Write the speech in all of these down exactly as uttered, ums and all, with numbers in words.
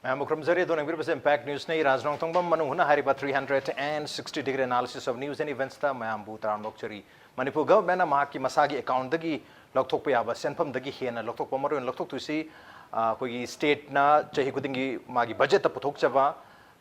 ꯃꯌꯥꯝꯕꯨ ꯈꯨꯔꯨꯝꯖꯔꯤ꯫ ꯑꯗꯣ ꯌꯦꯡꯕꯤꯔꯤꯕꯁꯦ Impact Newsꯅꯤ꯫ ꯔꯥꯖ ꯅꯣꯡꯊꯣꯡꯕꯝ ꯃꯅꯨꯡ ꯍꯨꯠꯅ ꯍꯥꯏꯔꯤꯕ three hundred and sixty degree analysis of news and eventsꯇ ꯃꯌꯥꯝꯕꯨ ꯇꯔꯥꯝꯅ ꯑꯣꯛꯆꯔꯤ꯫ ꯃꯅꯤꯄꯨꯔ governmentꯅ ꯃꯍꯥꯛꯀꯤ ꯃꯁꯥꯒꯤ accountꯗꯒꯤ ꯂꯧꯊꯣꯛꯄ ꯌꯥꯕ ꯁꯦꯟꯐꯝꯗꯒꯤ ꯍꯦꯟꯅ ꯂꯧꯊꯣꯛꯄ, ꯃꯔꯨꯑꯣꯏꯅ ꯂꯧꯊꯣꯛꯇꯣꯏꯁꯤ, ꯑ, ꯑꯩꯈꯣꯏꯒꯤ stateꯅ ꯆꯍꯤ ꯈꯨꯗꯤꯡꯒꯤ ꯃꯥꯒꯤ budgetꯇ ꯄꯨꯊꯣꯛꯆꯕ,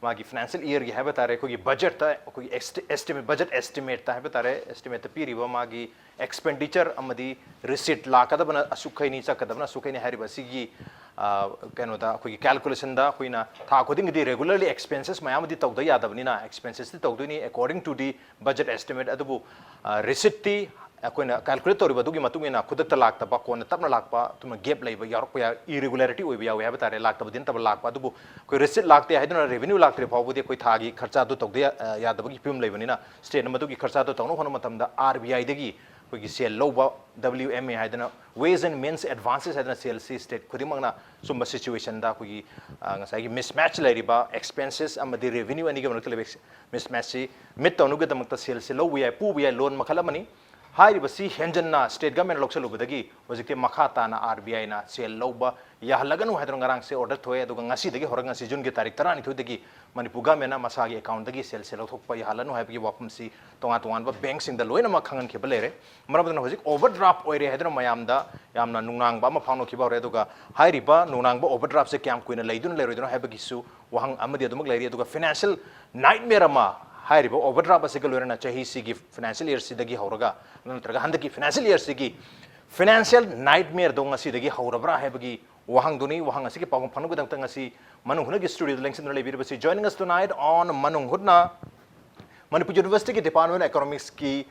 ꯃꯥꯒꯤ financial yearꯒꯤ ꯍꯥꯏꯕ ꯇꯥꯔꯦ, ꯑꯩꯈꯣꯏꯒꯤ budgetꯇ ꯑꯩꯈꯣꯏꯒꯤ ꯑꯦꯁꯇꯤ-, estimate, budget estimateꯇ ꯍꯥꯏꯕ ꯇꯥꯔꯦ, estimateꯇ ꯄꯤꯔꯤꯕ ꯃꯥꯒꯤ expenditure ꯑꯃꯗꯤ receipt ꯂꯥꯛꯀꯗꯕꯅ ꯑꯁꯨꯛꯈꯩꯅꯤ, ꯆꯠꯀꯗꯕꯅ ꯑꯁꯨꯛꯈꯩꯅꯤ ꯍꯥꯏꯔꯤꯕ ꯑꯁꯤꯒꯤ, ꯑ, ꯀꯩꯅꯣꯗ ꯑꯩꯈꯣꯏꯒꯤ calculationꯗ ꯑꯩꯈꯣꯏꯅ ꯊꯥ ꯈꯨꯗꯤꯡꯒꯤꯗꯤ regularly expenses ꯃꯌꯥꯝ ꯑꯃꯗꯤ ꯇꯧꯗ ꯌꯥꯗꯕꯅꯤꯅ, expensesꯇꯤ ꯇꯧꯗꯣꯏꯅꯤ according to the budget estimate꯫ ꯑꯗꯨꯕꯨ, ꯑ, receiptꯇꯤ ꯑꯩꯈꯣꯏꯅ calculate ꯇꯧꯔꯤꯕ ꯑꯗꯨꯒꯤ ꯃꯇꯨꯡ ꯏꯟꯅ ꯈꯨꯗꯛꯇ ꯂꯥꯛꯇꯕ, ꯀꯣꯟꯅ ꯇꯞꯅ ꯂꯥꯛꯄ, ꯑꯗꯨꯝꯅ gap ꯂꯩꯕ ꯌꯥꯎꯔꯛꯄ ꯌꯥꯏ, irregularity ꯑꯣꯏꯕ ꯌꯥꯎꯏ ꯍꯥꯏꯕ ꯇꯥꯔꯦ, ꯂꯥꯛꯇꯕꯗꯤ ꯅꯠꯇꯕ ꯂꯥꯛꯄ꯫ ꯑꯗꯨꯕꯨ ꯑꯩꯈꯣꯏ receipt ꯂꯥꯛꯇꯦ ꯍꯥꯏꯗꯨꯅ revenue ꯂꯥꯛꯇ꯭ꯔꯤ ꯐꯥꯎꯕꯗꯤ ꯑꯩꯈꯣꯏ ꯊꯥꯒꯤ ꯈꯔꯆꯥꯗꯨ ꯇꯧꯗ ꯌꯥ-, ꯑ, ꯌꯥꯗꯕꯒꯤ ꯐꯤꯕꯝ ꯂꯩꯕꯅꯤꯅ stateꯅ ꯃꯗꯨꯒꯤ ꯈꯔꯆꯥꯗꯨ ꯇꯧꯅꯕ ꯍꯣꯠꯅꯕ ꯃꯇꯝꯗ RBIꯗꯒꯤ ꯑꯩꯈꯣꯏꯒꯤ ꯁꯦꯜ ꯂꯧꯕ, WMA ꯍꯥꯏꯗꯅ, ways and means advances ꯍꯥꯏꯗꯅ ꯁꯦꯜꯁꯤ state ꯈꯨꯗꯤꯡꯃꯛꯅ ꯁꯨꯝꯕ situationꯗ ꯑꯩꯈꯣꯏꯒꯤ, ꯑ, ꯉꯁꯥꯏꯒꯤ mismatch ꯂꯩꯔꯤꯕ expenses ꯑꯃꯗꯤ revenue ꯑꯅꯤꯒꯤ ꯃꯔꯛꯇ ꯂꯩꯕ ex-, mismatchꯁꯤ meet ꯇꯧꯅꯕꯒꯤꯗꯃꯛꯇ ꯁꯦꯜꯁꯤ ꯂꯧꯕ ꯌꯥꯏ, ꯄꯨꯕ ꯌꯥꯏ, loan ꯃꯈꯜ ꯑꯃꯅꯤ꯫ ꯍꯥꯏꯔꯤꯕꯁꯤ ꯍꯦꯟꯖꯟꯅ state governmentꯅ ꯂꯧꯁꯤꯜꯂꯨꯕꯗꯒꯤ ꯍꯧꯖꯤꯛꯇꯤ ꯃꯈꯥ ꯇꯥꯅ RBIꯅ ꯁꯦꯜ ꯂꯧꯕ ꯌꯥꯍꯜꯂꯒꯅꯨ ꯍꯥꯏꯗꯨꯅ ꯉꯔꯥꯡꯁꯦ order ꯊꯣꯛꯑꯦ꯫ ꯑꯗꯨꯒ ꯉꯁꯤꯗꯒꯤ ꯍꯧꯔꯒ, ꯉꯁꯤ Juneꯒꯤ ꯇꯥꯔꯤꯛ ꯇꯔꯥꯅꯤꯊꯣꯏꯗꯒꯤ ꯃꯅꯤꯄꯨꯔ governmentꯅ ꯃꯁꯥꯒꯤ accountꯗꯒꯤ ꯁꯦꯜꯁꯦ ꯂꯧꯊꯣꯛꯄ ꯌꯥꯍꯜꯂꯅꯨ ꯍꯥꯏꯕꯒꯤ ꯋꯥꯐꯝꯁꯤ ꯇꯣꯉꯥꯟ ꯇꯣꯉꯥꯟꯕ bankꯁꯤꯡꯗ ꯂꯣꯏꯅꯃꯛ ꯈꯪꯍꯟꯈꯤꯕ ꯂꯩꯔꯦ꯫ ꯃꯔꯝ ꯑꯗꯨꯅ ꯍꯧꯖꯤꯛ overdraft ꯑꯣꯏꯔꯦ ꯍꯥꯏꯗꯨꯅ ꯃꯌꯥꯝꯗ ꯌꯥꯝꯅ ꯅꯨꯡꯅꯥꯡꯕ ꯑꯃ ꯐꯥꯎꯅꯈꯤꯕ ꯍꯧꯔꯦ꯫ ꯑꯗꯨꯒ ꯍꯥꯏꯔꯤꯕ ꯅꯨꯡꯅꯥꯡꯕ overdraftꯁꯦ ꯀꯌꯥꯝ ꯀꯨꯏꯅ ꯂꯩꯗꯨꯅ ꯂꯩꯔꯣꯏꯗꯣꯏꯅꯣ ꯍꯥꯏꯕꯒꯤꯁꯨ ꯋꯥꯍꯪ ꯑꯃꯗꯤ ꯑꯗꯨꯃꯛ ꯂꯩꯔꯤ꯫ ꯑꯗꯨꯒ financial nightmare ꯑꯃ, ꯍꯥꯏꯔꯤꯕ overdraft ꯑꯁꯤꯒ ꯂꯣꯏꯅꯅ ꯆꯍꯤꯁꯤꯒꯤ financial yearꯁꯤꯗꯒꯤ ꯍꯧꯔꯒ ꯅꯠꯇ꯭ꯔꯒ ꯍꯟꯗꯛꯀꯤ financial yearꯁꯤꯒꯤ financial nightmareꯗꯣ ꯉꯁꯤꯗꯒꯤ ꯍꯧꯔꯕ꯭ꯔꯥ ꯍꯥꯏꯕꯒꯤ ꯋꯥꯍꯪꯗꯨꯅꯤ꯫ ꯋꯥꯍꯪ ꯑꯁꯤꯒꯤ ꯄꯥꯎꯈꯨꯝ ꯐꯪꯅꯕꯒꯤꯗꯃꯛꯇ ꯉꯁꯤ ꯃꯅꯨꯡ ꯍꯨꯠꯅꯒꯤ studioꯗ ꯂꯦꯡꯁꯤꯟꯗꯨꯅ ꯂꯩꯕꯤꯔꯤꯕꯁꯤ, joining us tonight on ꯃꯅꯨꯡ ꯍꯨꯠꯅ, Manipur Universityꯒꯤ Department of Economicsꯀꯤ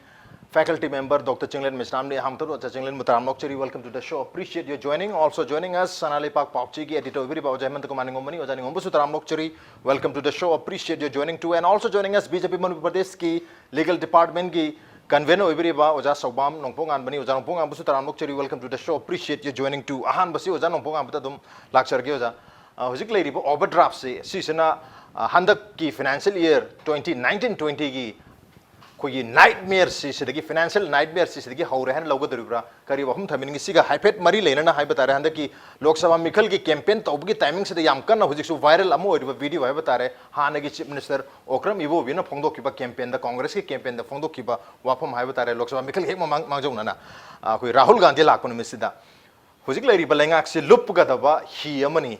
faculty member Doctor Chinglen ꯃꯤꯁꯅꯥꯝꯅꯤ꯫ ꯑꯍꯥꯟꯕꯗ ꯑꯣꯖꯥ ꯆꯤꯡꯂꯦꯟꯕꯨ ꯇꯔꯥꯝꯅ ꯑꯣꯛꯆꯔꯤ, welcome to the show, appreciate your joining꯫ Also joining us, ꯁꯅꯥ ꯂꯩꯄꯥꯛ ꯄꯥꯎꯆꯦꯒꯤ editor ꯑꯣꯏꯕꯤꯔꯤꯕ ꯑꯣꯖꯥ ꯍꯦꯃꯟꯇ ꯀꯨꯃꯥꯔ ꯅꯤꯉꯣꯝꯕꯅꯤ꯫ ꯑꯣꯖꯥ ꯅꯤꯉꯣꯝꯕꯁꯨ ꯇꯔꯥꯝꯅ ꯑꯣꯛꯆꯔꯤ, welcome to the show, appreciate your joining too꯫ And also joining us, BJP Manipur Pradeshꯀꯤ legal departmentꯀꯤ convener ꯑꯣꯏꯕꯤꯔꯤꯕ ꯑꯣꯖꯥ ꯁꯧꯕꯥꯝ ꯅꯣꯡꯄꯣꯛꯉꯥꯟꯕꯅꯤ꯫ ꯑꯣꯖꯥ ꯅꯣꯡꯄꯣꯛꯉꯥꯟꯕꯁꯨ ꯇꯔꯥꯝꯅ ꯑꯣꯛꯆꯔꯤ, welcome to the show, appreciate your joining too꯫ ꯑꯍꯥꯟꯕꯁꯤ ꯑꯣꯖꯥ ꯅꯣꯡꯄꯣꯛꯉꯥꯟꯕꯗ ꯑꯗꯨꯝ ꯂꯥꯛꯆꯔꯒꯦ ꯑꯣꯖꯥ꯫ ꯑ, ꯍꯧꯖꯤꯛ ꯂꯩꯔꯤꯕ overdraftꯁꯦ, ꯁꯤꯁꯤꯅ, ꯑ, ꯍꯟꯗꯛꯀꯤ financial year twenty nineteen twentyꯒꯤ ꯑꯩꯈꯣꯏꯒꯤ ꯅꯥꯏꯠꯃꯤꯌꯔꯁꯤ ꯁꯤꯗꯒꯤ, ꯐꯥꯏꯅꯥꯟꯁꯤꯌꯦꯜ ꯅꯥꯏꯠꯃꯤꯌꯔꯁꯤ ꯁꯤꯗꯒꯤ ꯍꯧꯔꯦ ꯍꯥꯏꯅ ꯂꯧꯒꯗꯧꯔꯤꯕ꯭ꯔꯥ? ꯀꯔꯤ ꯋꯥꯐꯝ ꯊꯝꯕꯤꯅꯤꯡꯉꯤ? ꯁꯤꯒ ꯍꯥꯏꯐꯦꯠ ꯃꯔꯤ ꯂꯩꯅꯅ ꯍꯥꯏꯕ ꯇꯥꯔꯦ, ꯍꯟꯗꯛꯀꯤ ꯂꯣꯛ ꯁꯚꯥ ꯃꯤꯈꯜꯒꯤ ꯀꯦꯝꯄꯦꯟ ꯇꯧꯕꯒꯤ ꯇꯥꯏꯃꯤꯡꯁꯤꯗ ꯌꯥꯝ ꯀꯟꯅ ꯍꯧꯖꯤꯛꯁꯨ ꯚꯥꯏꯔꯦꯜ ꯑꯃ ꯑꯣꯏꯔꯤꯕ ꯚꯤꯗꯤꯑꯣ ꯍꯥꯏꯕ ꯇꯥꯔꯦ, ꯍꯥꯟꯅꯒꯤ ꯆꯤꯐ ꯃꯤꯅꯤꯁꯇꯔ ꯑꯣꯀ꯭ꯔꯝ ꯏꯕꯣꯕꯤꯅ ꯐꯣꯡꯗꯣꯛꯈꯤꯕ ꯀꯦꯝꯄꯦꯟꯗ, ꯀꯣꯡꯒ꯭ꯔꯦꯁꯀꯤ ꯀꯦꯝꯄꯦꯟꯗ ꯐꯣꯡꯗꯣꯛꯈꯤꯕ ꯋꯥꯐꯝ ꯍꯥꯏꯕ ꯇꯥꯔꯦ, ꯂꯣꯛ ꯁꯚꯥ ꯃꯤꯈꯜ ꯍꯦꯛ ꯃꯃꯥꯡ ꯃꯥꯡꯖꯧꯅꯅ, ꯑ, ꯑꯩꯈꯣꯏ ꯔꯥꯍꯨꯜ ꯒꯥꯟꯙꯤ ꯂꯥꯛꯄ ꯅꯨꯃꯤꯠꯁꯤꯗ ꯍꯧꯖꯤꯛ ꯂꯩꯔꯤꯕ ꯂꯩꯉꯥꯛꯁꯤ ꯂꯨꯞꯄꯒꯗꯕ ꯍꯤ ꯑꯃꯅꯤ,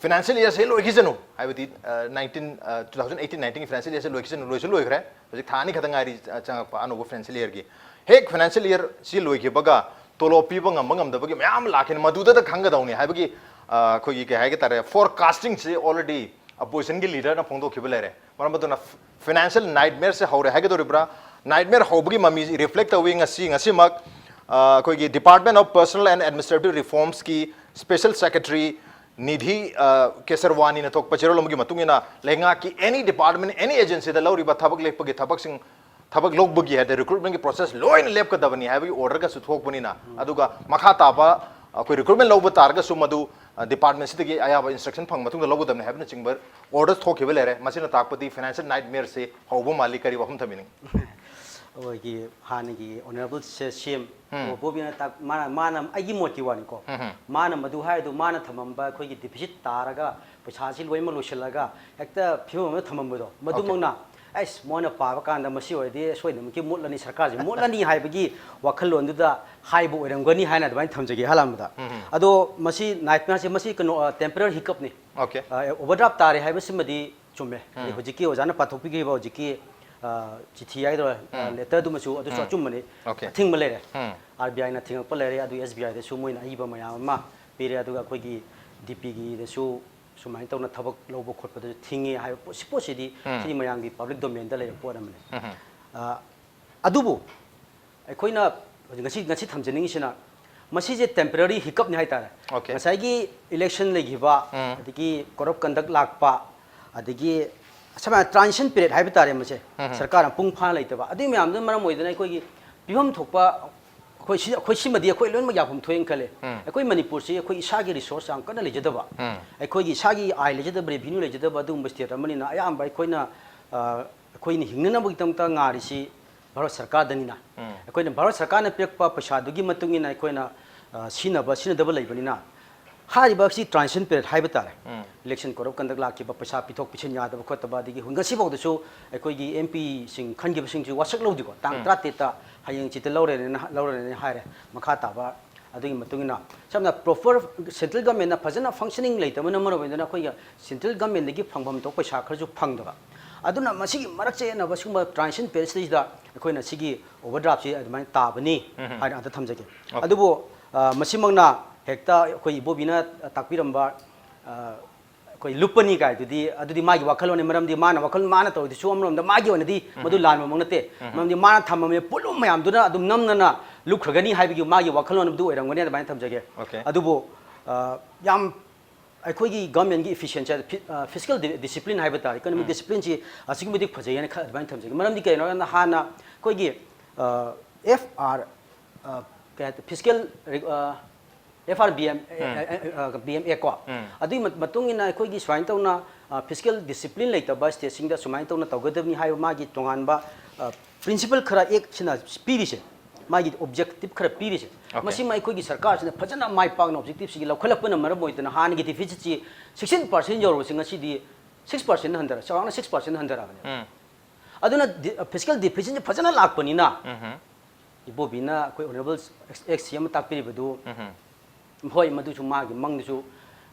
ꯐꯥꯏꯅꯥꯟꯁꯤꯌꯦꯜ ꯏꯌꯔꯁꯦ ꯂꯣꯏꯈꯤꯁꯅꯨ ꯍꯥꯏꯕꯗꯤ, ꯑ, ꯅꯥꯏꯟꯇꯤꯟ, ꯑ, ꯇꯨ ꯊꯥꯎꯖꯟ ꯑꯩꯠꯇꯤꯟ ꯅꯥꯏꯟꯇꯤꯟꯒꯤ ꯐꯥꯏꯅꯥꯟꯁꯤꯌꯦꯜ ꯏꯌꯔꯁꯦ ꯂꯣꯏꯈꯤꯁꯅꯨ, ꯂꯣꯏꯁꯨ ꯂꯣꯏꯈ꯭ꯔꯦ, ꯍꯧꯖꯤꯛ ꯊꯥ ꯑꯅꯤ ꯈꯛꯇ ꯉꯥꯏꯔꯤ, ꯑ, ꯆꯪꯉꯛꯄ ꯑꯅꯧꯕ ꯐꯥꯏꯅꯥꯟꯁꯤꯌꯦꯜ ꯏꯌꯔꯒꯤ꯫ ꯍꯦꯛ ꯐꯥꯏꯅꯥꯟꯁꯤꯌꯦꯜ ꯏꯌꯔꯁꯤ ꯂꯣꯏꯈꯤꯕꯒ ꯇꯣꯂꯣꯞ ꯄꯤꯕ ꯉꯝꯕ ꯉꯝꯗꯕꯒꯤ ꯃꯌꯥꯝ ꯑꯃ ꯂꯥꯛꯈꯤꯅꯤ, ꯃꯗꯨꯗꯇ ꯈꯪꯒꯗꯧꯅꯤ ꯍꯥꯏꯕꯒꯤ, ꯑ, ꯑꯩꯈꯣꯏꯒꯤ ꯀꯩ ꯍꯥꯏꯒꯦ ꯇꯥꯔꯦ, ꯐꯣꯔꯀꯥꯁꯇꯤꯡꯁꯤ ꯑꯣꯜꯔꯦꯗꯤ ꯑꯄꯣꯖꯤꯁꯟꯒꯤ ꯂꯤꯗꯔꯅ ꯐꯣꯡꯗꯣꯛꯈꯤꯕ ꯂꯩꯔꯦ꯫ ꯃꯔꯝ ꯑꯗꯨꯅ ꯐꯥꯏꯅꯥꯟꯁꯤꯌꯦꯜ ꯅꯥꯏꯠꯃꯤꯌꯔꯁꯦ ꯍꯧꯔꯦ ꯍꯥꯏꯒꯗꯧꯔꯤꯕ꯭ꯔꯥ? ꯅꯥꯏꯠꯃꯤꯌꯔ ꯍꯧꯕꯒꯤ ꯃꯃꯤ ꯔꯤꯐ꯭ꯂꯦꯛ ꯇꯧꯏ ꯉꯁꯤ, ꯉꯁꯤꯃꯛ, ꯑ, ꯑꯩꯈꯣꯏꯒꯤ Department of Personnel and Administrative Reformsꯀꯤ special secretary Nidhi, ꯑ, ꯀꯦꯁꯔꯋꯥꯅꯤꯅ ꯊꯣꯛꯄ ꯆꯦꯔꯣꯜ ꯑꯃꯒꯤ ꯃꯇꯨꯡ ꯏꯟꯅ ꯂꯩꯉꯥꯛꯀꯤ ꯑꯦꯅꯤ ꯗꯤꯄꯥꯔꯠꯃꯦꯟ, ꯑꯦꯅꯤ ꯑꯦꯖꯦꯟꯁꯤꯗ ꯂꯧꯔꯤꯕ ꯊꯕꯛ ꯂꯦꯞꯄꯒꯤ ꯊꯕꯛꯁꯤꯡ, ꯊꯕꯛ ꯂꯧꯕꯒꯤ ꯍꯥꯏꯗꯤ ꯔꯤꯀ꯭ꯔꯨꯠꯃꯦꯟꯒꯤ ꯄ꯭ꯔꯣꯁꯦꯁ ꯂꯣꯏꯅ ꯂꯦꯞꯀꯗꯕꯅꯤ ꯍꯥꯏꯕꯒꯤ ꯑꯣꯔꯗꯔꯒꯁꯨ ꯊꯣꯛꯄꯅꯤꯅ, ꯑꯗꯨꯒ ꯃꯈꯥ ꯇꯥꯕ ꯑꯩꯈꯣꯏ ꯔꯤꯀ꯭ꯔꯨꯠꯃꯦꯟ ꯂꯧꯕ ꯇꯥꯔꯒꯁꯨ ꯃꯗꯨ, ꯑ, ꯗꯤꯄꯥꯔꯠꯃꯦꯟꯁꯤꯗꯒꯤ ꯑꯌꯥꯕ ꯏꯟꯁꯇ꯭ꯔꯛꯁꯟ ꯐꯪꯕ ꯃꯇꯨꯡꯗ ꯂꯧꯒꯗꯕꯅꯤ ꯍꯥꯏꯕꯅꯆꯤꯡꯕ ꯑꯣꯔꯗꯔ ꯊꯣꯛꯈꯤꯕ ꯂꯩꯔꯦ꯫ ꯃꯁꯤꯅ ꯇꯥꯛꯄꯗꯤ ꯐꯥꯏꯅꯥꯟꯁꯤꯌꯦꯜ ꯅꯥꯏꯠꯃꯤꯌꯔꯁꯤ ꯍꯧꯕ ꯃꯥꯜꯂꯤ꯫ ꯀꯔꯤ ꯋꯥꯐꯝ ꯊꯝꯕꯤꯅꯤꯡꯉꯤ? ꯑꯩꯈꯣꯏꯒꯤ ꯍꯥꯟꯅꯒꯤ ꯑꯣꯅꯔꯦꯕꯜ ꯁꯤ ꯑꯦꯝ ꯎꯝ꯫ ꯕꯣꯕꯤꯅ ꯇꯥꯛ-, ꯃꯥꯅ, ꯃꯥꯅ ꯑꯩꯒꯤ ꯃꯣꯠꯀꯤ ꯋꯥꯅꯤꯀꯣ, ꯎꯝ ꯍꯝ꯫ ꯃꯥꯅ ꯃꯗꯨ ꯍꯥꯏꯗꯨ, ꯃꯥꯅ ꯊꯝꯃꯝꯕ ꯑꯩꯈꯣꯏꯒꯤ ꯗꯤꯐꯤꯁꯤꯠ ꯇꯥꯔꯒ ꯄꯩꯁꯥꯁꯤ ꯂꯣꯏꯅꯃꯛ ꯂꯣꯏꯁꯤꯜꯂꯒ ꯍꯦꯛꯇ ꯐꯤꯕꯝ ꯑꯃꯗ ꯊꯝꯃꯝꯕꯗꯣ, ꯃꯗꯨꯃꯛꯅ ꯑꯁ, ꯃꯣꯏꯅ ꯄꯥꯕ ꯀꯥꯟꯗ ꯃꯁꯤ ꯑꯣꯏꯔꯗꯤ ꯁꯣꯏꯗꯅꯃꯛꯀꯤ ꯃꯨꯠꯂꯅꯤ, ꯁꯔꯀꯥꯔꯁꯤ ꯃꯨꯠꯂꯅꯤ ꯍꯥꯏꯕꯒꯤ ꯋꯥꯈꯜꯂꯣꯟꯗꯨꯗ ꯍꯥꯏꯕ ꯑꯣꯏꯔꯝꯒꯅꯤ ꯍꯥꯏꯅ ꯑꯗꯨꯃꯥꯏꯅ ꯊꯝꯖꯒꯦ ꯑꯍꯥꯟꯕꯗ꯫ ꯎꯝ ꯍꯝ꯫ ꯑꯗꯣ ꯃꯁꯤ ꯅꯥꯏꯠꯃꯤꯌꯔꯁꯦ, ꯃꯁꯤ ꯀꯩꯅꯣ, ꯑ, ꯇꯦꯝꯄꯔꯔꯤ ꯍꯤꯀꯞꯅꯤ꯫ ꯑꯣꯀꯦ꯫ ꯑ, ꯑꯣꯚꯔꯗ꯭ꯔꯥꯐ ꯇꯥꯔꯦ ꯍꯥꯏꯕꯁꯤꯃꯗꯤ ꯆꯨꯝꯃꯦ꯫ ꯍꯥꯏꯗꯤ ꯎꯝ꯫ ꯍꯧꯖꯤꯛꯀꯤ ꯑꯣꯖꯥꯅ ꯄꯥꯊꯣꯛꯄꯤꯈꯤꯕ ꯍꯧꯖꯤꯛꯀꯤ, ꯑ, ꯆꯤꯊꯤ ꯍꯥꯏꯗꯣꯏꯔꯥ, ꯑ, ꯎꯝ꯫ ꯂꯦꯇꯔꯗꯨꯃꯁꯨ ꯑꯗꯨꯁꯨ ꯎꯝ꯫ ꯑꯆꯨꯝꯕꯅꯤ꯫ ꯑꯣꯀꯦ꯫ ꯑꯊꯤꯡꯕ ꯂꯩꯔꯦ꯫ ꯎꯝ꯫ ꯑꯥꯔ ꯕꯤ ꯑꯥꯏꯅ ꯊꯤꯡꯉꯛꯄ ꯂꯩꯔꯦ, ꯑꯗꯨ ꯑꯦꯁ ꯕꯤ ꯑꯥꯏꯗꯁꯨ ꯃꯣꯏꯅ ꯑꯏꯕ ꯃꯌꯥꯝ ꯑꯃ ꯄꯤꯔꯦ, ꯑꯗꯨꯒ ꯑꯩꯈꯣꯏꯒꯤ ꯗꯤ ꯄꯤꯒꯤꯗꯁꯨ ꯁꯨꯃꯥꯏꯅ ꯇꯧꯅ ꯊꯕꯛ ꯂꯧꯕ ꯈꯣꯠꯄꯗꯁꯨ ꯊꯤꯡꯉꯦ ꯍꯥꯏꯕ ꯄꯣꯠ-, ꯁꯤ ꯄꯣꯠꯁꯤꯗꯤ ꯎꯝ꯫ ꯁꯤꯗꯤ ꯃꯌꯥꯝꯒꯤ ꯄꯕ꯭ꯂꯤꯛ ꯗꯣꯃꯦꯟꯗ ꯂꯩꯕ ꯄꯣꯠ ꯑꯃꯅꯤ꯫ ꯎꯝ꯫ ꯑ, ꯑꯗꯨꯕꯨ ꯑꯩꯈꯣꯏꯅ ꯍꯧꯖꯤꯛ ꯉꯁꯤ, ꯉꯁꯤ ꯊꯝꯖꯅꯤꯡꯉꯤꯁꯤꯅ ꯃꯁꯤꯁꯦ ꯇꯦꯝꯄꯔꯔꯤ ꯍꯤꯀꯞꯅꯤ ꯍꯥꯏꯇꯥꯔꯦ꯫ ꯑꯣꯀꯦ꯫ ꯉꯁꯥꯏꯒꯤ ꯏꯂꯦꯛꯁꯟ ꯂꯩꯈꯤꯕ, ꯎꯝ꯫ ꯑꯗꯒꯤ ꯀꯣꯔꯞ ꯀꯟꯗꯛ ꯂꯥꯛꯄ, ꯑꯗꯒꯤ ꯁꯝꯅ ꯍꯥꯏꯔꯕꯗ ꯇ꯭ꯔꯥꯟꯖꯤꯁꯟ ꯄꯤꯔꯤꯌꯗ ꯍꯥꯏꯕ ꯇꯥꯔꯦ ꯃꯁꯦ, ꯎꯝ꯫ ꯁꯔꯀꯥꯔ ꯃꯄꯨꯡ ꯐꯥꯅ ꯂꯩꯇꯕ, ꯑꯗꯨꯒꯤ ꯃꯌꯥꯝꯗꯨꯅ ꯃꯔꯝ ꯑꯣꯏꯗꯅ ꯑꯩꯈꯣꯏꯒꯤ ꯄꯤꯐꯝ ꯊꯣꯛꯄ ꯑꯩꯈꯣꯏ ꯁꯤ, ꯑꯩꯈꯣꯏ ꯁꯤꯃꯗꯤ ꯑꯩꯈꯣꯏ ꯂꯣꯏꯅꯃꯛ ꯌꯥꯐꯝ ꯊꯣꯛꯑꯦꯅ ꯈꯜꯂꯦ꯫ ꯎꯝ꯫ ꯑꯩꯈꯣꯏ ꯃꯅꯤꯄꯨꯔꯁꯤ ꯑꯩꯈꯣꯏ ꯏꯁꯥꯒꯤ ꯔꯤꯁꯣꯔꯁ ꯌꯥꯝ ꯀꯟꯅ ꯂꯩꯖꯗꯕ, ꯎꯝ꯫ ꯑꯩꯈꯣꯏꯒꯤ ꯏꯁꯥꯒꯤ ꯑꯥꯏ ꯂꯩꯖꯗꯕ, ꯔꯦꯚꯤꯅ꯭ꯌꯨ ꯂꯩꯖꯗꯕ ꯑꯗꯨꯒꯨꯝꯕ ꯁ꯭ꯇꯦꯠ ꯑꯃꯅꯤꯅ ꯑꯌꯥꯝꯕ ꯑꯩꯈꯣꯏꯅ, ꯑ, ꯑꯩꯈꯣꯏꯅ ꯍꯤꯡꯅꯅꯕꯒꯤꯗꯃꯛꯇ ꯉꯥꯔꯤꯁꯤ ꯚꯥꯔꯠ ꯁꯔꯀꯥꯔꯗꯅꯤꯅ, ꯑꯩꯈꯣꯏꯅ ꯚꯥꯔꯠ ꯁꯔꯀꯥꯔꯅ ꯄꯤꯔꯛꯄ ꯄꯩꯁꯥꯗꯨꯒꯤ ꯃꯇꯨꯡ ꯏꯟꯅ ꯑꯩꯈꯣꯏꯅ, ꯑ, ꯁꯤꯖꯤꯟꯅꯕ ꯁꯤꯖꯤꯟꯅꯗꯕ ꯂꯩꯕꯅꯤꯅ, ꯍꯥꯏꯔꯤꯕ ꯑꯁꯤ transition period ꯍꯥꯏꯕ ꯇꯥꯔꯦ꯫ Election code of conduct ꯂꯥꯛꯈꯤꯕ, ꯄꯩꯁꯥ ꯄꯤꯊꯣꯛ ꯄꯤꯁꯤꯟ ꯌꯥꯗꯕ ꯈꯣꯠꯇꯕ, ꯑꯗꯒꯤ ꯉꯁꯤꯐꯥꯎꯗꯁꯨ ꯑꯩꯈꯣꯏꯒꯤ M Pꯁꯤꯡ ꯈꯟꯈꯤꯕꯁꯤꯡꯁꯨ ꯋꯥꯁꯛ ꯂꯧꯗꯦꯀꯣ꯫ ꯇꯥꯡ ꯇꯔꯥꯇꯔꯦꯠꯇ ꯍꯌꯦꯡ ꯆꯤꯠꯇ ꯂꯧꯔꯦꯅ, ꯂꯧꯔꯦꯅ ꯍꯥꯏꯔꯦ꯫ ꯃꯈꯥ ꯇꯥꯕ ꯑꯗꯨꯒꯤ ꯃꯇꯨꯡ ꯏꯟꯅ, ꯁꯝꯅ proper central governmentꯅ ꯐꯖꯅ functioning ꯂꯩꯇꯕꯅ ꯃꯔꯝ ꯑꯣꯏꯗꯨꯅ ꯑꯩꯈꯣꯏꯒꯤ central governmentꯗꯒꯤ ꯐꯪꯐꯝ ꯊꯣꯛꯄ ꯄꯩꯁꯥ ꯈꯔꯁꯨ ꯐꯪꯗꯕ꯫ ꯑꯗꯨꯅ ꯃꯁꯤꯒꯤ ꯃꯔꯛ ꯆꯌꯦꯠꯅꯕ ꯁꯤꯒꯨꯝꯕ transition periodꯁꯤꯗꯩꯁꯤꯗ ꯑꯩꯈꯣꯏꯅ ꯁꯤꯒꯤ overdraftꯁꯤ ꯑꯗꯨꯃꯥꯏꯅ ꯇꯥꯕꯅꯤ ꯍꯥꯏꯅ ꯑꯗ ꯊꯝꯖꯒꯦ꯫ ꯑꯗꯨꯕꯨ, ꯑ, ꯃꯁꯤꯃꯛꯅ ꯍꯦꯛꯇ ꯑꯩꯈꯣꯏ ꯏꯕꯣꯕꯤꯅ ꯇꯥꯛꯄꯤꯔꯝꯕ, ꯑ, ꯑꯩꯈꯣꯏ ꯂꯨꯞꯄꯅꯤ ꯀꯥꯏꯗꯨꯗꯤ, ꯑꯗꯨꯗꯤ ꯃꯥꯒꯤ ꯋꯥꯈꯜꯂꯣꯟꯅꯤ꯫ ꯃꯔꯝꯗꯤ ꯃꯥꯅ ꯋꯥꯈꯜ ꯃꯥꯅ ꯇꯧꯔꯤꯗꯨꯁꯨ ꯑꯃꯔꯣꯝꯗ ꯃꯥꯒꯤ ꯑꯣꯏꯅꯗꯤ ꯃꯗꯨ ꯂꯥꯟꯕꯃꯛ ꯅꯠꯇꯦ꯫ ꯃꯔꯝꯗꯤ ꯃꯥꯅ ꯊꯝꯃꯝꯃꯤꯕ ꯄꯣꯠꯂꯨꯝ ꯃꯌꯥꯝꯗꯨꯅ ꯑꯗꯨꯝ ꯅꯝꯅꯅ ꯂꯨꯞꯈ꯭ꯔꯒꯅꯤ ꯍꯥꯏꯕꯒꯤ ꯃꯥꯒꯤ ꯋꯥꯈꯜꯂꯣꯟ ꯑꯗꯨ ꯑꯣꯏꯔꯝꯒꯅꯤ ꯑꯗꯨꯃꯥꯏꯅ ꯊꯝꯖꯒꯦ꯫ Okay. ꯑꯗꯨꯕꯨ, ꯑ, ꯌꯥꯝ ꯑꯩꯈꯣꯏꯒꯤ governmentꯀꯤ efficiency, ꯐꯤ-, ꯑ, fiscal di-, discipline ꯍꯥꯏꯕ ꯇꯥꯔꯦ, economic disciplineꯁꯤ ꯑꯁꯨꯛꯀꯤ ꯃꯇꯤꯛ ꯐꯖꯩ ꯍꯥꯏꯅ ꯈ-, ꯑꯗꯨꯃꯥꯏꯅ ꯊꯝꯖꯒꯦ꯫ ꯃꯔꯝꯗꯤ ꯀꯩꯅꯣ ꯍꯥꯏꯕꯗ ꯍꯥꯟꯅ ꯑꯩꯈꯣꯏꯒꯤ, ꯑ, F R, ꯑ, ꯀꯩ ꯍꯥꯏ-, fiscal ꯔꯤ-, ꯑ, F R B M, ꯑ, ꯑ, ꯑ, B M Act ꯀꯣ, ꯑꯗꯨꯒꯤ ꯃ-, ꯃꯇꯨꯡ ꯏꯟꯅ ꯑꯩꯈꯣꯏꯒꯤ ꯁꯨꯃꯥꯏꯅ ꯇꯧꯅ, ꯑ, fiscal discipline ꯂꯩꯇꯕ stateꯁꯤꯡꯗ ꯁꯨꯃꯥꯏꯅ ꯇꯧꯅ ꯇꯧꯒꯗꯕꯅꯤ ꯍꯥꯏꯕ ꯃꯥꯒꯤ ꯇꯣꯉꯥꯟꯕ, ꯑ, principle ꯈꯔ Actꯁꯤꯅ ꯄꯤꯔꯤꯁꯦ, ꯃꯥꯒꯤ objective ꯈꯔ ꯄꯤꯔꯤꯁꯦ, Okay. ꯃꯁꯤꯃ ꯑꯩꯈꯣꯏꯒꯤ ꯁꯔꯀꯥꯔꯁꯤꯅ ꯐꯖꯅ ꯃꯥꯏ ꯄꯥꯛꯅ objectiveꯁꯤꯒꯤ ꯂꯧꯈꯠꯂꯛꯄꯅ ꯃꯔꯝ ꯑꯣꯏꯗꯨꯅ ꯍꯥꯟꯅꯒꯤ deficitꯁꯤ sixteen percent ꯌꯧꯔꯕꯁꯤ ꯉꯁꯤꯗꯤ six percent ꯍꯟꯊꯔ-, ꯆꯥꯎꯔꯥꯛꯅ six percent ꯍꯟꯊꯔꯛꯑꯕꯅꯦꯕ꯫ ꯎꯝ. ꯑꯗꯨꯅ ꯗꯤ-, fiscal deficienꯁꯤ ꯐꯖꯅ ꯂꯥꯛꯄꯅꯤꯅ, ꯎꯝꯍꯨꯝ. ꯏꯕꯣꯕꯤꯅ ꯑꯩꯈꯣꯏ honourable X C M ꯇꯥꯛꯄꯤꯔꯤꯕꯗꯨ, ꯎꯝꯍꯨꯝ. ꯍꯣꯏ, ꯃꯗꯨꯁꯨ ꯃꯥꯒꯤ ꯃꯪꯗꯨꯁꯨ,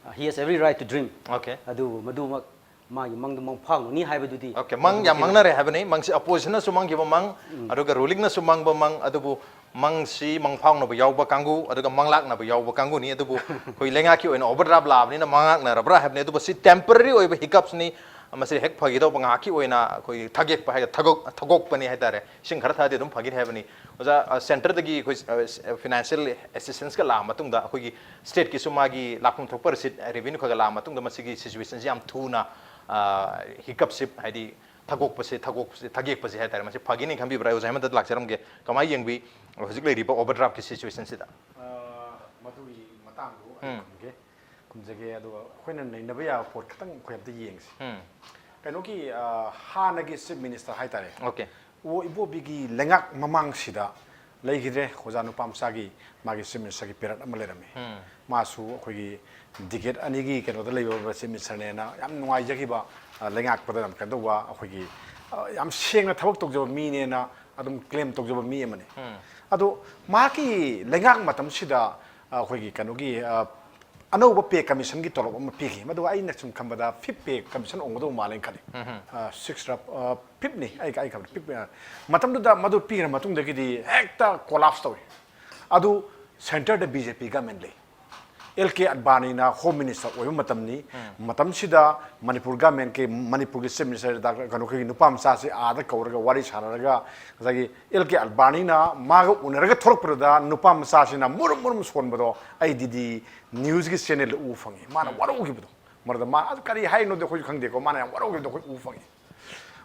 uh, he has every right to dream. Okay. ꯑꯗꯨꯕꯨ ꯃꯗꯨꯃꯛ ꯃꯥꯒꯤ ꯃꯪꯗꯨ ꯃꯪ ꯐꯥꯎꯅꯤ ꯍꯥꯏꯕꯗꯨꯗꯤ Okay, ꯃꯪ ꯌꯥꯝ ꯃꯗꯨꯃꯛꯇꯤ ꯃꯪꯅꯔꯦ ꯍꯥꯏꯕꯅꯤ꯫ ꯃꯪꯁꯤ oppositionꯅꯁꯨ ꯃꯪꯈꯤꯕ ꯃꯪ, ꯑꯗꯨꯒ rulingꯅꯁꯨ ꯃꯪꯕ ꯃꯪ, ꯑꯗꯨꯕꯨ ꯃꯪꯁꯤ ꯃꯪ ꯐꯥꯎꯅꯕ ꯌꯥꯎꯕ ꯀꯥꯡꯕꯨ, ꯑꯗꯨꯒ ꯃꯪꯂꯥꯛꯅꯕ ꯌꯥꯎꯕ ꯀꯥꯡꯕꯨꯅꯤ꯫ ꯑꯗꯨꯕꯨ ꯑꯩꯈꯣꯏ ꯂꯩꯉꯥꯛꯀꯤ ꯑꯣꯏꯅ overdraft ꯂꯥꯛꯑꯕꯅꯤꯅ ꯃꯪꯂꯥꯛꯅꯔꯕ꯭ꯔꯥ ꯍꯥꯏꯕꯅꯤ꯫ ꯑꯗꯨꯕꯨ ꯁꯤ temporary ꯑꯣꯏꯕ hiccupsꯅꯤ, ꯃꯁꯤ ꯍꯦꯛ ꯐꯈꯤꯗꯧꯕ ꯉꯥꯏꯍꯥꯛꯀꯤ ꯑꯣꯏꯅ ꯑꯩꯈꯣꯏꯒꯤ ꯊꯒꯦꯛꯄ ꯍꯥꯏ-, ꯊꯒꯣꯛ-, ꯊꯒꯣꯛꯄꯅꯤ ꯍꯥꯏꯇꯥꯔꯦ꯫ ꯏꯁꯤꯡ ꯈꯔ ꯊꯛꯑꯗꯤ ꯑꯗꯨꯝ ꯐꯈꯤꯅꯤ ꯍꯥꯏꯕꯅꯤ꯫ ꯑꯣꯖꯥ, ꯑ, centreꯗꯒꯤ ꯑꯩꯈꯣꯏ, ꯑ, financial assistanceꯀ ꯂꯥꯛꯑ ꯃꯇꯨꯡꯗ ꯑꯩꯈꯣꯏꯒꯤ stateꯀꯤꯁꯨ ꯃꯥꯒꯤ ꯂꯥꯛꯐꯝ ꯊꯣꯛꯄ receipt, revenue ꯈꯔ ꯈꯔ ꯂꯥꯛꯑ ꯃꯇꯨꯡꯗ ꯃꯁꯤꯒꯤ situationꯁꯤ ꯌꯥꯝ ꯊꯨꯅ, ꯑ, hiccupꯁꯤ, ꯍꯥꯏꯗꯤ ꯊꯒꯣꯛꯄꯁꯦ, ꯊꯒꯣꯛꯄꯁꯦ, ꯊꯒꯦꯛꯄꯁꯦ ꯍꯥꯏꯇꯥꯔꯦ, ꯃꯁꯤ ꯐꯒꯅꯤ ꯈꯟꯕꯤꯕ꯭ꯔꯥ? ꯑꯩ ꯑꯣꯖꯥ ꯍꯦꯃꯟꯇꯗ ꯂꯥꯛꯆꯔꯝꯒꯦ꯫ ꯀꯃꯥꯏꯅ ꯌꯦꯡꯕꯤ ꯍꯧꯖꯤꯛ ꯂꯩꯔꯤꯕ overdraftꯀꯤ situationꯁꯤꯗ? ꯑ, ꯃꯗꯨꯒꯤ ꯃꯇꯥꯡꯗꯨ ꯑꯩ ꯎꯝ. ꯈꯨꯝꯒꯦ, ꯈꯨꯝꯖꯒꯦ꯫ ꯑꯗꯨꯒ ꯑꯩꯈꯣꯏꯅ ꯅꯩꯅꯕ ꯌꯥꯕ ꯄꯣꯠ ꯈꯤꯇꯪ ꯑꯩꯈꯣꯏ ꯑꯝꯇ ꯌꯦꯡꯁꯤ꯫ ꯎꯝ. ꯀꯩꯅꯣꯒꯤ, ꯑ, ꯍꯥꯟꯅꯒꯤ chief minister ꯍꯥꯏꯇꯥꯔꯦ, Okay. ꯑꯣ ꯏꯕꯣꯕꯤꯒꯤ ꯂꯩꯉꯥꯛ ꯃꯃꯥꯡꯁꯤꯗ ꯂꯩꯈꯤꯗ꯭ꯔꯦ ꯑꯣꯖꯥ ꯅꯨꯄꯥ ꯃꯆꯥꯒꯤ ꯃꯥꯒꯤ ꯆꯤꯐ ꯃꯤꯅꯤꯁꯇꯔꯒꯤ ꯄꯦꯔꯠ ꯑꯃ ꯂꯩꯔꯝꯃꯤ꯫ ꯃꯥꯁꯨ ꯑꯩꯈꯣꯏꯒꯤ ꯗꯤꯀꯦꯠ ꯑꯅꯤꯒꯤ ꯀꯩꯅꯣꯗ ꯂꯩꯕ ꯆꯤꯐ ꯃꯤꯅꯤꯁꯇꯔꯅꯦꯅ ꯌꯥꯝ ꯅꯨꯡꯉꯥꯏꯖꯈꯤꯕ, ꯑ, ꯂꯩꯉꯥꯛꯄꯗ ꯌꯥꯝ ꯀꯩꯅꯣ ꯇꯧꯕ, ꯑꯩꯈꯣꯏꯒꯤ, ꯑ, ꯌꯥꯝ ꯁꯦꯡꯅ ꯊꯕꯛ ꯇꯧꯖꯕ ꯃꯤꯅꯦꯅ ꯑꯗꯨꯝ ꯀ꯭ꯂꯦꯝ ꯇꯧꯖꯕ ꯃꯤ ꯑꯃꯅꯤ꯫ ꯑꯗꯣ ꯃꯍꯥꯛꯀꯤ ꯂꯩꯉꯥꯛ ꯃꯇꯝꯁꯤꯗ, ꯑ, ꯑꯩꯈꯣꯏꯒꯤ ꯀꯩꯅꯣꯒꯤ, ꯑ, ꯑꯅꯧꯕ ꯄꯦ ꯀꯃꯤꯁꯟꯒꯤ ꯇꯣꯂꯣꯞ ꯑꯃ ꯄꯤꯈꯤ꯫ ꯃꯗꯨ ꯑꯩꯅ ꯁꯨꯝ ꯈꯟꯕꯗ ꯐꯤꯐ ꯄꯦ ꯀꯃꯤꯁꯟ ꯑꯣꯏꯒꯗꯧꯕ ꯃꯥꯜꯂꯦꯅ ꯈꯜꯂꯤ꯫ ꯁꯤꯛꯁꯔ, ꯐꯤꯐꯅꯤ ꯑꯩ ꯑꯩ ꯈꯟꯕꯗ ꯐꯤꯐ꯫ ꯃꯇꯝꯗꯨꯗ ꯃꯗꯨ ꯄꯤꯈ꯭ꯔ ꯃꯇꯨꯡꯗꯒꯤꯗꯤ ꯍꯦꯛꯇ ꯀꯣꯂꯥꯞꯁ ꯇꯧꯏ꯫ ꯑꯗꯨ ꯁꯦꯟꯇꯔꯗ ꯕꯤ ꯖꯦ ꯄꯤ ꯒꯃꯦꯟ ꯂꯩ꯫ ꯑꯦꯜ ꯀꯦ ꯑꯗꯕꯥꯅꯤꯅ ꯍꯣꯝ ꯃꯤꯅꯤꯁꯇꯔ ꯑꯣꯏꯕ ꯃꯇꯝꯅꯤ꯫ ꯃꯇꯝꯁꯤꯗ ꯃꯅꯤꯄꯨꯔ ꯒꯃꯦꯟꯒꯤ, ꯃꯅꯤꯄꯨꯔꯒꯤ ꯆꯤꯐ ꯃꯤꯅꯤꯁꯇꯔ ꯗꯥꯛꯇꯔ ꯀꯩꯅꯣ, ꯑꯩꯈꯣꯏꯒꯤ ꯅꯨꯄꯥ ꯃꯆꯥꯁꯤ ꯑꯥꯗ ꯀꯧꯔꯒ ꯋꯥꯔꯤ ꯁꯥꯟꯅꯔꯒ ꯉꯁꯥꯏꯒꯤ ꯑꯦꯜ ꯀꯦ ꯑꯗꯕꯥꯅꯤꯅ ꯃꯥꯒ ꯎꯅꯔꯒ ꯊꯣꯛꯂꯛꯄꯗꯨꯗ ꯅꯨꯄꯥ ꯃꯆꯥꯁꯤꯅ ꯃꯨꯔꯨꯝ ꯃꯨꯔꯨꯝ ꯁꯣꯟꯕꯗꯣ ꯑꯩ ꯗꯤ ꯗꯤ ꯅ꯭ꯌꯨꯁꯀꯤ ꯆꯦꯅꯦꯜꯗ ꯎꯕ ꯐꯪꯉꯤ꯫ ꯃꯥꯅ ꯋꯥꯔꯧꯈꯤꯕꯗꯣ꯫ ꯃꯔꯝꯗꯤ ꯃꯥ ꯑꯗꯨ ꯀꯔꯤ ꯍꯥꯏꯅꯣꯗꯤ ꯑꯩꯈꯣꯏꯁꯨ ꯈꯪꯗꯦꯀꯣ, ꯃꯥꯅ ꯌꯥꯝ ꯋꯥꯔꯧꯈꯤꯕꯗꯣ ꯑꯩꯈꯣꯏ ꯎꯕ ꯐꯪꯉꯤ꯫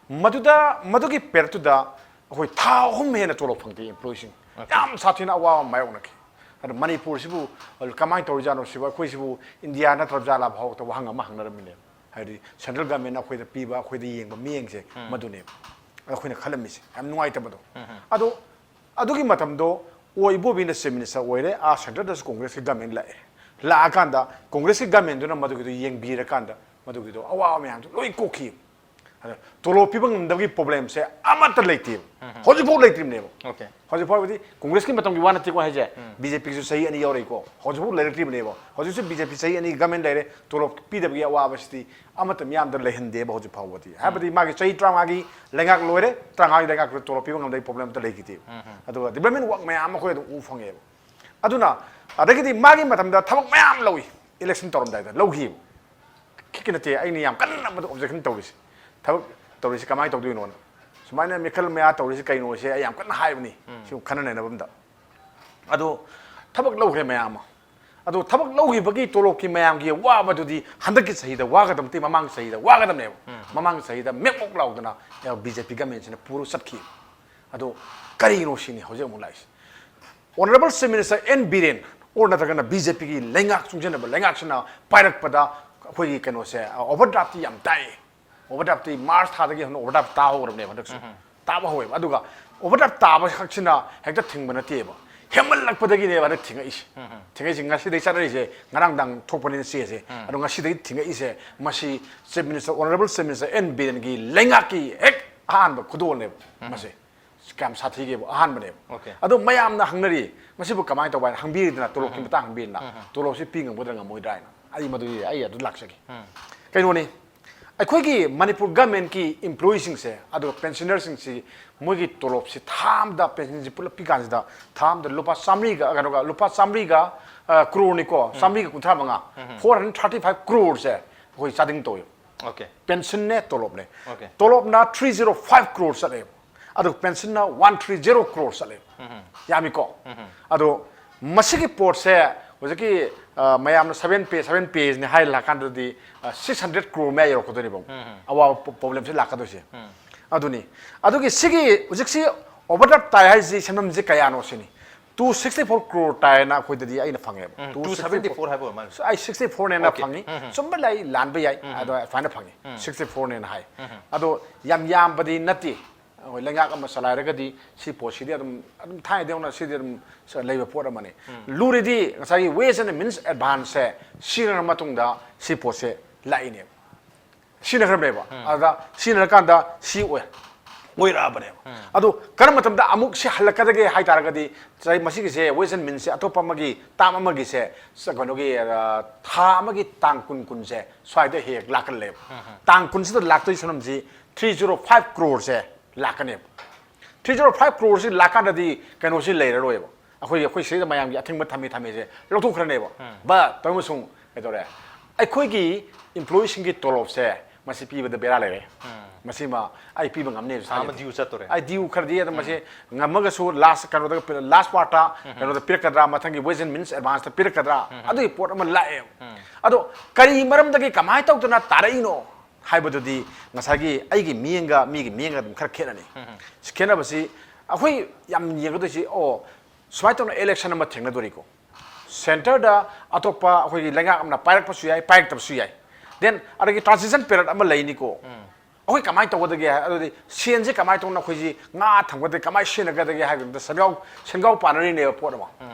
ꯃꯗꯨꯗ, ꯃꯗꯨꯒꯤ ꯄꯦꯔꯠꯇꯨꯗ ꯑꯩꯈꯣꯏ ꯊꯥ ꯑꯍꯨꯝ ꯍꯦꯟꯅ ꯇꯣꯂꯣꯞ ꯐꯪꯗꯦ ꯏꯝꯄ꯭ꯂꯣꯌꯤꯁꯤꯡ꯫ ꯌꯥꯝ ꯁꯥꯊꯤꯅ ꯑꯋꯥꯕ ꯃꯥꯌꯣꯛꯅꯈꯤ꯫ ꯑꯗꯣ ꯃꯅꯤꯄꯨꯔꯁꯤꯕꯨ ꯀꯃꯥꯏꯅ ꯇꯧꯔꯤꯖꯥꯠꯅꯣ ꯁꯤꯕꯨ, ꯑꯩꯈꯣꯏꯁꯤꯕꯨ ꯏꯟꯗꯤꯌꯥ ꯅꯠꯇ꯭ꯔꯕ ꯖꯥꯠꯂꯥ ꯐꯥꯎꯕꯗ ꯋꯥꯍꯪ ꯑꯃ ꯍꯪꯅꯔꯝꯃꯤꯅꯦꯕ꯫ ꯍꯥꯏꯗꯤ ꯁꯦꯟꯇ꯭ꯔꯦꯜ ꯒꯃꯦꯟꯅ ꯑꯩꯈꯣꯏꯗ ꯄꯤꯕ, ꯑꯩꯈꯣꯏꯗ ꯌꯦꯡꯕ ꯃꯤꯠꯌꯦꯡꯁꯦ ꯃꯗꯨꯅꯦꯕ ꯑꯩꯈꯣꯏꯅ ꯈꯜꯂꯝꯃꯤꯁꯦ꯫ ꯌꯥꯝ ꯅꯨꯡꯉꯥꯏꯇꯕꯗꯣ꯫ ꯑꯗꯣ ꯑꯗꯨꯒꯤ ꯃꯇꯝꯗꯣ ꯑꯣ ꯏꯕꯣꯕꯤꯅ ꯆꯤꯐ ꯃꯤꯅꯤꯁꯇꯔ ꯑꯣꯏꯔꯦ, ꯑꯥ ꯁꯦꯟꯇꯔꯗꯁꯨ ꯀꯣꯡꯒ꯭ꯔꯦꯁꯀꯤ ꯒꯃꯦꯟ ꯂꯥꯛꯑꯦ꯫ ꯂꯥꯛꯑꯀꯥꯟꯗ ꯀꯣꯡꯒ꯭ꯔꯦꯁꯀꯤ ꯒꯃꯦꯟꯗꯨꯅ ꯃꯗꯨꯒꯤꯗꯣ ꯌꯦꯡꯕꯤꯔꯀꯥꯟꯗ ꯃꯗꯨꯒꯤꯗꯣ ꯑꯋꯥꯕ ꯃꯌꯥꯝꯗꯣ ꯂꯣꯏ ꯀꯣꯛꯈꯤ꯫ ꯑꯗ ꯇꯣꯂꯣꯞ ꯄꯤꯕ ꯉꯝꯗꯕꯒꯤ ꯄ꯭ꯔꯣꯕ꯭ꯂꯦꯝꯁꯦ ꯑꯃꯠꯇ ꯂꯩꯇꯦꯕ꯫ ꯍꯧꯖꯤꯛꯐꯥꯎ ꯂꯩꯇ꯭ꯔꯤꯕꯅꯦꯕ꯫ ꯍꯧꯖꯤꯛ ꯐꯥꯎꯕꯗꯤ ꯀꯣꯡꯒ꯭ꯔꯦꯁꯀꯤ ꯃꯇꯝꯒꯤ ꯋꯥ ꯅꯠꯇꯦꯀꯣ ꯍꯥꯏꯁꯦ꯫ ꯕꯤ ꯖꯦ ꯄꯤꯒꯤꯁꯨ ꯆꯍꯤ ꯑꯅꯤ ꯌꯥꯎꯔꯛꯏꯀꯣ꯫ ꯍꯧꯖꯤꯛꯐꯥꯎ ꯂꯩꯔꯛꯇ꯭ꯔꯤꯕꯅꯦꯕ꯫ ꯍꯧꯖꯤꯛꯁꯨ ꯕꯤ ꯖꯦ ꯄꯤ ꯆꯍꯤ ꯑꯅꯤ ꯒꯃꯦꯟ ꯂꯩꯔꯦ, ꯇꯣꯂꯣꯞ ꯄꯤꯗꯕꯒꯤ ꯑꯋꯥꯕꯁꯤꯗꯤ ꯑꯃꯠꯇ ꯃꯤꯌꯥꯝꯗ ꯂꯩꯍꯟꯗꯦꯕ ꯍꯧꯖꯤꯛ ꯐꯥꯎꯕꯗꯤ꯫ ꯍꯥꯏꯕꯗꯤ ꯃꯥꯒꯤ ꯆꯍꯤ ꯇꯔꯥꯃꯉꯥꯒꯤ ꯂꯩꯉꯥꯛ ꯂꯣꯏꯔꯦ, ꯇꯔꯥꯃꯉꯥꯒꯤ ꯂꯩꯉꯥꯛꯇ ꯇꯣꯂꯣꯞ ꯄꯤꯕ ꯉꯝꯗꯕꯒꯤ ꯄ꯭ꯔꯣꯕ꯭ꯂꯦꯝ ꯑꯝꯇ ꯂꯩꯈꯤꯗꯦꯕ꯫ ꯑꯗꯨꯒ ꯗꯤꯕ꯭ꯂꯞꯃꯦꯟ ꯋꯥꯔꯛ ꯃꯌꯥꯝ ꯑꯃ ꯑꯩꯈꯣꯏ ꯑꯗꯨꯝ ꯎꯕ ꯐꯪꯉꯦꯕ꯫ ꯑꯗꯨꯅ ꯑꯗꯒꯤꯗꯤ ꯃꯥꯒꯤ ꯃꯇꯝꯗ ꯊꯕꯛ ꯃꯌꯥꯝ ꯂꯧꯏ, ꯏꯂꯦꯛꯁꯟ ꯇꯧꯔꯝꯗꯥꯏꯗ ꯂꯧꯈꯤꯕ꯫ ꯈꯤꯛꯀꯤ ꯅꯠꯇꯦ ꯑꯩꯅ ꯌꯥꯝ ꯀꯟꯅ ꯃꯗꯨ ꯑꯣꯕꯖꯦꯛꯁꯟ ꯇꯧꯔꯤꯁꯦ꯫ ꯊꯕꯛ ꯇꯧꯔꯤꯁꯤ ꯀꯃꯥꯏꯅ ꯇꯧꯗꯣꯏꯅꯣꯅ꯫ ꯁꯨꯃꯥꯏꯅ ꯃꯤꯈꯜ ꯃꯌꯥ ꯇꯧꯔꯤꯁꯤ ꯀꯩꯅꯣꯁꯦ ꯑꯩ ꯌꯥꯝ ꯀꯟꯅ ꯍꯥꯏꯕꯅꯤ꯫ ꯁꯤ ꯈꯟꯅ ꯅꯩꯅꯕ ꯑꯝꯗ꯫ ꯑꯗꯣ ꯊꯕꯛ ꯂꯧꯈ꯭ꯔꯦ ꯃꯌꯥꯝ ꯑꯃ꯫ ꯑꯗꯣ ꯊꯕꯛ ꯂꯧꯈꯤꯕꯒꯤ ꯇꯣꯂꯣꯞꯀꯤ ꯃꯌꯥꯝꯒꯤ ꯋꯥꯕꯗꯨꯗꯤ ꯍꯟꯗꯛꯀꯤ ꯆꯍꯤꯗ ꯋꯥꯒꯗꯕ ꯅꯠꯇꯦ, ꯃꯃꯥꯡꯒꯤ ꯆꯍꯤꯗ ꯋꯥꯒꯗꯕꯅꯦꯕ꯫ ꯃꯃꯥꯡꯒꯤ ꯆꯍꯤꯗ ꯃꯦꯛ ꯃꯣꯛ ꯂꯥꯎꯗꯅ ꯕꯤ ꯖꯦ ꯄꯤ ꯒꯃꯦꯟꯁꯤꯅ ꯄꯨꯔ ꯆꯠꯈꯤ꯫ ꯑꯗꯣ ꯀꯔꯤꯅꯣ ꯁꯤꯅꯤ ꯍꯧꯖꯤꯛ ꯑꯃꯨꯛ ꯂꯥꯛꯏꯁꯦ꯫ Honourable Chief Minister N Biren ꯑꯣꯔ ꯅꯠꯇ꯭ꯔꯒꯅ ꯕꯤ ꯖꯦ ꯄꯤꯒꯤ ꯂꯩꯉꯥꯛ, ꯆꯨꯡꯁꯤꯟꯅꯕ ꯂꯩꯉꯥꯛꯁꯤꯅ ꯄꯥꯏꯔꯛꯄꯗ ꯑꯩꯈꯣꯏꯒꯤ ꯀꯩꯅꯣꯁꯦ, ꯑꯣꯚꯔꯗ꯭ꯔꯥꯐꯇꯤ ꯌꯥꯝ ꯇꯥꯏ꯫ ꯑꯣꯚꯔꯗ꯭ꯔꯥꯐꯇꯤ ꯃꯥꯔꯆ ꯊꯥꯗꯒꯤ ꯍꯧꯅ ꯑꯣꯚꯔꯗ꯭ꯔꯥꯐ ꯇꯥ ꯍꯧꯔꯕꯅꯦꯕ ꯍꯟꯗꯛꯁꯨ꯫ ꯇꯥꯕ ꯍꯧꯋꯦꯕ꯫ ꯑꯗꯨꯒ ꯑꯣꯚꯔꯗ꯭ꯔꯥꯏꯚ ꯇꯥꯕ ꯈꯛꯁꯤꯅ ꯍꯦꯛꯇ ꯊꯤꯡꯕ ꯅꯠꯇꯦꯕ, ꯍꯦꯟꯃꯜꯂꯛꯄꯗꯒꯤꯅꯦꯕ ꯍꯟꯗꯛ ꯊꯤꯡꯉꯛꯏꯁꯦ꯫ ꯊꯤꯡꯉꯛꯏꯁꯦ ꯉꯁꯤꯗꯒꯤ ꯆꯠꯅꯔꯤꯁꯦ, ꯉꯔꯥꯡꯗꯥꯡ ꯊꯣꯛꯄꯅꯤꯅ ꯆꯦꯁꯦ꯫ ꯑꯗꯣ ꯉꯁꯤꯗꯒꯤ ꯊꯤꯡꯉꯛꯏꯁꯦ, ꯃꯁꯤ Chief Minister, Honourable Chief Minister N ꯕꯤꯔꯦꯟꯒꯤ ꯂꯩꯉꯥꯛꯀꯤ ꯍꯦꯛ ꯑꯍꯥꯟꯕ ꯈꯨꯗꯣꯜꯅꯦꯕ ꯃꯁꯦ꯫ ꯀꯌꯥꯝ ꯁꯥꯊꯤꯒꯦꯕ, ꯑꯍꯥꯟꯕꯅꯦꯕ꯫ Okay. ꯑꯗꯣ ꯃꯌꯥꯝꯅ ꯍꯪꯅꯔꯤ, ꯃꯁꯤꯕꯨ ꯀꯃꯥꯏꯅ ꯇꯧꯕ ꯍꯥꯏꯅ ꯍꯪꯕꯤꯔꯤꯗꯅ, ꯇꯣꯂꯣꯞꯀꯤ ꯃꯇꯥꯡ ꯍꯪꯕꯤꯔꯤꯗꯅ, ꯇꯣꯂꯣꯞꯁꯤ ꯄꯤ ꯉꯝꯒꯗ꯭ꯔꯥ ꯉꯝꯃꯣꯏꯗ꯭ꯔꯥ ꯍꯥꯏꯅ꯫ ꯑꯩ ꯃꯗꯨꯒꯤ, ꯑꯩ ꯑꯗꯨ ꯂꯥꯛꯆꯒꯦ꯫ ꯀꯩꯅꯣꯅꯤ, ꯑꯩꯈꯣꯏꯒꯤ ꯃꯅꯤꯄꯨꯔ ꯒꯃꯦꯟꯀꯤ ꯏꯝꯄ꯭ꯂꯣꯌꯤꯁꯤꯡꯁꯦ, ꯑꯗꯨꯒ ꯄꯦꯟꯁꯤꯅꯔꯁꯤꯡꯁꯤ, ꯃꯣꯏꯒꯤ ꯇꯣꯂꯣꯞꯁꯤ ꯊꯥ ꯑꯃꯗ, ꯄꯦꯟꯁꯤꯟꯁꯤ ꯄꯨꯂꯞ ꯄꯤꯀꯥꯟꯁꯤꯗ ꯊꯥ ꯑꯃꯗ ꯂꯨꯄꯥ ꯆꯥꯃꯔꯤꯒ, ꯀꯩꯅꯣꯒ, ꯂꯨꯄꯥ ꯆꯥꯃꯔꯤꯒ, ꯑ, ꯀ꯭ꯔꯣꯔꯅꯤꯀꯣ, ꯆꯥꯃꯔꯤꯒ ꯀꯨꯟꯊ꯭ꯔꯥ ꯃꯉꯥ, four hundred thirty five crore ꯁꯦ ꯑꯩꯈꯣꯏ ꯆꯥꯗꯤꯡ ꯇꯧꯋꯦꯕ꯫ Okay. ꯄꯦꯟꯁꯤꯟꯅꯦ, ꯇꯣꯂꯣꯞꯅꯦ꯫ Okay. ꯇꯣꯂꯣꯞꯅ three zero five crore ꯆꯠꯂꯦꯕ, ꯑꯗꯨꯒ ꯄꯦꯟꯁꯤꯟꯅ one three zero crore ꯆꯠꯂꯦꯕ꯫ ꯌꯥꯝꯃꯤꯀꯣ? ꯑꯗꯣ ꯃꯁꯤꯒꯤ ꯄꯣꯠꯁꯦ ꯍꯧꯖꯤꯛꯀꯤ, ꯑ, ꯃꯌꯥꯝꯅ seven pay, seven paysꯅꯦ ꯍꯥꯏ ꯂꯥꯛꯀꯥꯟꯗꯗꯤ, ꯑ, six hundred crore ꯃꯌꯥ ꯌꯧꯔꯛꯀꯗꯣꯏꯅꯦꯕ꯫ ꯑꯋꯥꯕ ꯄ꯭ꯔꯣꯕ꯭ꯂꯦꯝꯁꯦ ꯂꯥꯛꯀꯗꯣꯏꯁꯦ꯫ ꯑꯗꯨꯅꯤ꯫ ꯑꯗꯨꯒꯤ ꯁꯤꯒꯤ ꯍꯧꯖꯤꯛꯁꯤ ꯑꯣꯚꯔꯗ꯭ꯔꯥꯏꯚ ꯇꯥꯏ ꯍꯥꯏꯁꯤ ꯁꯦꯟꯐꯝꯁꯤ ꯀꯌꯥꯅꯣ ꯁꯤꯅꯤ꯫ Two sixty four crore ꯇꯥꯏꯅ ꯑꯩꯈꯣꯏꯗꯗꯤ ꯑꯩꯅ ꯐꯪꯉꯦꯕ꯫ Two seventy four ꯍꯥꯏꯕ ꯑꯣꯏꯔ ꯃꯥꯜꯂꯦ꯫ ꯑꯩ sixty four ꯅꯦꯅ Okay. ꯐꯪꯉꯤ꯫ ꯆꯨꯝꯕ ꯂꯩ, ꯂꯥꯟꯕ ꯌꯥꯏ꯫ ꯑꯗꯣ ꯑꯗꯨꯃꯥꯏꯅ ꯐꯪꯉꯤ꯫ Sixty four ꯅꯦꯅ ꯍꯥꯏ꯫ ꯑꯗꯣ ꯌꯥꯝ ꯌꯥꯝꯕꯗꯤ ꯅꯠꯇꯦ꯫ ꯑꯩꯈꯣꯏ ꯂꯩꯉꯥꯛ ꯑꯃ ꯆꯂꯥꯏꯔꯒꯗꯤ ꯁꯤ ꯄꯣꯠꯁꯤꯗꯤ ꯑꯗꯨꯝ, ꯑꯗꯨꯝ ꯊꯥꯏꯅꯗꯧꯅ ꯁꯤꯗꯤ ꯑꯗꯨꯝ ꯂꯩꯕ ꯄꯣꯠ ꯑꯃꯅꯤ꯫ ꯂꯨꯔꯤꯗꯤ ꯉꯁꯥꯏꯒꯤ ways and means advance ꯁꯦ ꯁꯤꯖꯤꯟꯅꯔ ꯃꯇꯨꯡꯗ ꯁꯤ ꯄꯣꯠꯁꯦ ꯂꯥꯛꯏꯅꯦꯕ꯫ ꯁꯤꯖꯤꯟꯅꯈ꯭ꯔꯕꯅꯦꯕ꯫ ꯑꯗ ꯁꯤꯖꯤꯟꯅꯔꯀꯥꯟꯗ ꯁꯤ ꯑꯣꯏ, ꯑꯣꯏꯔꯛꯑꯕꯅꯦꯕ꯫ ꯑꯗꯣ ꯀꯔꯝꯕ ꯃꯇꯝꯗ ꯑꯃꯨꯛ ꯁꯤ ꯍꯜꯂꯛꯀꯗꯒꯦ ꯍꯥꯏ ꯇꯥꯔꯒꯗꯤ, ꯉꯁꯥꯏ ꯃꯁꯤꯒꯤꯁꯦ ways and means ꯁꯦ ꯑꯇꯣꯞꯄ ꯑꯃꯒꯤ term ꯑꯃꯒꯤꯁꯦ, ꯀꯩꯅꯣꯒꯤ, ꯑ, ꯊꯥ ꯑꯃꯒꯤ ꯇꯥꯡ ꯀꯨꯟ ꯀꯨꯟꯁꯦ ꯁ꯭ꯋꯥꯏꯗ ꯍꯦꯛ ꯍꯦꯛ ꯂꯥꯛꯀꯜꯂꯦꯕ꯫ ꯇꯥꯡ ꯀꯨꯟꯁꯤꯗ ꯂꯥꯛꯇꯣꯏ ꯁꯣꯅꯝꯁꯤ three zero five crore ꯁꯦ ꯂꯥꯛꯀꯅꯦꯕ꯫ Three zero five crore ꯁꯤ ꯂꯥꯛꯀꯥꯟꯗꯗꯤ ꯀꯩꯅꯣꯁꯤ ꯂꯩꯔꯔꯣꯏꯕ꯫ ꯑꯩꯈꯣꯏꯒꯤ, ꯑꯩꯈꯣꯏ ꯁꯤꯗ ꯃꯌꯥꯝꯒꯤ ꯑꯊꯤꯡꯕ ꯊꯝꯃꯤ ꯊꯝꯃꯤꯁꯦ ꯂꯧꯊꯣꯛꯈ꯭ꯔꯅꯦꯕ꯫ But ꯇꯧꯔꯤꯕꯁꯨꯡ ꯀꯩꯗꯧꯔꯦ? ꯑꯩꯈꯣꯏꯒꯤ employee ꯁꯤꯡꯒꯤ ꯇꯣꯂꯣꯞꯁꯦ ꯃꯁꯤ ꯄꯤꯕꯗ ꯕꯦꯔꯥ ꯂꯩꯔꯦ꯫ ꯃꯁꯤꯃ ꯑꯩ ꯄꯤꯕ ꯉꯝꯅꯦꯕ꯫ ꯊꯥ ꯑꯃ due ꯆꯠꯇꯣꯔꯦ꯫ ꯑꯩ due ꯈꯔꯗꯤ ꯑꯗꯨꯝ ꯃꯁꯤ ꯉꯝꯃꯒꯁꯨ last ꯀꯩꯅꯣꯗ, last part ꯇ ꯀꯩꯅꯣꯗ ꯄꯤꯔꯛꯀꯗ꯭ꯔꯥ, ꯃꯊꯪꯒꯤ ways and means advance ꯇ ꯄꯤꯔꯛꯀꯗ꯭ꯔꯥ, ꯑꯗꯨꯒꯤ ꯄꯣꯠ ꯑꯃ ꯂꯥꯛꯑꯦꯕ꯫ ꯑꯗꯣ ꯀꯔꯤ ꯃꯔꯝꯗꯒꯤ, ꯀꯃꯥꯏꯅ ꯇꯧꯗꯅ ꯇꯥꯔꯛꯏꯅꯣ ꯍꯥꯏꯕꯗꯨꯗꯤ ꯉꯁꯥꯏꯒꯤ ꯑꯩꯒꯤ ꯃꯤꯠꯌꯦꯡꯒ ꯃꯤꯒꯤ ꯃꯤꯠꯌꯦꯡꯒ ꯑꯗꯨꯝ ꯈꯔ ꯈꯦꯠꯅꯅꯤ꯫ ꯁꯤ ꯈꯦꯠꯅꯕꯁꯤ ꯑꯩꯈꯣꯏ ꯌꯥꯝ ꯌꯦꯡꯒꯗꯣꯏꯁꯤ, ꯑꯣ, ꯁꯨꯃꯥꯏꯅ ꯇꯧꯅ election ꯑꯃ ꯊꯦꯡꯅꯗꯣꯔꯤꯀꯣ, centre ꯗ ꯑꯇꯣꯞꯄ ꯑꯩꯈꯣꯏꯒꯤ ꯂꯩꯉꯥꯛ ꯑꯃꯅ ꯄꯥꯏꯔꯛꯄꯁꯨ ꯌꯥꯏ, ꯄꯥꯏꯔꯛꯇꯕꯁꯨ ꯌꯥꯏ꯫ Then ꯑꯗꯒꯤ transition period ꯑꯃ ꯂꯩꯅꯤꯀꯣ꯫ ꯑꯩꯈꯣꯏ ꯀꯃꯥꯏꯅ ꯇꯧꯒꯗꯒꯦ ꯍꯥꯏ, ꯑꯗꯨꯗꯤ ꯁꯦꯟꯁꯦ ꯀꯃꯥꯏꯅ ꯇꯧꯅ ꯑꯩꯈꯣꯏꯁꯤ ꯉꯥ ꯊꯝꯒꯗꯒꯦ, ꯀꯃꯥꯏꯅ ꯁꯤꯖꯤꯟꯅꯒꯗꯒꯦ ꯍꯥꯏꯕꯗ ꯁꯦꯟꯒꯥꯎ, ꯁꯦꯟꯒꯥꯎ ꯄꯥꯅꯔꯤꯅꯦꯕ ꯄꯣꯠ ꯑꯃ꯫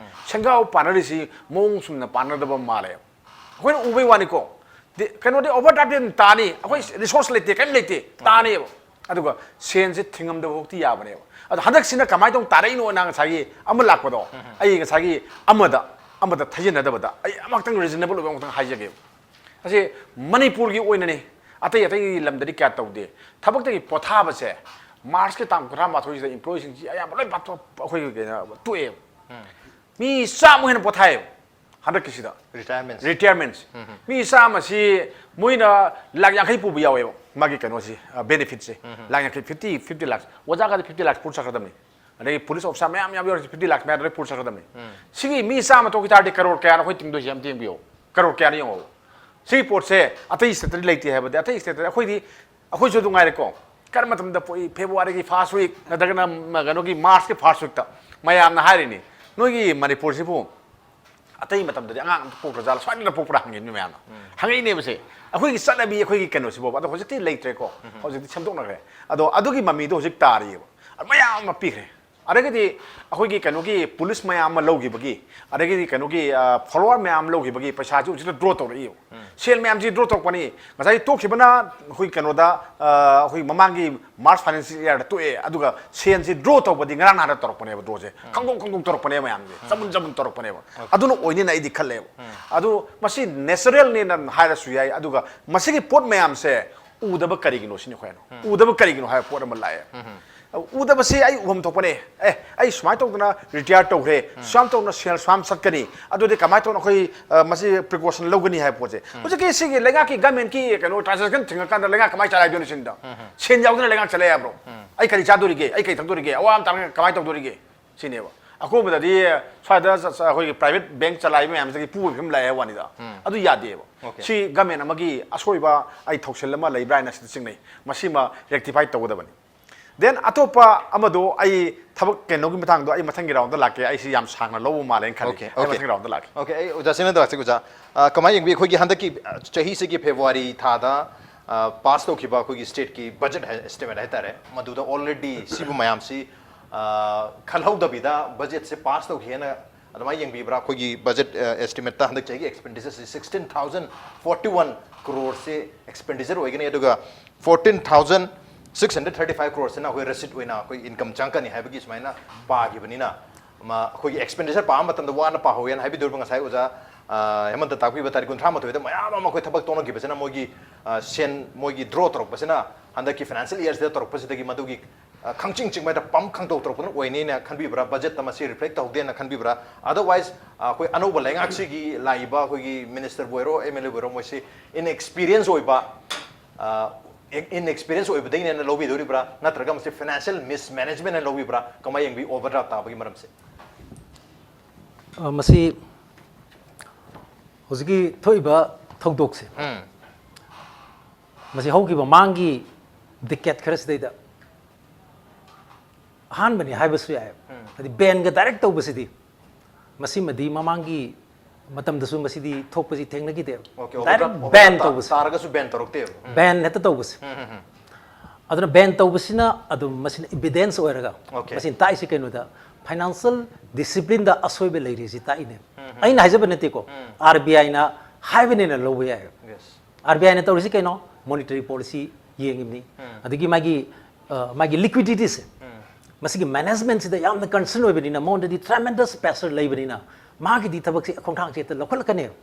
ꯁꯦꯟꯒꯥꯎ ꯄꯥꯅꯔꯤꯁꯤ ꯃꯑꯣꯡ ꯆꯨꯝꯅ ꯄꯥꯅꯗꯕ ꯃꯥꯜꯂꯦ꯫ ꯑꯩꯈꯣꯏꯅ ꯎꯕꯩ ꯋꯥꯅꯤꯀꯣ꯫ ꯗꯤ-, ꯀꯩꯅꯣꯗꯤ overdraft ꯇꯥꯅꯤ, ꯑꯩꯈꯣꯏ resource ꯂꯩꯇꯦ, ꯀꯔꯤꯝ ꯂꯩꯇꯦ, ꯇꯥꯅꯦꯕ꯫ ꯑꯗꯨꯒ ꯁꯦꯟꯁꯦ ꯊꯤꯡꯉꯝꯗꯕ ꯐꯥꯎꯗꯤ ꯌꯥꯕꯅꯦꯕ꯫ ꯑꯗꯣ ꯍꯟꯗꯛꯁꯤꯅ ꯀꯃꯥꯏꯅ ꯇꯧꯅ ꯇꯥꯔꯛꯏꯅꯣꯅ ꯉꯁꯥꯏꯒꯤ ꯑꯃ ꯂꯥꯛꯄꯗꯣ, ꯑꯩ ꯉꯁꯥꯏꯒꯤ ꯑꯃꯗ, ꯑꯃꯗ ꯊꯩꯖꯤꯟꯅꯗꯕꯗ ꯑꯩ ꯑꯃꯈꯛꯇꯪ reasonable ꯑꯣꯏꯕ ꯑꯃꯈꯛꯇꯪ ꯍꯥꯏꯖꯒꯦꯕ꯫ ꯑꯁꯤ ꯃꯅꯤꯄꯨꯔꯒꯤ ꯑꯣꯏꯅꯅꯤ, ꯑꯇꯩ ꯑꯇꯩ ꯂꯝꯗꯗꯤ ꯀꯌꯥ ꯇꯧꯗꯦ꯫ ꯊꯕꯛꯇꯒꯤ ꯄꯣꯊꯥꯕꯁꯦ March ꯀꯤ ꯇꯥꯡ ꯀꯨꯟꯊ꯭ꯔꯥ ꯃꯥꯊꯣꯏꯁꯤꯗ employee ꯁꯤꯡꯁꯤ ꯑꯌꯥꯝꯕ ꯂꯣꯏ ꯄꯥꯊꯣꯛ-, ꯑꯩꯈꯣꯏꯒꯤ ꯀꯩꯅꯣ ꯇꯣꯛꯑꯦꯕ꯫ ꯃꯤ ꯆꯥꯝꯃ ꯍꯦꯟꯅ ꯄꯣꯊꯥꯏꯌꯦꯕ ꯍꯟꯗꯛꯀꯤꯁꯤꯗ꯫ Retirement. Retirement ꯁꯤ꯫ ꯃꯤ ꯆꯥꯝꯃꯁꯤ ꯃꯣꯏꯅ ꯂꯥꯛ ꯌꯥꯡꯈꯩ ꯄꯨꯕ ꯌꯥꯎꯋꯦꯕ ꯃꯥꯒꯤ ꯀꯩꯅꯣꯁꯤ, benefit ꯁꯦ꯫ ꯂꯥꯛ ꯌꯥꯡꯈꯩ, fifty, fifty lakhs꯫ ꯑꯣꯖꯥꯒꯗꯤ fifty lakhs ꯄꯨꯔ ꯆꯠꯈ꯭ꯔꯗꯕꯅꯤ꯫ ꯑꯗꯒꯤ police officer ꯃꯌꯥꯝ ꯌꯥꯝ ꯌꯥꯎꯔꯤꯁꯦ fifty lakhs ꯃꯌꯥꯗ ꯂꯣꯏ ꯄꯨꯔ ꯆꯠꯈ꯭ꯔꯗꯕꯅꯤ꯫ ꯁꯤꯒꯤ ꯃꯤ ꯆꯥꯝꯃ ꯇꯣꯛꯈꯤ ꯇꯥꯔꯗꯤ ꯀꯔꯣꯔ ꯀꯌꯥꯅꯣ ꯑꯩꯈꯣꯏ ꯇꯤꯡꯗꯣꯏꯁꯦ ꯑꯝꯇ ꯌꯦꯡꯕꯤꯌꯨ꯫ ꯀꯔꯣꯔ ꯀꯌꯥꯅꯣ ꯌꯦꯡꯉꯣꯕ꯫ ꯁꯤꯒꯤ ꯄꯣꯠꯁꯦ ꯑꯇꯩ state ꯇꯗꯤ ꯂꯩꯇꯦ ꯍꯥꯏꯕꯗꯤ, ꯑꯇꯩ state ꯇꯗꯤ ꯑꯩꯈꯣꯏꯗꯤ, ꯑꯩꯈꯣꯏꯁꯨ ꯑꯗꯨꯝ ꯉꯥꯏꯔꯦꯀꯣ꯫ ꯀꯔꯝꯕ ꯃꯇꯝꯗ ꯄꯣꯛꯏ? February ꯒꯤ first week ꯅꯠꯇ꯭ꯔꯒꯅ ꯀꯩꯅꯣꯒꯤ March ꯀꯤ first week ꯇ꯫ ꯃꯌꯥꯝꯅ ꯍꯥꯏꯔꯤꯅꯤ, "ꯅꯣꯏꯒꯤ ꯃꯅꯤꯄꯨꯔꯁꯤꯕꯨ ꯑꯇꯩ ꯃꯇꯝꯗꯗꯤ ꯑꯉꯥꯡ ꯑꯝꯇ ꯄꯣꯛꯇ꯭ꯔꯖꯥꯠꯂ?" ꯁꯨꯃꯥꯏꯅ ꯄꯣꯛꯄ꯭ꯔꯥ ꯍꯪꯉꯤꯅꯤ ꯃꯌꯥꯝꯅ꯫ ꯍꯪꯉꯛꯏꯅꯦꯕꯁꯦ꯫ ꯑꯩꯈꯣꯏꯒꯤ ꯆꯠꯅꯕꯤ, ꯑꯩꯈꯣꯏꯒꯤ ꯀꯩꯅꯣꯁꯤꯕꯣꯕ꯫ ꯑꯗꯣ ꯍꯧꯖꯤꯛꯇꯤ ꯂꯩꯇ꯭ꯔꯦꯀꯣ꯫ ꯍꯧꯖꯤꯛꯇꯤ ꯁꯦꯝꯗꯣꯛꯅꯈ꯭ꯔꯦ꯫ ꯑꯗꯣ ꯑꯗꯨꯒꯤ ꯃꯃꯤꯗꯣ ꯍꯧꯖꯤꯛ ꯇꯥꯔꯤꯑꯕ꯫ ꯃꯌꯥꯝ ꯑꯃ ꯄꯤꯈ꯭ꯔꯦ꯫ ꯑꯗꯒꯤꯗꯤ ꯑꯩꯈꯣꯏꯒꯤ ꯀꯩꯅꯣꯒꯤ police ꯃꯌꯥꯝ ꯑꯃ ꯂꯧꯈꯤꯕꯒꯤ, ꯑꯗꯒꯤꯗꯤ ꯀꯩꯅꯣꯒꯤ, ꯑ, follower ꯃꯌꯥꯝ ꯑꯃ ꯂꯧꯈꯤꯕꯒꯤ ꯄꯩꯁꯥꯁꯤ ꯍꯧꯖꯤꯛꯇ draw ꯇꯧꯔꯛꯏꯕ꯫ ꯁꯦꯜ ꯃꯌꯥꯝꯁꯤ draw ꯇꯧꯔꯛꯄꯅꯤ꯫ ꯉꯁꯥꯏ ꯇꯣꯛꯈꯤꯕꯅ ꯑꯩꯈꯣꯏ ꯀꯩꯅꯣꯗ, ꯑ, ꯑꯩꯈꯣꯏ ꯃꯃꯥꯡꯒꯤ March financial year ꯗ ꯇꯣꯛꯑꯦ꯫ ꯑꯗꯨꯒ ꯁꯦꯜꯁꯤ draw ꯇꯧꯕꯗꯤ ꯉꯔꯥꯡ ꯅꯍꯥꯟꯗ ꯇꯧꯔꯛꯄꯅꯦꯕ꯫ Draw ꯁꯦ ꯈꯪꯗꯣꯛ ꯈꯪꯗꯣꯛ ꯇꯧꯔꯛꯄꯅꯦꯕ ꯃꯌꯥꯝꯁꯦ꯫ ꯆꯃꯨꯟ ꯆꯃꯨꯟ ꯇꯧꯔꯛꯄꯅꯦꯕ꯫ ꯑꯗꯨꯅ ꯑꯣꯏꯅꯤꯅ ꯑꯩꯗꯤ ꯈꯜꯂꯦꯕ꯫ ꯑꯗꯨ ꯃꯁꯤ natural ꯅꯦꯅ ꯍꯥꯏꯔꯁꯨ ꯌꯥꯏ꯫ ꯑꯗꯨꯒ ꯃꯁꯤꯒꯤ ꯄꯣꯠ ꯃꯌꯥꯝꯁꯦ ꯎꯗꯕ ꯀꯔꯤꯒꯤꯅꯣ ꯁꯤꯅꯤ ꯑꯩꯈꯣꯏꯅ꯫ ꯎꯗꯕ ꯀꯔꯤꯒꯤꯅꯣ ꯍꯥꯏꯕ ꯄꯣꯠ ꯑꯃ ꯂꯥꯛꯑꯦ꯫ ꯎꯗꯕꯁꯤ ꯑꯩ ꯎꯐꯝ ꯊꯣꯛꯄꯅꯦ꯫ ꯑꯦ, ꯑꯩ ꯁꯨꯃꯥꯏꯅ ꯇꯧꯗꯅ retire ꯇꯧꯈ꯭ꯔꯦ, ꯁꯨꯃꯥꯏꯅ ꯇꯧꯗꯅ ꯁꯦꯜ ꯁꯨꯃꯥꯏꯅ ꯆꯠꯀꯅꯤ, ꯑꯗꯨꯗꯤ ꯀꯃꯥꯏꯅ ꯇꯧꯅ ꯑꯩꯈꯣꯏ, ꯑ, ꯃꯁꯤ precaution ꯂꯧꯒꯅꯤ ꯍꯥꯏꯕ ꯄꯣꯠꯁꯦ꯫ ꯍꯧꯖꯤꯛꯀꯤ ꯁꯤꯒꯤ ꯂꯩꯉꯥꯛꯀꯤ government ꯀꯤ ꯀꯩꯅꯣ transaction ꯊꯤꯡꯉꯀꯥꯟꯗ ꯂꯩꯉꯥꯛ ꯀꯃꯥꯏꯅ ꯆꯂꯥꯏꯗꯣꯏꯅꯣ ꯁꯤꯅꯤꯗ? ꯁꯦꯟ ꯌꯥꯎꯗꯅ ꯂꯩꯉꯥꯛ ꯆꯂꯥꯏ ꯌꯥꯕ꯭ꯔꯣ? ꯑꯩ ꯀꯔꯤ ꯆꯥꯗꯣꯔꯤꯒꯦ? ꯑꯩ ꯀꯔꯤ ꯊꯛꯇꯣꯔꯤꯒꯦ? ꯑꯋꯥ ꯑꯃ ꯇꯥꯔꯒ ꯀꯃꯥꯏꯅ ꯇꯧꯗꯣꯔꯤꯒꯦ? ꯁꯤꯅꯦꯕ꯫ ꯑꯀꯣꯟꯕꯗꯗꯤ ꯁ꯭ꯋꯥꯏꯗ ꯆ-, ꯆ-, ꯑꯩꯈꯣꯏꯒꯤ private bank ꯆꯂꯥꯏꯕ ꯃꯌꯥꯝꯁꯤꯗꯒꯤ ꯄꯨꯕꯒꯤ ꯐꯤꯕꯝ ꯂꯥꯛꯑꯦ ꯍꯥꯏꯕ ꯋꯥꯅꯤꯗ꯫ ꯑꯗꯨ ꯌꯥꯗꯦꯕ꯫ Okay. ꯁꯤ government ꯑꯃꯒꯤ ꯑꯁꯣꯏꯕ, ꯑꯩ ꯊꯧꯁꯤꯜ ꯑꯃ ꯂꯩꯕ꯭ꯔꯥ ꯍꯥꯏꯅ ꯁꯤꯗ ꯆꯤꯡꯅꯩ꯫ ꯃꯁꯤꯃ rectify ꯇꯧꯒꯗꯕꯅꯤ꯫ Then ꯑꯇꯣꯞꯄ ꯑꯃꯗꯣ ꯑꯩ ꯊꯕꯛ ꯀꯩꯅꯣꯒꯤ ꯃꯇꯥꯡꯗꯣ ꯑꯩ ꯃꯊꯪꯒꯤ round ꯗ ꯂꯥꯛꯀꯦ꯫ ꯑꯩꯁꯤ ꯌꯥꯝ ꯁꯥꯡꯅ ꯂꯧꯕ ꯃꯥꯜꯂꯦꯅ ꯈꯜꯂꯤ꯫ Okay, ꯑꯩ okay. ꯃꯊꯪꯒꯤ round ꯗ ꯂꯥꯛꯀꯦ꯫ Okay, ꯑꯩ ꯑꯣꯖꯥ ꯁꯤꯃꯟꯗ ꯂꯥꯛꯆꯒꯦ ꯑꯣꯖꯥ꯫ ꯑ, ꯀꯃꯥꯏꯅ ꯌꯦꯡꯕꯤ? ꯑꯩꯈꯣꯏꯒꯤ ꯍꯟꯗꯛꯀꯤ, ꯑ, ꯆꯍꯤꯁꯤꯒꯤ February ꯊꯥꯗ, ꯄꯥꯁ ꯇꯧꯈꯤꯕ ꯑꯩꯈꯣꯏꯒꯤ ꯁ꯭ꯇꯦꯠꯀꯤ ꯕꯖꯦꯠ ꯍꯥꯏ, ꯑꯦꯁꯇꯤꯃꯦꯠ ꯍꯥꯏꯇꯥꯔꯦ, ꯃꯗꯨꯗ ꯑꯣꯜꯔꯦꯗꯤ ꯁꯤꯕꯨ ꯃꯌꯥꯝꯁꯤ, ꯑ, ꯈꯜꯍꯧꯗꯕꯤꯗ ꯕꯖꯦꯠꯁꯦ ꯄꯥꯁ ꯇꯧꯈꯤꯑꯅ ꯑꯗꯨꯃꯥꯏꯅ ꯌꯦꯡꯕꯤꯕ꯭ꯔꯥ? ꯑꯩꯈꯣꯏꯒꯤ ꯕꯖꯦꯠ, ꯑ, ꯑꯦꯁꯇꯤꯃꯦꯠꯇ ꯍꯟꯗꯛ ꯆꯍꯤꯒꯤ ꯑꯦꯛꯁꯄꯦꯟꯗꯤꯆꯔꯁꯤ sixteen thousand forty one crore ꯑꯣꯏꯒꯅꯤ, ꯑꯗꯨꯒ fourteen thousand six hundred thirty five crore ꯑꯩꯈꯣꯏ ꯔꯤꯁꯤꯠ ꯑꯣꯏꯅ ꯑꯩꯈꯣꯏ ꯏꯟꯀꯝ ꯆꯪꯉꯛꯀꯅꯤ ꯍꯥꯏꯕꯒꯤ ꯁꯨꯃꯥꯏꯅ ꯄꯥꯈꯤꯕꯅꯤꯅ, ꯃ-, ꯑꯩꯈꯣꯏꯒꯤ ꯑꯦꯛꯁꯄꯦꯟꯗꯤꯆꯔ ꯄꯥꯕ ꯃꯇꯝꯗ ꯋꯥꯅ ꯄꯥꯍꯧꯋꯦꯅ ꯍꯥꯏꯕꯤꯗꯣꯔꯤꯕ ꯉꯁꯥꯏ ꯑꯣꯖꯥ, ꯑ, ꯍꯦꯃꯟꯇ ꯇꯥꯛꯄꯤꯕ ꯇꯥꯔꯤꯛ ꯀꯨꯟꯊ꯭ꯔꯥ ꯃꯥꯊꯣꯏꯗ ꯃꯌꯥꯝ ꯑꯃ ꯑꯩꯈꯣꯏ ꯊꯕꯛ ꯇꯣꯛꯅꯈꯤꯕꯁꯤꯅ ꯃꯣꯏꯒꯤ, ꯑ, ꯁꯦꯟ ꯃꯣꯏꯒꯤ ꯗ꯭ꯔꯣ ꯇꯧꯔꯛꯄꯁꯤꯅ ꯍꯟꯗꯛꯀꯤ ꯐꯥꯏꯅꯥꯟꯁꯤꯌꯦꯜ ꯏꯌꯔꯁꯤꯗ ꯇꯧꯔꯛꯄꯁꯤꯗꯒꯤ ꯃꯗꯨꯒꯤ, ꯑ, ꯈꯪꯆꯤꯡ ꯆꯤꯡꯕ ꯍꯥꯏꯗ ꯄꯝ ꯈꯪꯗꯧ ꯇꯧꯔꯛꯄꯅ ꯑꯣꯏꯅꯤꯅ ꯈꯟꯕꯤꯕ꯭ꯔꯥ? ꯕꯖꯦꯠꯇ ꯃꯁꯤ ꯔꯤꯐ꯭ꯂꯦꯛ ꯇꯧꯍꯧꯗꯦꯅ ꯈꯟꯕꯤꯕ꯭ꯔꯥ? Otherwise, ꯑ, ꯑꯩꯈꯣꯏ ꯑꯅꯧꯕ ꯂꯩꯉꯥꯛꯁꯤꯒꯤ ꯂꯥꯛꯏꯕ ꯑꯩꯈꯣꯏꯒꯤ ꯃꯤꯅꯤꯁꯇꯔꯕꯨ ꯑꯣꯏꯔꯣ, ꯑꯦꯝ ꯑꯦꯜ ꯑꯦꯕꯨ ꯑꯣꯏꯔꯣ, ꯃꯣꯏꯁꯤ ꯏꯟꯑꯦꯛꯁꯄꯤꯔꯤꯌꯦꯟꯁ ꯑꯣꯏꯕ, ꯑ, ꯏꯟꯑꯦꯛꯁꯄꯤꯔꯤꯌꯦꯟꯁ ꯑꯣꯏꯕꯗꯒꯤꯅꯦꯅ ꯂꯧꯕꯤꯗꯣꯔꯤꯕ꯭ꯔꯥ, ꯅꯠꯇ꯭ꯔꯒ ꯃꯁꯤ ꯐꯥꯏꯅꯥꯟꯁꯤꯌꯦꯜ ꯃꯤꯁꯃꯦꯅꯦꯖꯃꯦꯟ ꯍꯥꯏꯅ ꯂꯧꯕꯤꯕ꯭ꯔꯥ? ꯀꯃꯥꯏꯅ ꯌꯦꯡꯕꯤ ꯑꯣꯚꯔꯗ꯭ꯔꯥꯐ ꯇꯥꯕꯒꯤ ꯃꯔꯝꯁꯦ? ꯑ, ꯃꯁꯤ ꯍꯧꯖꯤꯛꯀꯤ ꯊꯣꯛꯏꯕ ꯊꯧꯗꯣꯛꯁꯦ, ꯎꯝ꯫ ꯃꯁꯤ ꯍꯧꯈꯤꯕ ꯃꯃꯥꯡꯒꯤ ꯗꯤꯀꯦꯠ ꯈꯔꯁꯤꯗꯩꯗ ꯑꯍꯥꯟꯕꯅꯤ ꯍꯥꯏꯕꯁꯨ ꯌꯥꯏ꯫ ꯎꯝ꯫ ꯍꯥꯏꯗꯤ ꯕꯦꯟꯒ ꯗꯥꯏꯔꯦꯛ ꯇꯧꯕꯁꯤꯗꯤ, ꯃꯁꯤꯃꯗꯤ ꯃꯃꯥꯡꯒꯤ ꯃꯇꯝꯗꯁꯨ ꯃꯁꯤꯗꯤ ꯊꯣꯛꯄꯁꯤ ꯊꯦꯡꯅꯈꯤꯗꯦ꯫ ꯑꯣꯀꯦ, ꯗꯥꯏꯔꯦꯛ ꯑꯣꯚꯔꯗ꯭ꯔꯥꯐ, ꯕꯦꯟ ꯑꯣꯚꯔꯗ꯭ꯔꯥꯐ ꯇꯧꯕꯁꯦ꯫ ꯇꯥꯔꯒꯁꯨ ꯕꯦꯟ ꯇꯧꯔꯛꯇꯦꯕ꯫ ꯎꯝ꯫ ꯕꯦꯟ ꯍꯦꯛꯇ ꯇꯧꯕꯁꯦ꯫ ꯎꯝ, ꯎꯝ, ꯎꯝ꯫ ꯑꯗꯨꯅ ꯕꯦꯟ ꯇꯧꯕꯁꯤꯅ ꯑꯗꯨꯝ ꯃꯁꯤꯅ ꯏꯚꯤꯗꯦꯟꯁ ꯑꯣꯏꯔꯒ, ꯑꯣꯀꯦ꯫ ꯃꯁꯤꯅ ꯇꯥꯛꯏꯁꯤ ꯀꯩꯅꯣꯗ, ꯐꯥꯏꯅꯥꯟꯁꯤꯌꯦꯜ ꯗꯤꯁꯤꯄ꯭ꯂꯤꯟꯗ ꯑꯁꯣꯏꯕ ꯂꯩꯔꯤꯁꯤ ꯇꯥꯛꯏꯅꯦ꯫ ꯎꯝ, ꯎꯝ꯫ ꯑꯩꯅ ꯍꯥꯏꯖꯕ ꯅꯠꯇꯦꯀꯣ, ꯎꯝ꯫ ꯑꯥꯔ ꯕꯤ ꯑꯥꯏꯅ ꯍꯥꯏꯕꯅꯦꯅ ꯂꯧꯕ ꯌꯥꯏ꯫ ꯌꯦꯁ꯫ ꯑꯥꯔ ꯕꯤ ꯑꯥꯏꯅ ꯇꯧꯔꯤꯁꯤ ꯀꯩꯅꯣ? ꯃꯣꯅꯤꯇꯔꯤ ꯄꯣꯂꯤꯁꯤ ꯌꯦꯡꯉꯤꯕꯅꯤ꯫ ꯎꯝ꯫ ꯑꯗꯒꯤ ꯃꯥꯒꯤ, ꯑ, ꯃꯥꯒꯤ ꯂꯤꯀ꯭ꯋꯤꯗꯤꯇꯤꯁꯦ, ꯎꯝ꯫ ꯃꯁꯤꯒꯤ ꯃꯦꯅꯦꯖꯃꯦꯟꯁꯤꯗ ꯌꯥꯝꯅ ꯀꯟꯁꯔꯟ ꯑꯣꯏꯕꯅꯤꯅ, ꯃꯉꯣꯟꯗꯗꯤ ꯇ꯭ꯔꯦꯃꯦꯟꯗꯁ ꯄ꯭ꯔꯦꯁꯔ ꯂꯩꯕꯅꯤꯅ, ꯃꯥꯒꯤꯗꯤ ꯊꯕꯛꯁꯤ ꯈꯣꯡꯊꯥꯡꯁꯦ ꯍꯦꯛꯇ ꯂꯧꯈꯠꯂꯛꯀꯅꯦꯕ꯫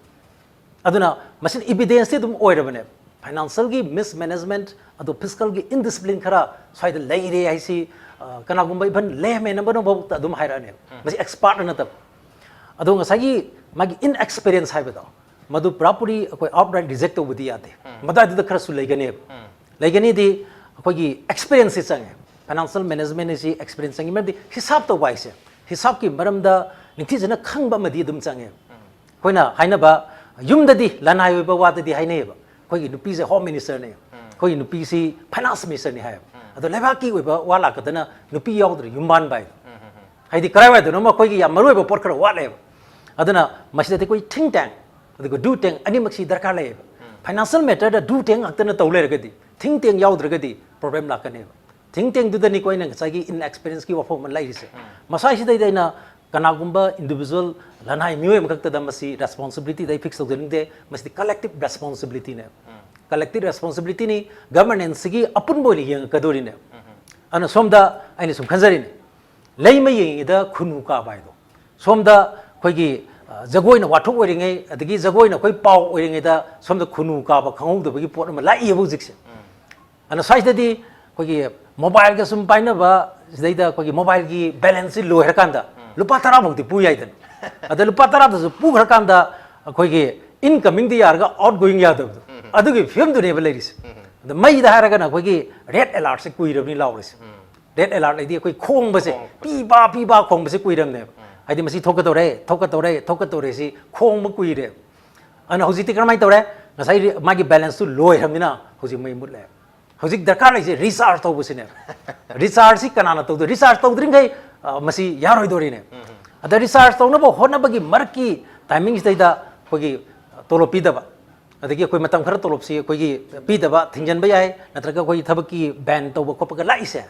ꯑꯗꯨꯅ ꯃꯁꯤꯅ ꯏꯚꯤꯗꯦꯟꯁꯇꯤ ꯑꯗꯨꯝ ꯑꯣꯏꯔꯕꯅꯦ꯫ ꯐꯥꯏꯅꯥꯟꯁꯤꯌꯦꯜꯒꯤ ꯃꯤꯁꯃꯦꯅꯦꯖꯃꯦꯟꯠ, ꯑꯗꯣ ꯐꯤꯁꯀꯦꯜꯒꯤ ꯏꯟꯗꯤꯁꯤꯄ꯭ꯂꯤꯟ ꯈꯔ ꯁ꯭ꯋꯥꯏꯗ ꯂꯩꯔꯦ ꯍꯥꯏꯁꯤ, ꯑ, ꯀꯅꯥꯒꯨꯝꯕ ꯏꯚꯟ ꯂꯦꯃꯦꯟ ꯑꯃꯅꯐꯥꯎꯗ ꯑꯗꯨꯝ ꯍꯥꯏꯔꯛꯑꯅꯦꯕ꯫ ꯎꯝ꯫ ꯃꯁꯤ ꯑꯦꯛꯁꯄꯥꯔꯠꯅ ꯅꯠꯇꯕ꯫ ꯑꯗꯣ ꯉꯁꯥꯏꯒꯤ ꯃꯥꯒꯤ ꯏꯟꯑꯦꯛꯁꯄꯤꯔꯤꯌꯦꯟꯁ ꯍꯥꯏꯕꯗꯣ, ꯃꯗꯨ ꯄꯨꯔꯥꯄꯨꯔꯤ ꯑꯩꯈꯣꯏ ꯑꯥꯎꯠꯔꯥꯏꯠ ꯔꯤꯖꯦꯛ ꯇꯧꯕꯗꯤ ꯌꯥꯗꯦ꯫ ꯎꯝ꯫ ꯃꯗꯥꯏꯗꯨꯗ ꯈꯔꯁꯨ ꯂꯩꯒꯅꯦꯕ꯫ ꯎꯝ꯫ ꯂꯩꯒꯅꯤꯗꯤ ꯑꯩꯈꯣꯏꯒꯤ ꯑꯦꯛꯁꯄꯤꯔꯤꯌꯦꯟꯁꯁꯤ ꯆꯪꯉꯦ꯫ ꯐꯥꯏꯅꯥꯟꯁꯤꯌꯦꯜ ꯃꯦꯅꯦꯖꯃꯦꯟ ꯑꯁꯤ ꯑꯦꯛꯁꯄꯤꯔꯤꯌꯦꯟꯁ ꯆꯪꯉꯤ꯫ ꯃꯔꯝꯗꯤ ꯍꯤꯁꯥꯞ ꯇꯧꯕ ꯍꯥꯏꯁꯦ, ꯍꯤꯁꯥꯞꯀꯤ ꯃꯔꯝꯗ ꯅꯤꯡꯊꯤꯖꯅ ꯈꯪꯕ ꯑꯃꯗꯤ ꯑꯗꯨꯝ ꯆꯪꯉꯦ꯫ ꯎꯝ꯫ ꯑꯩꯈꯣꯏꯅ ꯍꯥꯏꯅꯕ, ꯌꯨꯝꯗꯗꯤ ꯂꯅꯥꯏ ꯑꯣꯏꯕ ꯋꯥꯗꯗꯤ ꯍꯥꯏꯅꯩꯌꯦꯕ, ꯑꯩꯈꯣꯏꯒꯤ ꯅꯨꯄꯤꯁꯦ ꯍꯣꯝ ꯃꯤꯅꯤꯁꯇꯔꯅꯦ, ꯎꯝ꯫ ꯑꯩꯈꯣꯏꯒꯤ ꯅꯨꯄꯤꯁꯤ ꯐꯥꯏꯅꯥꯟꯁ ꯃꯤꯅꯤꯁꯇꯔꯅꯤ ꯍꯥꯏꯌꯦꯕ꯫ ꯎꯝ꯫ ꯑꯗꯣ ꯂꯩꯕꯥꯛꯀꯤ ꯑꯣꯏꯕ ꯋꯥ ꯂꯥꯛꯀꯗꯅ ꯅꯨꯄꯤ ꯌꯥꯎꯗ꯭ꯔꯦ ꯌꯨꯝꯕꯥꯟꯕ ꯍꯥꯏꯗꯣ꯫ ꯎꯝ, ꯎꯝ, ꯎꯝ꯫ ꯍꯥꯏꯗꯤ ꯀꯔꯥꯏꯋꯥꯏꯗꯅꯣꯃ ꯑꯩꯈꯣꯏꯒꯤ ꯌꯥꯝ ꯃꯔꯨ ꯑꯣꯏꯕ ꯄꯣꯠ ꯈꯔ ꯋꯥꯠꯂꯦꯕ꯫ ꯑꯗꯨꯅ ꯃꯁꯤꯗꯗꯤ ꯑꯩꯈꯣꯏ ꯊꯤꯡ ꯇꯦꯡ ꯑꯗꯨꯒ ꯗꯨ ꯇꯦꯡ ꯑꯅꯤꯃꯛꯁꯤ ꯗꯔꯀꯥꯔ ꯂꯩꯌꯦꯕ꯫ ꯎꯝ꯫ ꯐꯥꯏꯅꯥꯟꯁꯤꯌꯦꯜ ꯃꯦꯇꯔꯗ ꯗꯨ ꯊꯦꯡ ꯉꯥꯛꯇꯅ ꯇꯧ ꯂꯩꯔꯒꯗꯤ, ꯊꯤꯡ ꯇꯦꯡ ꯌꯥꯎꯗ꯭ꯔꯒꯗꯤ ꯄ꯭ꯔꯣꯕ꯭ꯂꯦꯝ ꯂꯥꯛꯀꯅꯦꯕ꯫ ꯊꯤꯡ ꯇꯦꯡꯗꯨꯗꯅꯤꯀꯣ ꯑꯩꯅ ꯉꯁꯥꯏꯒꯤ ꯏꯟꯑꯦꯛꯁꯄꯤꯔꯤꯌꯦꯟꯁꯀꯤ ꯋꯥꯐꯝ ꯑꯃ ꯂꯩꯔꯤꯁꯦ꯫ ꯃꯁꯥꯏꯁꯤꯗꯩꯗ ꯑꯩꯅ ꯀꯅꯥꯒꯨꯝꯕ ꯏꯟꯗꯤꯕꯤꯖꯨꯋꯦꯜ ꯂꯅꯥꯏ ꯃꯤꯑꯣꯏ ꯑꯃꯈꯛꯇꯗ ꯃꯁꯤ ꯔꯦꯁꯄꯣꯟꯁꯤꯕꯤꯂꯤꯇꯤꯗ ꯑꯩ ꯐꯤꯛꯁ ꯇꯧꯖꯅꯤꯡꯗꯦ꯫ ꯃꯁꯤꯗꯤ ꯀꯂꯦꯛꯇꯤꯞ ꯔꯦꯁꯄꯣꯟꯁꯤꯕꯤꯂꯤꯇꯤꯅꯦꯕ꯫ ꯀꯂꯦꯛꯇꯤꯞ ꯔꯦꯁꯄꯣꯟꯁꯤꯕꯤꯂꯤꯇꯤꯅꯤ꯫ ꯒꯚꯔꯅꯦꯟꯁꯁꯤꯒꯤ ꯑꯄꯨꯟꯕ ꯑꯣꯏꯅ ꯌꯦꯡꯉꯛꯀꯗꯣꯔꯤꯅꯦꯕ꯫ ꯑꯗꯨꯅ ꯁꯣꯝꯗ ꯑꯩꯅ ꯁꯨꯝ ꯈꯟꯖꯔꯤꯅꯦ, ꯂꯩꯃ ꯌꯦꯡꯉꯤꯉꯩꯗ ꯈꯨꯅꯨ ꯀꯥꯕ ꯍꯥꯏꯗꯣ꯫ ꯁꯣꯝꯗ ꯑꯩꯈꯣꯏꯒꯤ, ꯑ, ꯖꯒꯣꯏꯅ ꯋꯥꯊꯣꯛ ꯑꯣꯏꯔꯤꯉꯩ, ꯑꯗꯒꯤ ꯖꯒꯣꯏꯅ ꯑꯩꯈꯣꯏ ꯄꯥꯎ ꯑꯣꯏꯔꯤꯉꯩꯗ, ꯁꯣꯝꯗ ꯈꯨꯅꯨ ꯀꯥꯕ ꯈꯪꯍꯧꯗꯕꯒꯤ ꯄꯣꯠ ꯑꯃ ꯂꯥꯛꯏꯌꯦꯕ ꯍꯧꯖꯤꯛꯁꯦ꯫ ꯑꯗꯨꯅ ꯁ꯭ꯋꯥꯏꯁꯤꯗꯗꯤ ꯑꯩꯈꯣꯏꯒꯤ ꯃꯣꯕꯥꯏꯜꯒ ꯁꯨꯝ ꯄꯥꯏꯅꯕ ꯁꯤꯗꯩꯗ ꯑꯩꯈꯣꯏꯒꯤ ꯃꯣꯕꯥꯏꯜꯒꯤ ꯕꯦꯂꯦꯟꯁꯁꯤ ꯂꯣꯏꯈ꯭ꯔꯀꯥꯟꯗ ꯂꯨꯄꯥ ꯇꯔꯥꯃꯨꯛꯇꯤ ꯄꯨ ꯌꯥꯏꯗꯅ꯫ ꯑꯗ ꯂꯨꯄꯥ ꯇꯔꯥꯗꯨꯁꯨ ꯄꯨꯈ꯭ꯔꯀꯥꯟꯗ ꯑꯩꯈꯣꯏꯒꯤ ꯏꯟꯀꯃꯤꯡꯗꯤ ꯌꯥꯔꯒ ꯑꯥꯎꯠ ꯒꯣꯌꯤꯡ ꯌꯥꯗꯕꯗꯣ, ꯑꯗꯨꯒꯤ ꯐꯤꯕꯝꯗꯨꯅꯦꯕ ꯂꯩꯔꯤꯁꯦ꯫ ꯑꯗ ꯃꯩꯗ ꯍꯥꯏꯔꯒꯅ ꯑꯩꯈꯣꯏꯒꯤ ꯔꯦꯗ ꯑꯦꯂꯥꯔꯠꯁꯦ ꯀꯨꯏꯔꯕꯅꯤ ꯂꯥꯎꯔꯤꯁꯦ꯫ ꯔꯦꯗ ꯑꯦꯂꯥꯔꯠ ꯍꯥꯏꯗꯤ ꯑꯩꯈꯣꯏ ꯈꯣꯡꯕꯁꯦ, ꯈꯣꯡꯕꯁꯦ꯫ ꯄꯤ ꯄꯥ, ꯄꯤ ꯄꯥ ꯈꯣꯡꯕꯁꯦ ꯀꯨꯏꯔꯕꯅꯦꯕ꯫ ꯍꯥꯏꯗꯤ ꯃꯁꯤ ꯊꯣꯛꯀꯗꯧꯔꯦ, ꯊꯣꯛꯀꯗꯧꯔꯦ, ꯊꯣꯛꯀꯗꯧꯔꯦ ꯁꯤ ꯈꯣꯡꯕ ꯀꯨꯏꯔꯦ꯫ ꯑꯗꯨꯅ ꯍꯧꯖꯤꯛꯇꯤ ꯀꯔꯝꯍꯥꯏꯅ ꯇꯧꯔꯦ? ꯉꯁꯥꯏ ꯔꯤ-, ꯃꯥꯒꯤ ꯕꯦꯂꯦꯟꯁꯇꯨ ꯂꯣꯏꯈ꯭ꯔꯕꯅꯤꯅ ꯍꯧꯖꯤꯛ ꯃꯩ ꯃꯨꯠꯂꯦ꯫ ꯍꯧꯖꯤꯛ ꯗꯔꯀꯥꯔ ꯂꯩꯁꯦ ꯔꯤꯆꯥꯔꯖ ꯇꯧꯕꯁꯤꯅꯦ꯫ ꯔꯤꯆꯥꯔꯖꯁꯤ ꯀꯅꯥꯅ ꯇꯧꯗꯣꯏ? ꯔꯤꯆꯥꯔꯖ ꯇꯧꯗ꯭ꯔꯤꯈꯩ, ꯑ, ꯃꯁꯤ ꯌꯥꯔꯣꯏꯗꯣꯔꯤꯅꯦ꯫ ꯑꯗ ꯔꯤꯆꯥꯔꯖ ꯇꯧꯅꯕ ꯍꯣꯠꯅꯕꯒꯤ ꯃꯔꯛꯀꯤ ꯇꯥꯏꯃꯤꯡꯁꯤꯗꯩꯗ ꯑꯩꯈꯣꯏꯒꯤ ꯇꯣꯂꯣꯞ ꯄꯤꯗꯕ, ꯑꯗꯒꯤ ꯑꯩꯈꯣꯏ ꯃꯇꯝ ꯈꯔ ꯇꯣꯂꯣꯞꯁꯤ ꯑꯩꯈꯣꯏꯒꯤ ꯄꯤꯗꯕ, ꯊꯤꯡꯖꯤꯟꯕ ꯌꯥꯏ, ꯅꯠꯇ꯭ꯔꯒ ꯑꯩꯈꯣꯏꯒꯤ ꯊꯕꯛꯀꯤ ꯕꯦꯟ ꯇꯧꯕ ꯈꯣꯠꯄꯒ ꯂꯥꯛꯏꯁꯦ꯫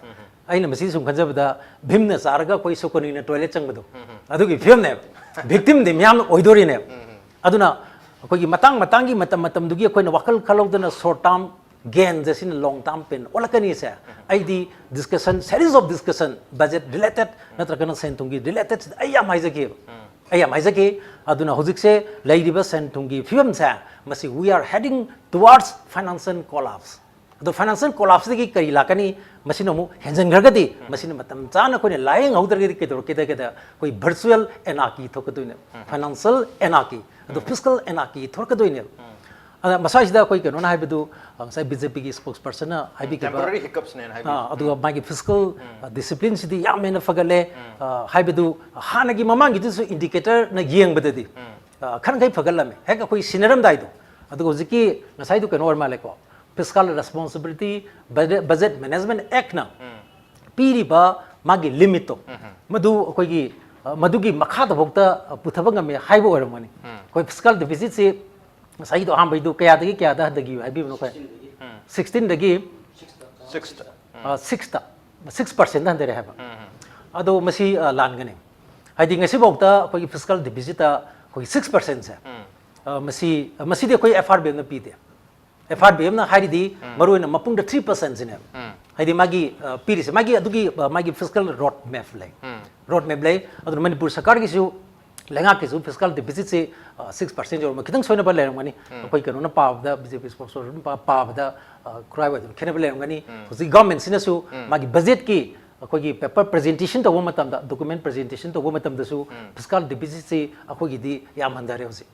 ꯑꯩꯅ ꯃꯁꯤ ꯁꯨꯝ ꯈꯟꯖꯕꯗ ꯚꯤꯝꯅ ꯆꯥꯔꯒ ꯑꯩꯈꯣꯏ ꯁꯣꯀꯣꯅꯤꯅ ꯇꯣꯏꯂꯦꯠ ꯆꯪꯕꯗꯣ, ꯑꯗꯨꯒꯤ ꯐꯤꯕꯝꯅꯦꯕ꯫ ꯚꯤꯛꯇꯤꯝꯗꯤ ꯃꯌꯥꯝꯅ ꯑꯣꯏꯗꯣꯔꯤꯅꯦꯕ꯫ ꯑꯗꯨꯅ ꯑꯩꯈꯣꯏꯒꯤ ꯃꯇꯥꯡ ꯃꯇꯥꯡꯒꯤ ꯃꯇꯝ ꯃꯇꯝꯗꯨꯒꯤ ꯑꯩꯈꯣꯏꯅ ꯋꯥꯈꯜ ꯈꯜꯍꯧꯗꯅ ꯁꯣꯔꯠ ꯇꯥꯔꯝ ꯒꯦꯟꯁꯦ ꯁꯤꯅ ꯂꯣꯡ ꯇꯥꯔꯝ ꯄꯦꯟ ꯑꯣꯜꯂꯛꯀꯅꯤꯁꯦ꯫ ꯑꯩꯗꯤ discussion, series of discussion, budget related ꯅꯠꯇ꯭ꯔꯒꯅ ꯁꯦꯟ ꯊꯨꯝꯒꯤ ꯔꯤꯂꯦꯇꯦꯠꯁꯤꯗ ꯑꯩ ꯌꯥꯝ ꯍꯥꯏꯖꯒꯦꯕ꯫ ꯑꯩ ꯌꯥꯝ ꯍꯥꯏꯖꯒꯦ꯫ ꯑꯗꯨꯅ ꯍꯧꯖꯤꯛꯁꯦ ꯂꯩꯔꯤꯕ ꯁꯦꯟ ꯊꯨꯝꯒꯤ ꯐꯤꯕꯝꯁꯦ, ꯃꯁꯤ we are heading towards financial collapse꯫ ꯑꯗꯣ ꯐꯥꯏꯅꯥꯟꯁꯤꯌꯦꯜ ꯀꯣꯂꯥꯞꯁꯇꯒꯤ ꯀꯔꯤ ꯂꯥꯛꯀꯅꯤ? ꯃꯁꯤꯅ ꯑꯃꯨꯛ ꯍꯦꯟꯖꯤꯟꯈ꯭ꯔꯒꯗꯤ, ꯃꯁꯤꯅ ꯃꯇꯝ ꯆꯥꯅ ꯑꯩꯈꯣꯏꯅ ꯂꯥꯌꯦꯡꯍꯧꯗ꯭ꯔꯒꯗꯤ ꯀꯩꯗꯧꯔꯛꯀꯦꯗ ꯀꯩꯗ ꯑꯩꯈꯣꯏ ꯚꯔꯆꯨꯋꯦꯜ ꯑꯦꯅꯥꯔꯀꯤ ꯊꯣꯛꯀꯗꯣꯏꯅꯦꯕ꯫ ꯐꯥꯏꯅꯥꯟꯁꯤꯌꯦꯜ ꯑꯦꯅꯥꯔꯀꯤ, ꯑꯗꯣ ꯐꯤꯁꯀꯦꯜ ꯑꯦꯅꯥꯔꯀꯤ ꯊꯣꯛꯂꯛꯀꯗꯣꯏꯅꯦꯕ꯫ ꯑꯗ ꯃꯁꯥꯁꯤꯗ ꯑꯩꯈꯣꯏ ꯀꯩꯅꯣꯅ ꯍꯥꯏꯕꯗꯨ, ꯑ, ꯉꯁꯥꯏ ꯕꯤ ꯖꯦ ꯄꯤꯒꯤ ꯁ꯭ꯄꯣꯛꯁ ꯄꯔꯁꯟꯅ ꯍꯥꯏꯕꯤꯈꯤꯕ, temporary hiccups ꯅꯦꯅ ꯍꯥꯏꯕꯤꯈꯤꯕ꯫ ꯑ, ꯑꯗꯨꯒ ꯃꯥꯒꯤ ꯐꯤꯁꯀꯦꯜ, ꯑ, ꯗꯤꯁꯤꯄ꯭ꯂꯤꯟꯁꯤꯗꯤ ꯌꯥꯝ ꯍꯦꯟꯅ ꯐꯒꯠꯂꯦ꯫ ꯑ, ꯍꯥꯏꯕꯗꯨ ꯍꯥꯟꯅꯒꯤ ꯃꯃꯥꯡꯒꯤꯗꯨꯁꯨ ꯏꯟꯗꯤꯀꯦꯇꯔꯅ ꯌꯦꯡꯕꯗꯗꯤ, ꯑ, ꯈꯔ ꯃꯈꯩ ꯐꯒꯠꯂꯝꯃꯦ ꯍꯦꯛ ꯑꯩꯈꯣꯏ ꯁꯤꯟꯅꯔꯝꯗꯥꯏꯗꯣ꯫ ꯑꯗꯨꯒ ꯍꯧꯖꯤꯛꯀꯤ ꯉꯁꯥꯏꯗꯨ ꯀꯩꯅꯣ ꯑꯣꯏꯔ ꯃꯥꯜꯂꯦꯀꯣ, fiscal responsibility, budget, budget management ꯑꯦꯛꯠꯅ ꯄꯤꯔꯤꯕ ꯃꯥꯒꯤ ꯂꯤꯃꯤꯠꯇꯣ, ꯃꯗꯨ ꯑꯩꯈꯣꯏꯒꯤ, ꯑ, ꯃꯗꯨꯒꯤ ꯃꯈꯥꯗꯐꯥꯎꯗ, ꯑ, ꯄꯨꯊꯕ ꯉꯝꯃꯦ ꯍꯥꯏꯕ ꯑꯣꯏꯔꯝꯒꯅꯤ꯫ ꯑꯩꯈꯣꯏ ꯐꯤꯁꯀꯦꯜ ꯗꯤꯐꯤꯁꯤꯠꯁꯤ ꯉꯁꯥꯏꯒꯤꯗꯣ ꯑꯍꯥꯟꯕꯩꯗꯨ ꯀꯌꯥꯗꯒꯤ ꯀꯌꯥꯗ ꯍꯟꯊꯈꯤꯕ ꯍꯥꯏꯕꯤꯕꯅꯣ ꯑꯩꯈꯣꯏ? ꯁꯤꯛꯁꯇꯤꯟꯗꯒꯤ ꯁꯤꯛꯁꯇ ꯁꯤꯛꯁꯇ ꯁꯤꯛꯁ ꯄꯥꯔꯁꯦꯟꯗ ꯍꯟꯊꯔꯦ ꯍꯥꯏꯕ꯫ ꯑꯗꯣ ꯃꯁꯤ ꯑ, ꯂꯥꯟꯒꯅꯤ꯫ ꯍꯥꯏꯗꯤ ꯉꯁꯤꯐꯥꯎꯗ ꯑꯩꯈꯣꯏꯒꯤ ꯐꯤꯁꯀꯜ ꯗꯤꯐꯤꯁꯤꯠꯇ ꯑꯩꯈꯣꯏꯒꯤ ꯁꯤꯛꯁ ꯄꯥꯔꯁꯦꯟꯁꯦ ꯃꯁꯤ ꯃꯁꯤꯗꯤ ꯑꯩꯈꯣꯏ ꯑꯦꯐ ꯑꯥꯔ ꯕꯤ ꯑꯦꯝꯅ ꯄꯤꯗꯦ꯫ ꯑꯦꯐ ꯑꯥꯔ ꯕꯤ ꯑꯦꯝꯅ ꯍꯥꯏꯔꯤꯗꯤ ꯃꯔꯨꯑꯣꯏꯅ ꯃꯄꯨꯡꯗ ꯊ꯭ꯔꯤ ꯄꯥꯔꯁꯦꯟꯁꯤꯅꯦꯕ꯫ ꯍꯥꯏꯗꯤ ꯃꯥꯒꯤ ꯑ, ꯄꯤꯔꯤꯁꯦ ꯃꯥꯒꯤ ꯑꯗꯨꯒꯤ ꯑ, ꯃꯥꯒꯤ ꯐꯤꯁꯀꯜ ꯔꯣꯗ ꯃꯦꯞ ꯂꯩ꯫ ꯔꯣꯗ ꯃꯦꯞ ꯂꯩ꯫ ꯑꯗꯨꯅ ꯃꯅꯤꯄꯨꯔ ꯁꯔꯀꯥꯔꯒꯤꯁꯨ ꯂꯩꯉꯥꯛꯀꯤꯁꯨ ꯐꯤꯁꯀꯜ ꯗꯤꯐꯤꯁꯤꯠꯁꯤ ꯁꯤꯛꯁ ꯄꯥꯔꯁꯦꯟ ꯌꯧꯔꯝꯃ ꯈꯤꯇꯪ ꯁꯣꯏꯅꯕ ꯂꯩꯔꯝꯒꯅꯤ꯫ ꯑꯩꯈꯣꯏ ꯀꯩꯅꯣꯅ ꯄꯥꯕꯗ ꯕꯤ ꯖꯦ ꯄꯤ ꯏꯁꯄꯣꯛꯁ ꯄꯥꯕꯗ ꯑ, ꯈꯨꯔꯥꯏ ꯑꯣꯏꯗꯅ ꯈꯦꯠꯅꯕ ꯂꯩꯔꯝꯒꯅꯤ꯫ ꯍꯧꯖꯤꯛ ꯒꯚꯔꯟꯃꯦꯟꯁꯤꯅꯁꯨ ꯃꯥꯒꯤ ꯕꯖꯦꯠꯀꯤ ꯑꯩꯈꯣꯏꯒꯤ ꯄꯦꯄꯔ ꯄ꯭ꯔꯖꯦꯟꯇꯦꯁꯟ ꯇꯧꯕ ꯃꯇꯝꯗ ꯗꯣꯀꯨꯃꯦꯟ ꯄ꯭ꯔꯖꯦꯟꯇꯦꯁꯟ ꯇꯧꯕ ꯃꯇꯝꯗꯁꯨ ꯐꯤꯁꯀꯜ ꯗꯤꯐꯤꯁꯤꯠꯁꯤ ꯑꯩꯈꯣꯏꯒꯤꯗꯤ ꯌꯥꯝ ꯍꯟꯊꯔꯦ ꯍꯧꯖꯤꯛ꯫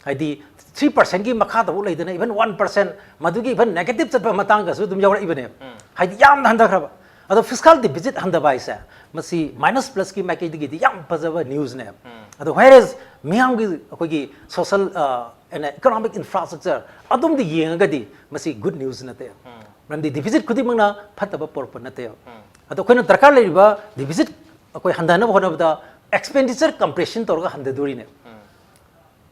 ꯍꯥꯏꯗꯤ ꯊ꯭ꯔꯤ ꯄꯥꯔꯁꯦꯟꯒꯤ ꯃꯈꯥꯗꯐꯥꯎ ꯂꯩꯗꯅ ꯏꯚꯟ ꯋꯥꯟ ꯄꯥꯔꯁꯦꯟ ꯃꯗꯨꯒꯤ ꯏꯚꯟ ꯅꯦꯒꯦꯇꯤꯞ ꯆꯠꯄ ꯃꯇꯥꯡꯒꯁꯨ ꯑꯗꯨꯝ ꯌꯥꯎꯔꯛꯏꯕꯅꯦꯕ꯫ ꯍꯥꯏꯗꯤ ꯌꯥꯝꯅ ꯍꯟꯊꯈ꯭ꯔꯕ꯫ ꯑꯗꯣ ꯐꯤꯁꯀꯜ ꯗꯤꯐꯤꯁꯤꯠ ꯍꯟꯊꯕ ꯍꯥꯏꯁꯦ ꯃꯁꯤ ꯃꯥꯏꯅꯁ ꯄ꯭ꯂꯁꯀꯤ ꯃꯥꯏꯀꯩꯗꯒꯤꯗꯤ ꯌꯥꯝ ꯐꯖꯕ ꯅ꯭ꯌꯨꯁꯅꯦꯕ꯫ ꯑꯗꯣ ꯍꯥꯏꯔꯦꯁ ꯃꯤꯌꯥꯝꯒꯤ ꯑꯩꯈꯣꯏꯒꯤ ꯁꯣꯁꯦꯜ ꯑꯦꯟ ꯏꯀꯣꯅꯣꯃꯤꯛ ꯏꯟꯐ꯭ꯔꯥꯁ꯭ꯇ꯭ꯔꯛꯆꯔ ꯑꯗꯣꯝꯗ ꯌꯦꯡꯉꯒꯗꯤ ꯃꯁꯤ ꯒꯨꯗ ꯅ꯭ꯌꯨꯁ ꯅꯠꯇꯦꯕ꯫ ꯃꯔꯝꯗꯤ ꯗꯤꯐꯤꯁꯤꯠ ꯈꯨꯗꯤꯡꯃꯛꯅ ꯐꯠꯇꯕ ꯄꯣꯔꯛꯄ ꯅꯠꯇꯦꯕ꯫ ꯑꯗꯣ ꯑꯩꯈꯣꯏꯅ ꯗꯔꯀꯥꯔ ꯂꯩꯔꯤꯕ ꯗꯤꯐꯤꯁꯤꯠ ꯑꯩꯈꯣꯏ ꯍꯟꯊꯅꯕ ꯍꯣꯠꯅꯕꯗ ꯑꯦꯛꯁꯄꯦꯟꯗꯤꯆꯔ ꯀꯝꯄ꯭ꯔꯦꯁꯟ ꯇꯧꯔꯒ ꯍꯟꯊꯗꯣꯔꯤꯅꯦꯕ꯫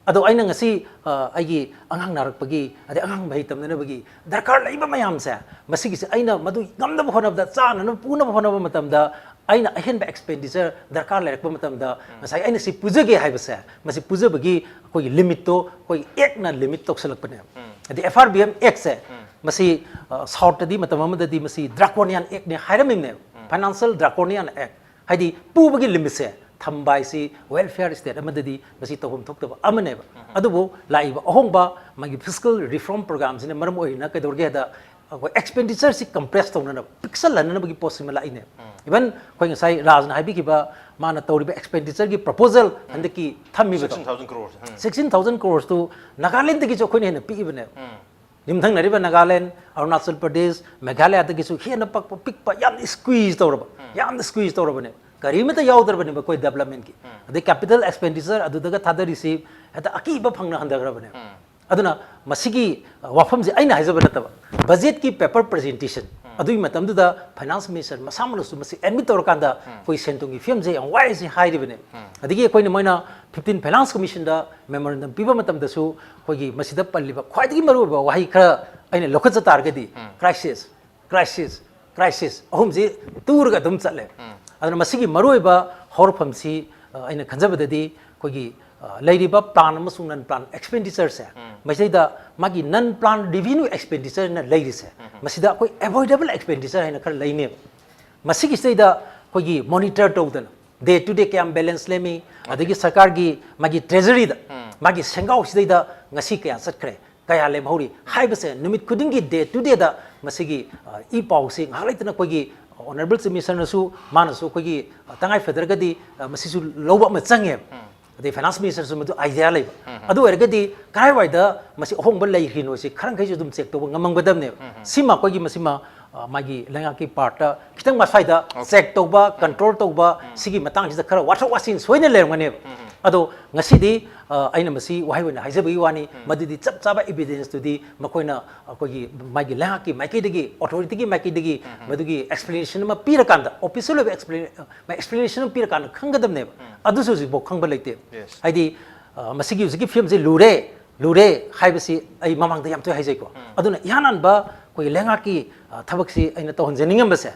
ꯑꯗꯣ ꯑꯩꯅ ꯉꯁꯤ ꯑ, ꯑꯩꯒꯤ ꯑꯉꯥꯡ ꯅꯥꯔꯛꯄꯒꯤ ꯑꯗꯩ ꯑꯉꯥꯡ ꯃꯍꯩ ꯇꯝꯅꯅꯕꯒꯤ ꯗꯔꯀꯥꯔ ꯂꯩꯕ ꯃꯌꯥꯝꯁꯦ ꯃꯁꯤꯒꯤꯁꯦ ꯑꯩꯅ ꯃꯗꯨ ꯉꯝꯅꯕ ꯍꯣꯠꯅꯕꯗ ꯆꯥꯅꯅꯕ ꯄꯨꯅꯕ ꯍꯣꯠꯅꯕ ꯃꯇꯝꯗ ꯑꯩꯅ ꯑꯍꯦꯟꯕ ꯑꯦꯛꯁꯄꯦꯟꯗꯤꯆꯔ ꯗꯔꯀꯥꯔ ꯂꯩꯔꯛꯄ ꯃꯇꯝꯗ ꯉꯁꯥꯏ ꯑꯩꯅ ꯁꯤ ꯄꯨꯖꯒꯦ ꯍꯥꯏꯕꯁꯦ ꯃꯁꯤ ꯄꯨꯖꯕꯒꯤ ꯑꯩꯈꯣꯏꯒꯤ ꯂꯤꯃꯤꯠꯇꯣ ꯑꯩꯈꯣꯏꯒꯤ ꯑꯦꯛꯅ ꯂꯤꯃꯤꯠ ꯇꯧꯁꯜꯂꯛꯄꯅꯦꯕ꯫ ꯍꯥꯏꯗꯤ ꯑꯦꯐ ꯑꯥꯔ ꯕꯤ ꯑꯦꯝ ꯑꯦꯛꯁꯦ ꯃꯁꯤ ꯑ, ꯁꯥꯎꯠꯇꯗꯤ ꯃꯇꯝ ꯑꯃꯗꯗꯤ ꯃꯁꯤ ꯗ꯭ꯔꯥꯀꯣꯅꯤꯌꯥꯟ ꯑꯦꯛꯅꯦ ꯍꯥꯏꯔꯝꯃꯤꯕꯅꯦꯕ꯫ ꯐꯥꯏꯅꯥꯟꯁꯤꯌꯦꯜ ꯗ꯭ꯔꯥꯀꯣꯅꯤꯌꯥꯟ ꯑꯦꯛ꯫ ꯍꯥꯏꯗꯤ ꯄꯨꯕꯒꯤ ꯂꯤꯃꯤꯠꯁꯦ ꯊꯝꯕ ꯍꯥꯏꯁꯤ ꯋꯦꯜꯐꯤꯌꯔ ꯁ꯭ꯇꯦꯠ ꯑꯃꯗꯗꯤ ꯃꯁꯤ ꯇꯧꯐꯝ ꯊꯣꯛꯇꯕ ꯑꯃꯅꯦꯕ꯫ ꯑꯗꯨꯕꯨ ꯂꯥꯛꯏꯕ ꯑꯍꯣꯡꯕ ꯃꯥꯒꯤ ꯐꯤꯁꯀꯜ ꯔꯤꯐꯣꯔꯝ ꯄ꯭ꯔꯣꯒ꯭ꯔꯥꯝꯁꯤꯅ ꯃꯔꯝ ꯑꯣꯏꯗꯨꯅ ꯀꯩꯗꯧꯔꯒꯦ ꯍꯥꯏꯗ ꯑꯩꯈꯣꯏ ꯑꯦꯛꯁꯄꯦꯟꯗꯤꯆꯔꯁꯤ ꯀꯝꯄ꯭ꯔꯦꯁ ꯇꯧꯅꯅꯕ ꯄꯤꯛꯁꯜꯍꯟꯅꯕꯒꯤ ꯄꯣꯠꯁꯤꯃ ꯂꯥꯛꯏꯅꯦꯕ꯫ ꯏꯚꯟ ꯑꯩꯈꯣꯏ ꯉꯁꯥꯏ ꯔꯥꯖꯅ ꯍꯥꯏꯕꯤꯈꯤꯕ ꯃꯥꯅ ꯇꯧꯔꯤꯕ ꯑꯦꯛꯁꯄꯦꯟꯗꯤꯆꯔꯒꯤ ꯄ꯭ꯔꯣꯄꯣꯖꯦꯜ ꯍꯟꯗꯛꯀꯤ ꯊꯝꯃꯤꯕꯗꯣ sixteen thousand crore sixteen thousand ꯀ꯭ꯔꯣꯔꯁꯇꯨ ꯅꯥꯒꯥꯂꯦꯟꯗꯒꯤꯁꯨ ꯑꯩꯈꯣꯏꯅ ꯍꯦꯟꯅ ꯄꯤꯛꯏꯕꯅꯦꯕ꯫ ꯌꯨꯝꯊꯪꯅꯔꯤꯕ ꯅꯥꯒꯥꯂꯦꯟ, ꯑꯔꯨꯅꯥꯆꯜ ꯄ꯭ꯔꯗꯦꯁ, ꯃꯦꯘꯥꯂꯌꯥꯗꯒꯤꯁꯨ ꯍꯦꯟꯅ ꯄꯛꯄ ꯄꯤꯛꯄ ꯌꯥꯝꯅ ꯁ꯭ꯀ꯭ꯋꯤꯖ ꯇꯧꯔꯕ, ꯌꯥꯝꯅ ꯁ꯭ꯀ꯭ꯋꯤꯖ ꯇꯧꯔꯕꯅꯦ꯫ ꯀꯔꯤꯃꯇ ꯌꯥꯎꯗ꯭ꯔꯕꯅꯦꯕ ꯑꯩꯈꯣꯏ ꯗꯦꯕꯂꯞꯃꯦꯟꯒꯤ꯫ ꯑꯗꯩ ꯀꯦꯄꯤꯇꯦꯜ ꯑꯦꯛꯁꯄꯦꯟꯗꯤꯆꯔ ꯑꯗꯨꯗꯒ ꯊꯥꯗꯔꯤꯁꯤ ꯍꯦꯛꯇ ꯑꯀꯤꯕ ꯐꯪꯅ ꯍꯟꯊꯈ꯭ꯔꯕꯅꯦ꯫ ꯑꯗꯨꯅ ꯃꯁꯤꯒꯤ ꯑ, ꯋꯥꯐꯝꯁꯦ ꯑꯩꯅ ꯍꯥꯏꯖꯕ ꯅꯠꯇꯕ, ꯕꯖꯦꯠꯀꯤ ꯄꯦꯄꯔ ꯄ꯭ꯔꯖꯦꯟꯇꯦꯁꯟ ꯑꯗꯨꯒꯤ ꯃꯇꯝꯗꯨꯗ ꯐꯥꯏꯅꯥꯟꯁ ꯃꯤꯅꯤꯁꯇꯔ ꯃꯁꯥꯃꯛꯅꯁꯨ ꯃꯁꯤ ꯑꯦꯗꯃꯤꯠ ꯇꯧꯔꯀꯥꯟꯗ ꯑꯩꯈꯣꯏ ꯁꯦꯟ ꯊꯨꯝꯒꯤ ꯐꯤꯕꯝꯁꯦ ꯌꯥꯝ ꯋꯥꯏ ꯁꯤ ꯍꯥꯏꯔꯤꯕꯅꯦ꯫ ꯑꯗꯒꯤ ꯑꯩꯈꯣꯏꯅ ꯃꯣꯏꯅ ꯐꯤꯐꯇꯤꯟ ꯐꯥꯏꯅꯥꯟꯁ ꯀꯃꯤꯁꯟꯗ ꯃꯦꯃꯣꯔꯦꯟꯗꯝ ꯄꯤꯕ ꯃꯇꯝꯗꯁꯨ ꯑꯩꯈꯣꯏꯒꯤ ꯃꯁꯤꯗ ꯄꯜꯂꯤꯕ ꯈ꯭ꯋꯥꯏꯗꯒꯤ ꯃꯔꯨꯑꯣꯏꯕ ꯋꯥꯍꯩ ꯈꯔ ꯑꯩꯅ ꯂꯧꯈꯠꯆ ꯇꯥꯔꯒꯗꯤ, ꯀ꯭ꯔꯥꯏꯁꯤꯁ, ꯀ꯭ꯔꯥꯏꯁꯤꯁ, ꯀ꯭ꯔꯥꯏꯁꯤꯁ ꯑꯍꯨꯝꯁꯤ ꯇꯨꯔꯒ ꯑꯗꯨꯝ ꯆꯠꯂꯦ꯫ ꯑꯗꯨꯅ ꯃꯁꯤꯒꯤ ꯃꯔꯨꯑꯣꯏꯕ ꯍꯧꯔꯛꯐꯝꯁꯤ, ꯑ, ꯑꯩꯅ ꯈꯟꯖꯕꯗꯗꯤ ꯑꯩꯈꯣꯏꯒꯤ, ꯑ, ꯂꯩꯔꯤꯕ ꯄ꯭ꯂꯥꯟ ꯑꯃꯁꯨꯡ ꯅꯟ ꯄ꯭ꯂꯥꯟ ꯑꯦꯛꯁꯄꯦꯟꯗꯤꯆꯔꯁꯦ, ꯃꯁꯤꯗꯩꯗ ꯃꯥꯒꯤ ꯅꯟ ꯄ꯭ꯂꯥꯟ ꯔꯤꯚꯤꯅ꯭ꯌꯨ ꯑꯦꯛꯁꯄꯦꯟꯗꯤꯆꯔꯅ ꯂꯩꯔꯤꯁꯦ, ꯃꯁꯤꯗ ꯑꯩꯈꯣꯏ ꯑꯦꯚꯣꯏꯗꯦꯕꯜ ꯑꯦꯛꯁꯄꯦꯟꯗꯤꯆꯔ ꯍꯥꯏꯅ ꯈꯔ ꯂꯩꯅꯦꯕ꯫ ꯃꯁꯤꯒꯤꯁꯤꯗꯩꯗ ꯑꯩꯈꯣꯏꯒꯤ ꯃꯣꯅꯤꯇꯔ ꯇꯧꯗꯅ ꯗꯦ ꯇꯨ ꯗꯦ ꯀꯌꯥꯝ ꯕꯦꯂꯦꯟꯁ ꯂꯦꯝꯃꯤ, ꯑꯗꯒꯤ ꯁꯔꯀꯥꯔꯒꯤ ꯃꯥꯒꯤ ꯇ꯭ꯔꯦꯖꯔꯤꯗ, ꯃꯥꯒꯤ ꯁꯦꯟꯒꯥꯎꯁꯤꯗꯩꯗ ꯉꯁꯤ ꯀꯌꯥ ꯆꯠꯈ꯭ꯔꯦ, ꯀꯌꯥ ꯂꯦꯝꯍꯧꯔꯤ ꯍꯥꯏꯕꯁꯦ ꯅꯨꯃꯤꯠ ꯈꯨꯗꯤꯡꯒꯤ ꯗꯦ ꯇꯨ ꯗꯦꯗ ꯃꯁꯤꯒꯤ, ꯑ, ꯏ ꯄꯥꯎꯁꯤ ꯉꯥꯏꯍꯥꯛ ꯂꯩꯇꯅ ꯑꯩꯈꯣꯏꯒꯤ ꯑꯣꯅꯔꯦꯕꯜ ꯆꯤꯐ ꯃꯤꯅꯤꯁꯇꯔꯅꯁꯨ ꯃꯥꯅꯁꯨ ꯑꯩꯈꯣꯏꯒꯤ, ꯑ, ꯇꯉꯥꯏ ꯐꯗ꯭ꯔꯒꯗꯤ, ꯑ, ꯃꯁꯤꯁꯨ ꯂꯧꯕ ꯑꯃ ꯆꯪꯉꯦꯕ꯫ ꯑꯗꯩ ꯐꯥꯏꯅꯥꯟꯁ ꯃꯤꯅꯤꯁꯇꯔꯁꯨ ꯃꯗꯨ ꯑꯥꯏꯗꯤꯌꯥ ꯂꯩꯕ꯫ ꯑꯗꯨ ꯑꯣꯏꯔꯒꯗꯤ ꯀꯔꯥꯏꯋꯥꯏꯗ ꯃꯁꯤ ꯑꯍꯣꯡꯕ ꯂꯩꯈ꯭ꯔꯤꯅꯣ ꯁꯤ ꯈꯔ ꯃꯈꯩꯁꯨ ꯑꯗꯨꯝ ꯆꯦꯛ ꯇꯧꯕ ꯉꯝꯃꯝꯒꯗꯕꯅꯦꯕ꯫ ꯁꯤꯃ ꯑꯩꯈꯣꯏꯒꯤ ꯃꯁꯤꯃ, ꯑ, ꯃꯥꯒꯤ ꯂꯩꯉꯥꯛꯀꯤ ꯄꯥꯔꯠꯇ ꯈꯤꯇꯪ ꯃꯁ꯭ꯋꯥꯏꯗ ꯆꯦꯛ ꯇꯧꯕ, ꯀꯟꯇ꯭ꯔꯣꯜ ꯇꯧꯕ, ꯁꯤꯒꯤ ꯃꯇꯥꯡꯁꯤꯗ ꯈꯔ ꯋꯥꯊꯣꯛ ꯋꯥꯁꯤꯟ ꯁꯣꯏꯅ ꯂꯩꯔꯝꯒꯅꯦꯕ꯫ ꯑꯗꯣ ꯉꯁꯤꯗꯤ, ꯑ, ꯑꯩꯅ ꯃꯁꯤ ꯋꯥꯍꯩ ꯑꯣꯏꯅ ꯍꯥꯏꯖꯕꯒꯤ ꯋꯥꯅꯤ, ꯃꯗꯨꯗꯤ ꯆꯞ ꯆꯥꯕ ꯏꯕꯤꯗꯦꯟꯁꯇꯨꯗꯤ ꯃꯈꯣꯏꯅ ꯑꯩꯈꯣꯏꯒꯤ ꯃꯥꯒꯤ ꯂꯩꯉꯥꯛꯀꯤ ꯃꯥꯏꯀꯩꯗꯒꯤ, ꯑꯣꯊꯣꯔꯤꯇꯤꯒꯤ ꯃꯥꯏꯀꯩꯗꯒꯤ ꯃꯗꯨꯒꯤ ꯑꯦꯛꯁꯄ꯭ꯂꯦꯅꯦꯁꯟ ꯑꯃ ꯄꯤꯔꯀꯥꯟꯗ, ꯑꯣꯐꯤꯁꯤꯌꯦꯜ ꯑꯣꯏꯕ ꯑꯦꯛꯁꯄ꯭ꯂꯦꯅꯦꯁꯟ ꯑꯃ ꯄꯤꯔꯀꯥꯟꯗ ꯈꯪꯒꯗꯕꯅꯦꯕ꯫ ꯑꯗꯨꯁꯨ ꯍꯧꯖꯤꯛꯐꯥꯎ ꯈꯪꯕ ꯂꯩꯇꯦ꯫ ꯍꯥꯏꯗꯤ, ꯑ, ꯃꯁꯤꯒꯤ ꯍꯧꯖꯤꯛꯀꯤ ꯐꯤꯕꯝꯁꯤ ꯂꯨꯔꯦ, ꯂꯨꯔꯦ ꯍꯥꯏꯕꯁꯤ ꯑꯩ ꯃꯃꯥꯡꯗ ꯌꯥꯝ ꯇꯣꯏꯅ ꯍꯥꯏꯖꯩꯀꯣ꯫ ꯑꯗꯨꯅ ꯏꯍꯥꯟ ꯍꯥꯟꯕ ꯑꯩꯈꯣꯏꯒꯤ ꯂꯩꯉꯥꯛꯀꯤ, ꯑ, ꯊꯕꯛꯁꯤ ꯑꯩꯅ ꯇꯧꯍꯟꯖꯅꯤꯡꯉꯝꯕꯁꯦ,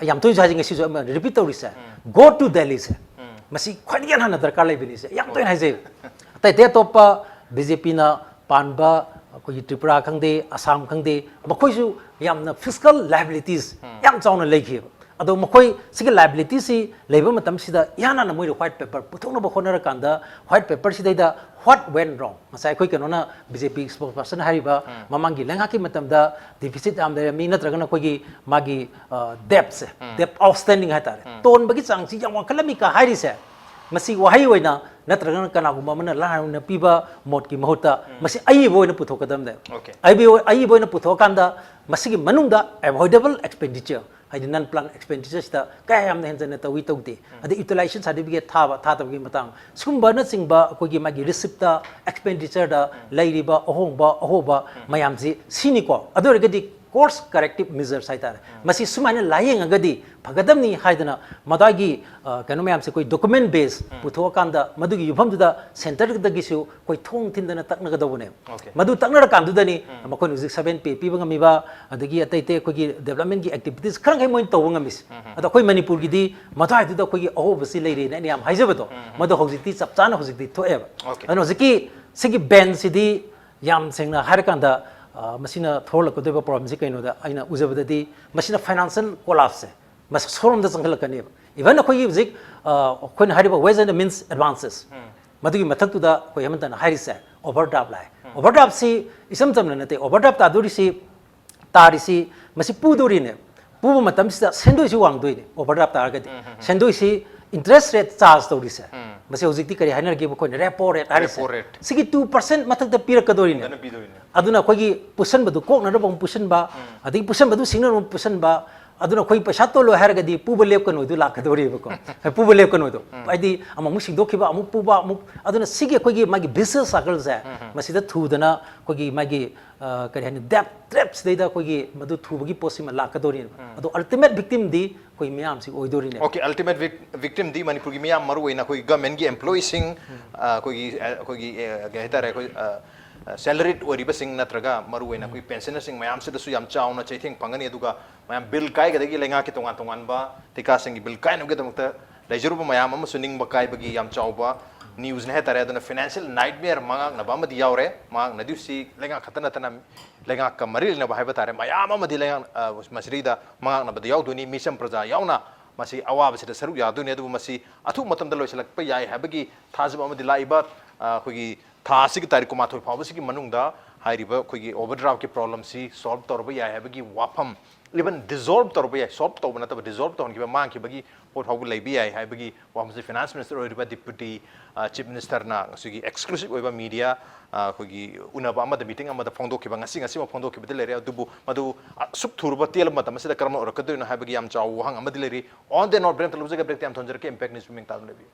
ꯑꯩ ꯌꯥꯝ ꯇꯣꯏꯅꯁꯨ ꯍꯥꯏꯖꯩ, ꯉꯁꯤꯁꯨ ꯑꯃ ꯔꯤꯄꯤꯠ ꯇꯧꯔꯤꯁꯦ, "Go to Delhi"ꯁꯦ, ꯃꯁꯤ ꯈ꯭ꯋꯥꯏꯗꯒꯤ ꯍꯦꯟꯅ ꯗꯔꯀꯥꯔ ꯂꯩꯕꯅꯤꯁꯦ ꯌꯥꯝ ꯇꯣꯏꯅ ꯍꯥꯏꯖꯩ꯫ ꯑꯇꯩ ꯑꯇꯩ ꯑꯇꯣꯞꯄ ꯕꯤ ꯖꯦ ꯄꯤꯅ ꯄꯥꯟꯕ ꯑꯩꯈꯣꯏꯒꯤ ꯇ꯭ꯔꯤꯄꯨꯔꯥ ꯈꯪꯗꯦ, ꯑꯁꯥꯝ ꯈꯪꯗꯦ, ꯃꯈꯣꯏꯁꯨ ꯌꯥꯝꯅ ꯐꯤꯁꯀꯜ ꯂꯥꯏꯕꯤꯂꯤꯇꯤꯁ ꯌꯥꯝ ꯆꯥꯎꯅ ꯂꯩꯈꯤꯑꯕ꯫ ꯑꯗꯣ ꯃꯈꯣꯏ ꯁꯤꯒꯤ ꯂꯥꯏꯕꯤꯂꯤꯇꯤꯁꯤ ꯂꯩꯕ ꯃꯇꯝꯁꯤꯗ ꯏꯍꯥꯟ ꯍꯥꯟꯅ ꯃꯣꯏꯅ ꯋꯥꯏꯠ ꯄꯦꯄꯔ ꯄꯨꯊꯣꯛꯅꯕ ꯍꯣꯠꯅꯔꯀꯥꯟꯗ, ꯋꯥꯏꯠ ꯄꯦꯄꯔꯁꯤꯗꯩꯗ what went wrong? ꯉꯁꯥꯏ ꯑꯩꯈꯣꯏ ꯀꯩꯅꯣꯅ, ꯕꯤ ꯖꯦ ꯄꯤ ꯁ꯭ꯄꯣꯛꯁꯄꯔꯁꯟ ꯍꯥꯏꯔꯤꯕ, ꯃꯃꯥꯡꯒꯤ ꯂꯩꯉꯥꯛꯀꯤ ꯃꯇꯝꯗ ꯗꯤꯐꯤꯁꯤꯠ ꯌꯥꯝ ꯂꯩꯔꯝꯃꯤ, ꯅꯠꯇ꯭ꯔꯒꯅ ꯑꯩꯈꯣꯏꯒꯤ ꯃꯥꯒꯤ, ꯑ, ꯗꯦꯞꯁꯦ, ꯗꯦꯞ ꯑꯥꯎꯠꯁ꯭ꯇꯦꯟꯗꯤꯡ ꯍꯥꯏꯇꯥꯔꯦ, ꯇꯣꯟꯕꯒꯤ ꯆꯥꯡꯁꯤ ꯌꯥꯝ ꯋꯥꯡꯈꯠꯂꯝꯃꯤꯀ ꯍꯥꯏꯔꯤꯁꯦ, ꯃꯁꯤ ꯋꯥꯍꯩ ꯑꯣꯏꯅ ꯅꯠꯇ꯭ꯔꯒꯅ ꯀꯅꯥꯒꯨꯝꯕ ꯑꯃꯅ ꯂꯥꯏ ꯍꯔꯥꯎꯅ ꯄꯤꯕ ꯃꯣꯠꯀꯤ ꯃꯍꯨꯠꯇ ꯃꯁꯤ ꯑꯏꯕ ꯑꯣꯏꯅ ꯄꯨꯊꯣꯛꯀꯗꯕꯅꯦ꯫ ꯑꯏꯕ ꯑꯣꯏ-, ꯑꯏꯕ ꯑꯣꯏꯅ ꯄꯨꯊꯣꯛꯑꯀꯥꯟꯗ ꯃꯁꯤꯒꯤ ꯃꯅꯨꯡꯗ ꯑꯦꯚꯣꯏꯗꯦꯕꯜ ꯑꯦꯛꯁꯄꯦꯟꯗꯤꯆꯔ, ꯍꯥꯏꯗꯤ ꯅꯟ ꯄ꯭ꯂꯥꯟ ꯑꯦꯛꯁꯄꯦꯟꯗꯤꯆꯔꯁꯤꯗ ꯀꯌꯥ ꯌꯥꯝꯅ ꯍꯦꯟꯖꯟꯅ ꯇꯧꯏ ꯇꯧꯗꯦ, ꯑꯗꯩ ꯌꯨꯇꯤꯂꯥꯏꯖꯦꯁꯟ ꯁꯥꯔꯇꯤꯐꯤꯀꯦꯠ ꯊꯥꯕ ꯊꯥꯗꯕꯒꯤ ꯃꯇꯥꯡ, ꯁꯤꯒꯨꯝꯕꯅꯆꯤꯡꯕ ꯑꯩꯈꯣꯏꯒꯤ ꯃꯥꯒꯤ ꯔꯤꯁꯤꯞꯇ, ꯑꯦꯛꯁꯄꯦꯟꯗꯤꯆꯔꯗ ꯂꯩꯔꯤꯕ ꯑꯍꯣꯡꯕ ꯑꯍꯣꯕ ꯃꯌꯥꯝꯁꯤ ꯁꯤꯅꯤꯀꯣ꯫ ꯑꯗꯨ ꯑꯣꯏꯔꯒꯗꯤ course corrective measures ꯍꯥꯏꯇꯥꯔꯦ, ꯃꯁꯤ ꯁꯨꯃꯥꯏꯅ ꯂꯥꯏꯌꯦꯡꯉꯒꯗꯤ ꯐꯒꯗꯕꯅꯤ ꯍꯥꯏꯗꯅ ꯃꯗꯥꯏꯒꯤ ꯑ, ꯀꯩꯅꯣ ꯃꯌꯥꯝꯁꯦ ꯑꯩꯈꯣꯏ document base ꯄꯨꯊꯣꯛꯑꯀꯥꯟꯗ ꯃꯗꯨꯒꯤ ꯌꯨꯝꯐꯝꯗꯨꯗ centreꯗꯒꯤꯁꯨ ꯑꯩꯈꯣꯏ ꯊꯣꯡ ꯊꯤꯟꯗꯅ ꯇꯛꯅꯒꯗꯧꯕꯅꯦ꯫ Okay. ꯃꯗꯨ ꯇꯛꯅꯔꯀꯥꯟꯗꯨꯗꯅꯤ ꯃꯈꯣꯏꯅ ꯍꯧꯖꯤꯛ seven pay ꯄꯤꯕ ꯉꯝꯃꯤꯕ, ꯑꯗꯒꯤ ꯑꯇꯩ ꯑꯇꯩ ꯑꯩꯈꯣꯏꯒꯤ developmentꯀꯤ activitiesꯈꯔ ꯃꯈꯩ ꯃꯣꯏꯅ ꯇꯧꯕ ꯉꯝꯃꯤꯁꯦ꯫ ꯑꯗꯣ ꯑꯩꯈꯣꯏ ꯃꯅꯤꯄꯨꯔꯒꯤꯗꯤ ꯃꯗꯨꯋꯥꯏꯗꯨꯗ ꯑꯩꯈꯣꯏꯒꯤ ꯑꯍꯣꯕꯁꯤ ꯂꯩꯔꯦꯅ ꯑꯩꯅ ꯌꯥꯝ ꯍꯥꯏꯖꯕꯗꯣ, ꯃꯗꯨ ꯍꯧꯖꯤꯛꯇꯤ ꯆꯞ ꯆꯥꯅ ꯍꯧꯖꯤꯛꯇꯤ ꯊꯣꯛꯑꯦꯕ꯫ Okay. ꯑꯗꯨꯅ ꯍꯧꯖꯤꯛꯀꯤ ꯁꯤꯒꯤ banꯁꯤꯗꯤ ꯌꯥꯝ ꯁꯦꯡꯅ ꯍꯥꯏꯔꯀꯥꯟꯗ ꯑ, ꯃꯁꯤꯅ ꯊꯣꯛꯍꯜꯂꯛꯀꯗꯣꯏꯕ problemꯁꯤ ꯀꯩꯅꯣꯗ ꯑꯩꯅ ꯎꯖꯕꯗꯗꯤ ꯃꯁꯤꯅ financial collapseꯁꯦ ꯃꯁ ꯁꯣꯔꯣꯝꯗ ꯆꯪꯈꯠꯂꯛꯀꯅꯦꯕ꯫ Even ꯑꯩꯈꯣꯏꯒꯤ ꯍꯧꯖꯤꯛ ꯑ, ꯑꯩꯈꯣꯏꯅ ꯍꯥꯏꯔꯤꯕ ways and means advances, ꯃꯗꯨꯒꯤ ꯃꯊꯛꯇꯨꯗ ꯑꯩꯈꯣꯏ ꯍꯦꯃꯟꯇꯅ ꯍꯥꯏꯔꯤꯁꯦ overdraft ꯂꯥꯛꯑꯦ꯫ Overdraftꯁꯤ ꯏꯆꯝ ꯆꯝꯅ ꯅꯠꯇꯦ꯫ Overdraft ꯇꯥꯗꯣꯔꯤꯁꯤ, ꯇꯥꯔꯤꯁꯤ ꯃꯁꯤ ꯄꯨꯗꯣꯔꯤꯅꯦ꯫ ꯄꯨꯕ ꯃꯇꯝꯁꯤꯗ ꯁꯦꯟꯗꯣꯏꯁꯨ ꯋꯥꯡꯗꯣꯏꯅꯦ overdraft ꯇꯥꯔꯒꯗꯤ꯫ ꯁꯦꯟꯗꯣꯏꯁꯤ interest rate charge ꯇꯧꯔꯤꯁꯦ, ꯃꯁꯤ ꯍꯧꯖꯤꯛꯇꯤ ꯀꯔꯤ ꯍꯥꯏꯅꯔꯒꯦ? ꯑꯩꯈꯣꯏꯅ repo rate ꯍꯥꯏꯔꯤꯁꯦ꯫ Repo rate. ꯁꯤꯒꯤ two percent ꯃꯊꯛꯇ ꯄꯤꯔꯛꯀꯗꯣꯔꯤꯅꯦ꯫ ꯐꯖꯅ ꯄꯤꯗꯣꯏꯅꯦ꯫ ꯑꯗꯨꯅ ꯑꯩꯈꯣꯏꯒꯤ ꯄꯨꯁꯟꯕꯗꯨ ꯀꯣꯛꯅꯅꯕ ꯑꯃꯨꯛ ꯄꯨꯁꯟꯕ, ꯑꯗꯒꯤ ꯄꯨꯁꯟꯕꯗꯨ ꯁꯤꯡꯅꯕ ꯑꯃꯨꯛ ꯄꯨꯁꯟꯕ, ꯑꯗꯨꯅ ꯑꯩꯈꯣꯏ ꯄꯩꯁꯥ ꯇꯣꯜꯂꯣꯏ ꯍꯥꯏꯔꯒꯗꯤ ꯄꯨꯕ ꯂꯦꯞꯀꯅꯨ ꯑꯗꯨ ꯂꯥꯛꯀꯗꯧꯔꯤꯕꯀꯣ꯫ ꯄꯨꯕ ꯂꯦꯞꯀꯅꯨ ꯑꯗꯨ꯫ ꯍꯥꯏꯗꯤ ꯑꯃꯨꯛ ꯁꯤꯡꯗꯣꯛꯈꯤꯕ, ꯑꯃꯨꯛ ꯄꯨꯕ, ꯑꯃꯨꯛ, ꯑꯗꯨꯅ ꯁꯤꯒꯤ ꯑꯩꯈꯣꯏꯒꯤ ꯃꯥꯒꯤ vicious circleꯁꯦ, ꯃꯁꯤꯗ ꯊꯨꯗꯅ ꯑꯩꯈꯣꯏꯒꯤ ꯃꯥꯒꯤ ꯑ, ꯀꯔꯤ ꯍꯥꯏꯅꯤ, debt trapꯁꯤꯗꯩꯗ ꯑꯩꯈꯣꯏꯒꯤ ꯃꯗꯨ ꯊꯨꯕꯒꯤ ꯄꯣꯠꯁꯤꯃ ꯂꯥꯛꯀꯗꯧꯔꯤꯅꯦꯕ꯫ ꯑꯗꯣ ultimate victimꯗꯤ ꯑꯩꯈꯣꯏ ꯃꯤꯌꯥꯝꯁꯤ ꯑꯣꯏꯗꯣꯔꯤꯅꯦꯕ꯫ Okay, ultimate vic- victimꯗꯤ ꯃꯅꯤꯄꯨꯔꯒꯤ ꯃꯤꯌꯥꯝ, ꯃꯔꯨ ꯑꯣꯏꯅ ꯑꯩꯈꯣꯏꯒꯤ governmentꯀꯤ employeeꯁꯤꯡ, ꯑ, ꯑꯩꯈꯣꯏꯒꯤ, ꯑ, ꯑꯩꯈꯣꯏꯒꯤ, ꯑ, ꯀꯩ ꯍꯥꯏꯇꯥꯔꯦ, ꯑꯩꯈꯣꯏ, ꯑ, ꯑ, salaried ꯑꯣꯏꯔꯤꯕꯁꯤꯡ ꯅꯠꯇ꯭ꯔꯒ ꯃꯔꯨ ꯑꯣꯏꯅ ꯑꯩꯈꯣꯏ pensionerꯁꯤꯡ ꯃꯌꯥꯝꯁꯤꯗꯁꯨ ꯌꯥꯝ ꯆꯥꯎꯅ ꯆꯩꯊꯦꯡ ꯐꯪꯒꯅꯤ꯫ ꯑꯗꯨꯒ ꯃꯌꯥꯝ bill ꯀꯥꯏꯒꯗꯒꯤ ꯂꯩꯉꯥꯛꯀꯤ ꯇꯣꯉꯥꯟ ꯇꯣꯉꯥꯟꯕ ꯊꯤꯀꯥꯁꯤꯡꯒꯤ bill ꯀꯥꯏꯅꯕꯒꯤꯗꯃꯛꯇ ꯂꯩꯖꯔꯨꯕ ꯃꯌꯥꯝ ꯑꯃꯁꯨ ꯅꯤꯡꯕ ꯀꯥꯏꯕꯒꯤ ꯌꯥꯝ ꯆꯥꯎꯕ newsꯅꯤ ꯍꯥꯏꯇꯥꯔꯦ꯫ ꯑꯗꯨꯅ financial nightmare ꯃꯉꯥꯛꯅꯕ ꯑꯃꯗꯤ ꯌꯥꯎꯔꯦ꯫ ꯃꯉꯥꯛꯅꯗꯣꯏꯁꯤ ꯂꯩꯉꯥꯛ ꯈꯛꯇ ꯅꯠꯇꯅ ꯂꯩꯉꯥꯛꯀ ꯃꯔꯤ ꯂꯩꯅꯕ ꯍꯥꯏꯕ ꯇꯥꯔꯦ, ꯃꯌꯥꯝ ꯑꯃꯗꯤ ꯂꯩꯉꯥꯛ, ꯑ, ꯃꯁꯤꯗꯩꯗ ꯃꯉꯥꯛꯅꯕꯗ ꯌꯥꯎꯗꯣꯏꯅꯤ꯫ ꯃꯤꯆꯝ ꯄ꯭ꯔꯖꯥ ꯌꯥꯎꯅ ꯃꯁꯤ ꯑꯋꯥꯕꯁꯤꯗ ꯁꯔꯨꯛ ꯌꯥꯗꯣꯏꯅꯤ꯫ ꯑꯗꯨꯕꯨ ꯃꯁꯤ ꯑꯊꯨꯕ ꯃꯇꯝꯗ ꯂꯣꯏꯁꯤꯜꯂꯛꯄ ꯌꯥꯏ ꯍꯥꯏꯕꯒꯤ ꯊꯥꯖꯕ ꯑꯃꯗꯤ ꯂꯥꯛꯏꯕ, ꯑ, ꯑꯩꯈꯣꯏꯒꯤ ꯊꯥ ꯑꯁꯤꯒꯤ ꯇꯥꯔꯤꯛ ꯀꯨꯟꯃꯥꯊꯣꯏ ꯐꯥꯎꯕꯁꯤꯒꯤ ꯃꯅꯨꯡꯗ ꯍꯥꯏꯔꯤꯕ ꯑꯩꯈꯣꯏꯒꯤ overdraftꯀꯤ problemꯁꯤ solve ꯇꯧꯔꯕ ꯌꯥꯏ ꯍꯥꯏꯕꯒꯤ ꯋꯥꯐꯝ, even dissolve ꯇꯧꯔꯕ ꯌꯥꯏ, solve ꯇꯧꯕ ꯅꯠꯇꯕ dissolve ꯇꯧꯍꯟꯈꯤꯕ, ꯃꯥꯡꯈꯤꯕꯒꯤ ꯄꯣꯠ ꯐꯥꯎꯕ ꯂꯩꯕ ꯌꯥꯏ ꯍꯥꯏꯕꯒꯤ ꯋꯥꯐꯝꯁꯤ finance minister ꯑꯣꯏꯔꯤꯕ deputy, ꯑ, chief ministerꯅ ꯉꯁꯤꯒꯤ exclusive ꯑꯣꯏꯕ media, ꯑ, ꯑꯩꯈꯣꯏꯒꯤ ꯎꯅꯕ ꯑꯃꯗ, meeting ꯑꯃꯗ ꯐꯣꯡꯗꯣꯛꯈꯤꯕ, ꯉꯁꯤ, ꯉꯁꯤꯃꯛ ꯐꯣꯡꯗꯣꯛꯈꯤꯕꯗꯤ ꯂꯩꯔꯦ꯫ ꯑꯗꯨꯕꯨ ꯃꯗꯨ ꯑꯁꯨꯛ ꯊꯨꯔꯕ ꯇꯦꯜꯂꯕ ꯃꯇꯝ ꯑꯁꯤꯗ ꯀꯔꯝꯅ ꯑꯣꯏꯔꯛꯀꯗꯣꯏꯅꯣ ꯍꯥꯏꯕꯒꯤ ꯌꯥꯝ ꯆꯥꯎꯕ ꯋꯥꯍꯪ ꯑꯃꯗꯤ ꯂꯩꯔꯤ꯫ On the note, break ꯑꯃꯇ ꯂꯧꯖꯒꯦ, breakꯇ ꯌꯥꯝ ꯊꯝꯖꯔꯛꯀꯦ, Impact News ꯃꯤꯡ ꯇꯥꯗꯨꯅ ꯂꯩꯕꯤꯌꯨ꯫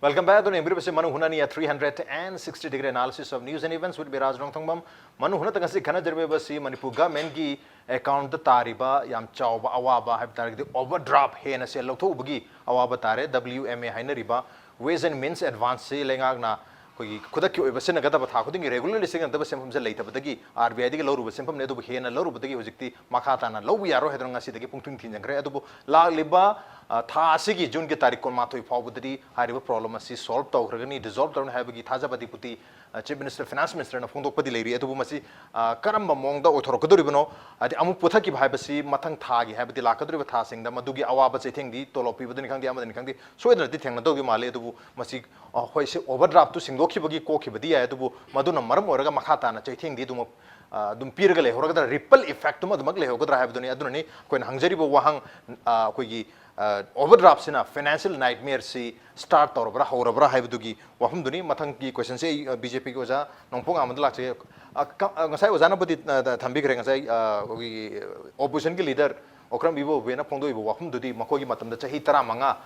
Welcome back. ꯑꯗꯨꯅ ꯌꯦꯡꯕꯤꯔꯤꯕꯁꯤ ꯃꯅꯨꯡ ꯍꯨꯠꯅꯅꯤ, a three hundred and sixty degree analysis of news and events with ꯕꯤꯔꯥꯖ ꯔꯣꯡꯊꯣꯡꯕꯝ꯫ ꯃꯅꯨꯡ ꯍꯨꯠꯅ ꯉꯁꯤ ꯈꯟꯅꯖꯔꯤꯕꯁꯤ ꯃꯅꯤꯄꯨꯔ ꯒꯚꯔꯟꯃꯦꯟꯠꯀꯤ ꯑꯦꯀꯥꯎꯟꯠꯇ ꯇꯥꯔꯤꯕ ꯌꯥꯝ ꯆꯥꯎꯕ ꯑꯋꯥꯕ ꯍꯥꯏꯕ ꯇꯥꯔꯒꯗꯤ, ꯑꯣꯚꯔꯗ꯭ꯔꯥꯐ ꯍꯦꯟꯅ ꯁꯦꯜ ꯂꯧꯊꯣꯛꯎꯕꯒꯤ ꯑꯋꯥꯕ ꯇꯥꯔꯦ꯫ W M A ꯍꯥꯏꯅꯔꯤꯕ Ways and Means Advance ꯁꯤ ꯂꯩꯉꯥꯛꯅ ꯑꯩꯈꯣꯏꯒꯤ ꯈꯨꯗꯛꯀꯤ ꯑꯣꯏꯕ ꯁꯤꯖꯤꯟꯅꯒꯗꯕ, ꯊꯥ ꯈꯨꯗꯤꯡꯒꯤ regularly ꯁꯤꯖꯤꯟꯅꯒꯗꯕ ꯁꯦꯟꯐꯝꯁꯦ ꯂꯩꯇꯕꯗꯒꯤ R B I ꯗꯒꯤ ꯂꯧꯔꯨꯕ ꯁꯦꯟꯐꯝꯅꯤ, ꯑꯗꯨꯕꯨ ꯍꯦꯟꯅ ꯂꯧꯔꯨꯕꯗꯒꯤ ꯍꯧꯖꯤꯛꯇꯤ ꯃꯈꯥ ꯇꯥꯅ ꯂꯧꯕ ꯌꯥꯔꯣꯏ ꯍꯥꯏꯗꯨꯅ ꯉꯁꯤꯗꯒꯤ ꯄꯨꯡꯊꯤꯡ ꯊꯤꯡꯖꯤꯟꯈ꯭ꯔꯦ꯫ ꯑꯗꯨꯕꯨ ꯂꯥꯛꯂꯤꯕ, ꯑ, ꯊꯥ ꯑꯁꯤꯒꯤ ꯖꯨꯟꯒꯤ ꯇꯥꯔꯤꯛ ꯀꯨꯟꯃꯥꯊꯣꯏ ꯐꯥꯎꯕꯗꯗꯤ ꯍꯥꯏꯔꯤꯕ problem ꯑꯁꯤ solve ꯇꯧꯈ꯭ꯔꯒꯅꯤ, resolve ꯇꯧꯔꯅꯤ ꯍꯥꯏꯕꯒꯤ ꯊꯥꯖꯕꯗꯤ ꯄꯨꯇꯤ, ꯑ, Chief Minister, Finance Minister ꯅ ꯐꯣꯡꯗꯣꯛꯄꯗꯤ ꯂꯩꯔꯤ꯫ ꯑꯗꯨꯕꯨ ꯃꯁꯤ, ꯑ, ꯀꯔꯝꯕ ꯃꯑꯣꯡꯗ ꯑꯣꯏꯊꯣꯔꯛꯀꯗꯧꯔꯤꯕꯅꯣ? ꯍꯥꯏꯗꯤ ꯑꯃꯨꯛ ꯄꯨꯊꯈꯤꯕ ꯍꯥꯏꯕꯁꯤ ꯃꯊꯪ ꯊꯥꯒꯤ, ꯍꯥꯏꯕꯗꯤ ꯂꯥꯛꯀꯗꯧꯔꯤꯕ ꯊꯥꯁꯤꯡꯗ ꯃꯗꯨꯒꯤ ꯑꯋꯥꯕ ꯆꯩꯊꯦꯡꯗꯤ ꯇꯣꯂꯣꯞ ꯄꯤꯕꯗꯅꯤ ꯈꯪꯗꯦ, ꯑꯃꯗꯅꯤ ꯈꯪꯗꯦ, ꯁꯣꯏꯗꯅꯗꯤ ꯊꯦꯡꯅꯗꯧꯗꯤ ꯃꯥꯜꯂꯤ꯫ ꯑꯗꯨꯕꯨ ꯃꯁꯤ, ꯑ, ꯍꯣꯏ, ꯁꯤ ꯑꯣꯚꯔꯗ꯭ꯔꯥꯐꯇꯨ ꯁꯤꯡꯗꯣꯛꯈꯤꯕꯒꯤ ꯀꯣꯛꯈꯤꯕꯗꯤ ꯌꯥꯏ, ꯑꯗꯨꯕꯨ ꯃꯗꯨꯅ ꯃꯔꯝ ꯑꯣꯏꯔꯒ ꯃꯈꯥ ꯇꯥꯅ ꯆꯩꯊꯦꯡꯗꯤ ꯑꯗꯨꯃꯛ, ꯑ, ꯑꯗꯨꯝ ꯄꯤꯔꯒ ꯂꯩꯍꯧꯔꯒꯗ꯭ꯔꯥ, ripple effect ꯇꯨꯃ ꯑꯗꯨꯃꯛ ꯂꯩꯍꯧꯒꯗ꯭ꯔꯥ ꯍꯥꯏꯕꯗꯨꯅꯤ꯫ ꯑꯗꯨꯅꯅꯤ ꯑꯩꯈꯣꯏꯅ ꯍꯪꯖꯔꯤꯕ ꯋꯥꯍꯪ, ꯑ, ꯑꯩꯈꯣꯏꯒꯤ, ꯑ, ꯑꯣꯚꯔꯗ꯭ꯔꯥꯐꯁꯤꯅ financial nightmare ꯁꯤ start ꯇꯧꯔꯕ꯭ꯔꯥ, ꯍꯧꯔꯕ꯭ꯔꯥ ꯍꯥꯏꯕꯗꯨꯒꯤ ꯋꯥꯐꯝꯗꯨꯅꯤ꯫ ꯃꯊꯪꯒꯤ question ꯁꯦ ꯑꯩ, ꯑ, B J P ꯒꯤ ꯑꯣꯖꯥ ꯅꯣꯡꯄꯣꯛ ꯉꯥꯟꯕꯗ ꯂꯥꯛꯆꯒꯦ꯫ ꯑ, ꯀ-, ꯑ, ꯉꯁꯥꯏ ꯑꯣꯖꯥꯅꯕꯨꯗꯤ, ꯑ, ꯊꯝꯕꯤꯈ꯭ꯔꯦ, ꯉꯁꯥꯏ, ꯑ, ꯑꯩꯈꯣꯏꯒꯤ opposition ꯒꯤ leader ꯑꯣꯀ꯭ꯔꯝ ꯏꯕꯣꯕꯤꯅ ꯐꯣꯡꯗꯣꯛꯏꯕ ꯋꯥꯐꯝꯗꯨꯗꯤ ꯃꯈꯣꯏꯒꯤ ꯃꯇꯝꯗ ꯆꯍꯤ ꯇꯔꯥꯃꯉꯥ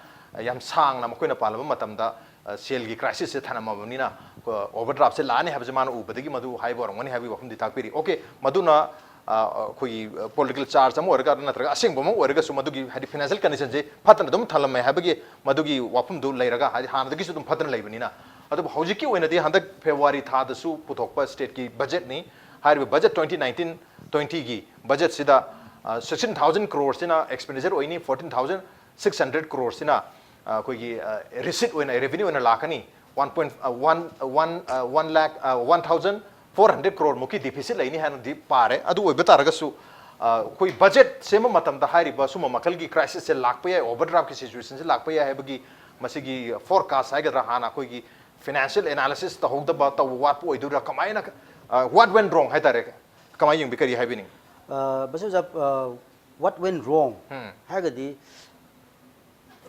ꯌꯥꯝ ꯁꯥꯡꯅ ꯃꯈꯣꯏꯅ ꯄꯥꯜꯂꯕ ꯃꯇꯝꯗ, ꯑ, ꯁꯦꯜꯒꯤ crisis ꯁꯦ ꯊꯅꯝꯃꯕꯅꯤꯅ, ꯑ, ꯑꯣꯚꯔꯗ꯭ꯔꯥꯐꯁꯦ ꯂꯥꯛꯑꯅꯤ ꯍꯥꯏꯕꯁꯦ ꯃꯥꯅ ꯎꯕꯗꯒꯤ ꯃꯗꯨ ꯍꯥꯏꯕ ꯑꯣꯏꯔꯝꯒꯅꯤ ꯍꯥꯏꯕꯒꯤ ꯋꯥꯐꯝꯗꯤ ꯇꯥꯛꯄꯤꯔꯤ꯫ Okay, ꯃꯗꯨꯅ, ꯑ, ꯑꯩꯈꯣꯏꯒꯤ, ꯑ, political charge ꯑꯃ ꯑꯣꯏꯔꯒ ꯅꯠꯇ꯭ꯔꯒ ꯑꯁꯦꯡꯕ ꯑꯃ ꯑꯣꯏꯔꯒꯁꯨ ꯃꯗꯨꯒꯤ, ꯍꯥꯏꯗꯤ, financial condition ꯁꯦ ꯐꯠꯇꯅ ꯑꯗꯨꯝ ꯊꯝꯂꯝꯃꯦ ꯍꯥꯏꯕꯒꯤ ꯃꯗꯨꯒꯤ ꯋꯥꯐꯝꯗꯨ ꯂꯩꯔꯒ, ꯍꯥꯏꯗꯤ, ꯍꯥꯟꯅꯗꯒꯤꯁꯨ ꯑꯗꯨꯝ ꯐꯠꯇꯅ ꯂꯩꯕꯅꯤꯅ꯫ ꯑꯗꯨꯕꯨ ꯍꯧꯖꯤꯛꯀꯤ ꯑꯣꯏꯅꯗꯤ ꯍꯟꯗꯛ February ꯊꯥꯗꯁꯨ ꯄꯨꯊꯣꯛꯄ state ꯀꯤ budget ꯅꯤ꯫ ꯍꯥꯏꯔꯤꯕ budget twenty nineteen twenty ꯒꯤ budget ꯁꯤꯗ, ꯑ, sixteen thousand crore ꯁꯤꯅ expenditure ꯑꯣꯏꯅꯤ, fourteen thousand six hundred crore ꯁꯤꯅ, ꯑ, ꯑꯩꯈꯣꯏꯒꯤ, ꯑ, receipt ꯑꯣꯏꯅ, revenue ꯑꯣꯏꯅ ꯂꯥꯛꯀꯅꯤ꯫ One point, ꯑ, one, ꯑ, one, ꯑ, one lakh, ꯑ, one thousand four hundred crore ꯃꯨꯛꯀꯤ deficit ꯂꯩꯅꯤ ꯍꯥꯏꯅꯗꯤ ꯄꯥꯔꯦ꯫ ꯑꯗꯨ ꯑꯣꯏꯕ ꯇꯥꯔꯒꯁꯨ, ꯑ, ꯑꯩꯈꯣꯏ budget ꯁꯦꯝꯕ ꯃꯇꯝꯗ ꯍꯥꯏꯔꯤꯕ ꯁꯨꯝꯕ ꯃꯈꯜꯒꯤ crisis ꯁꯦ ꯂꯥꯛꯄ ꯌꯥꯏ, overdraft ꯀꯤ situation ꯁꯦ ꯂꯥꯛꯄ ꯌꯥꯏ ꯍꯥꯏꯕꯒꯤ ꯃꯁꯤꯒꯤ forecast ꯍꯥꯏꯒꯗ꯭ꯔꯥ, ꯍꯥꯟꯅ ꯑꯩꯈꯣꯏꯒꯤ financial analysis ꯇꯧꯍꯧꯗꯕ, ꯇꯧꯕ ꯋꯥꯠꯄ ꯑꯣꯏꯗꯣꯏꯔꯥ, ꯀꯃꯥꯏꯅ, ꯑ, what went wrong ꯍꯥꯏꯇꯥꯔꯦ, ꯀꯃꯥꯏꯅ ꯌꯦꯡꯕꯤ, ꯀꯔꯤ ꯍꯥꯏꯕꯤꯅꯤꯡ? ꯑ, ꯃꯁꯤ ꯑꯣꯖꯥ, ꯑ, what went wrong ꯎꯝ꯫ ꯍꯥꯏꯔꯒꯗꯤ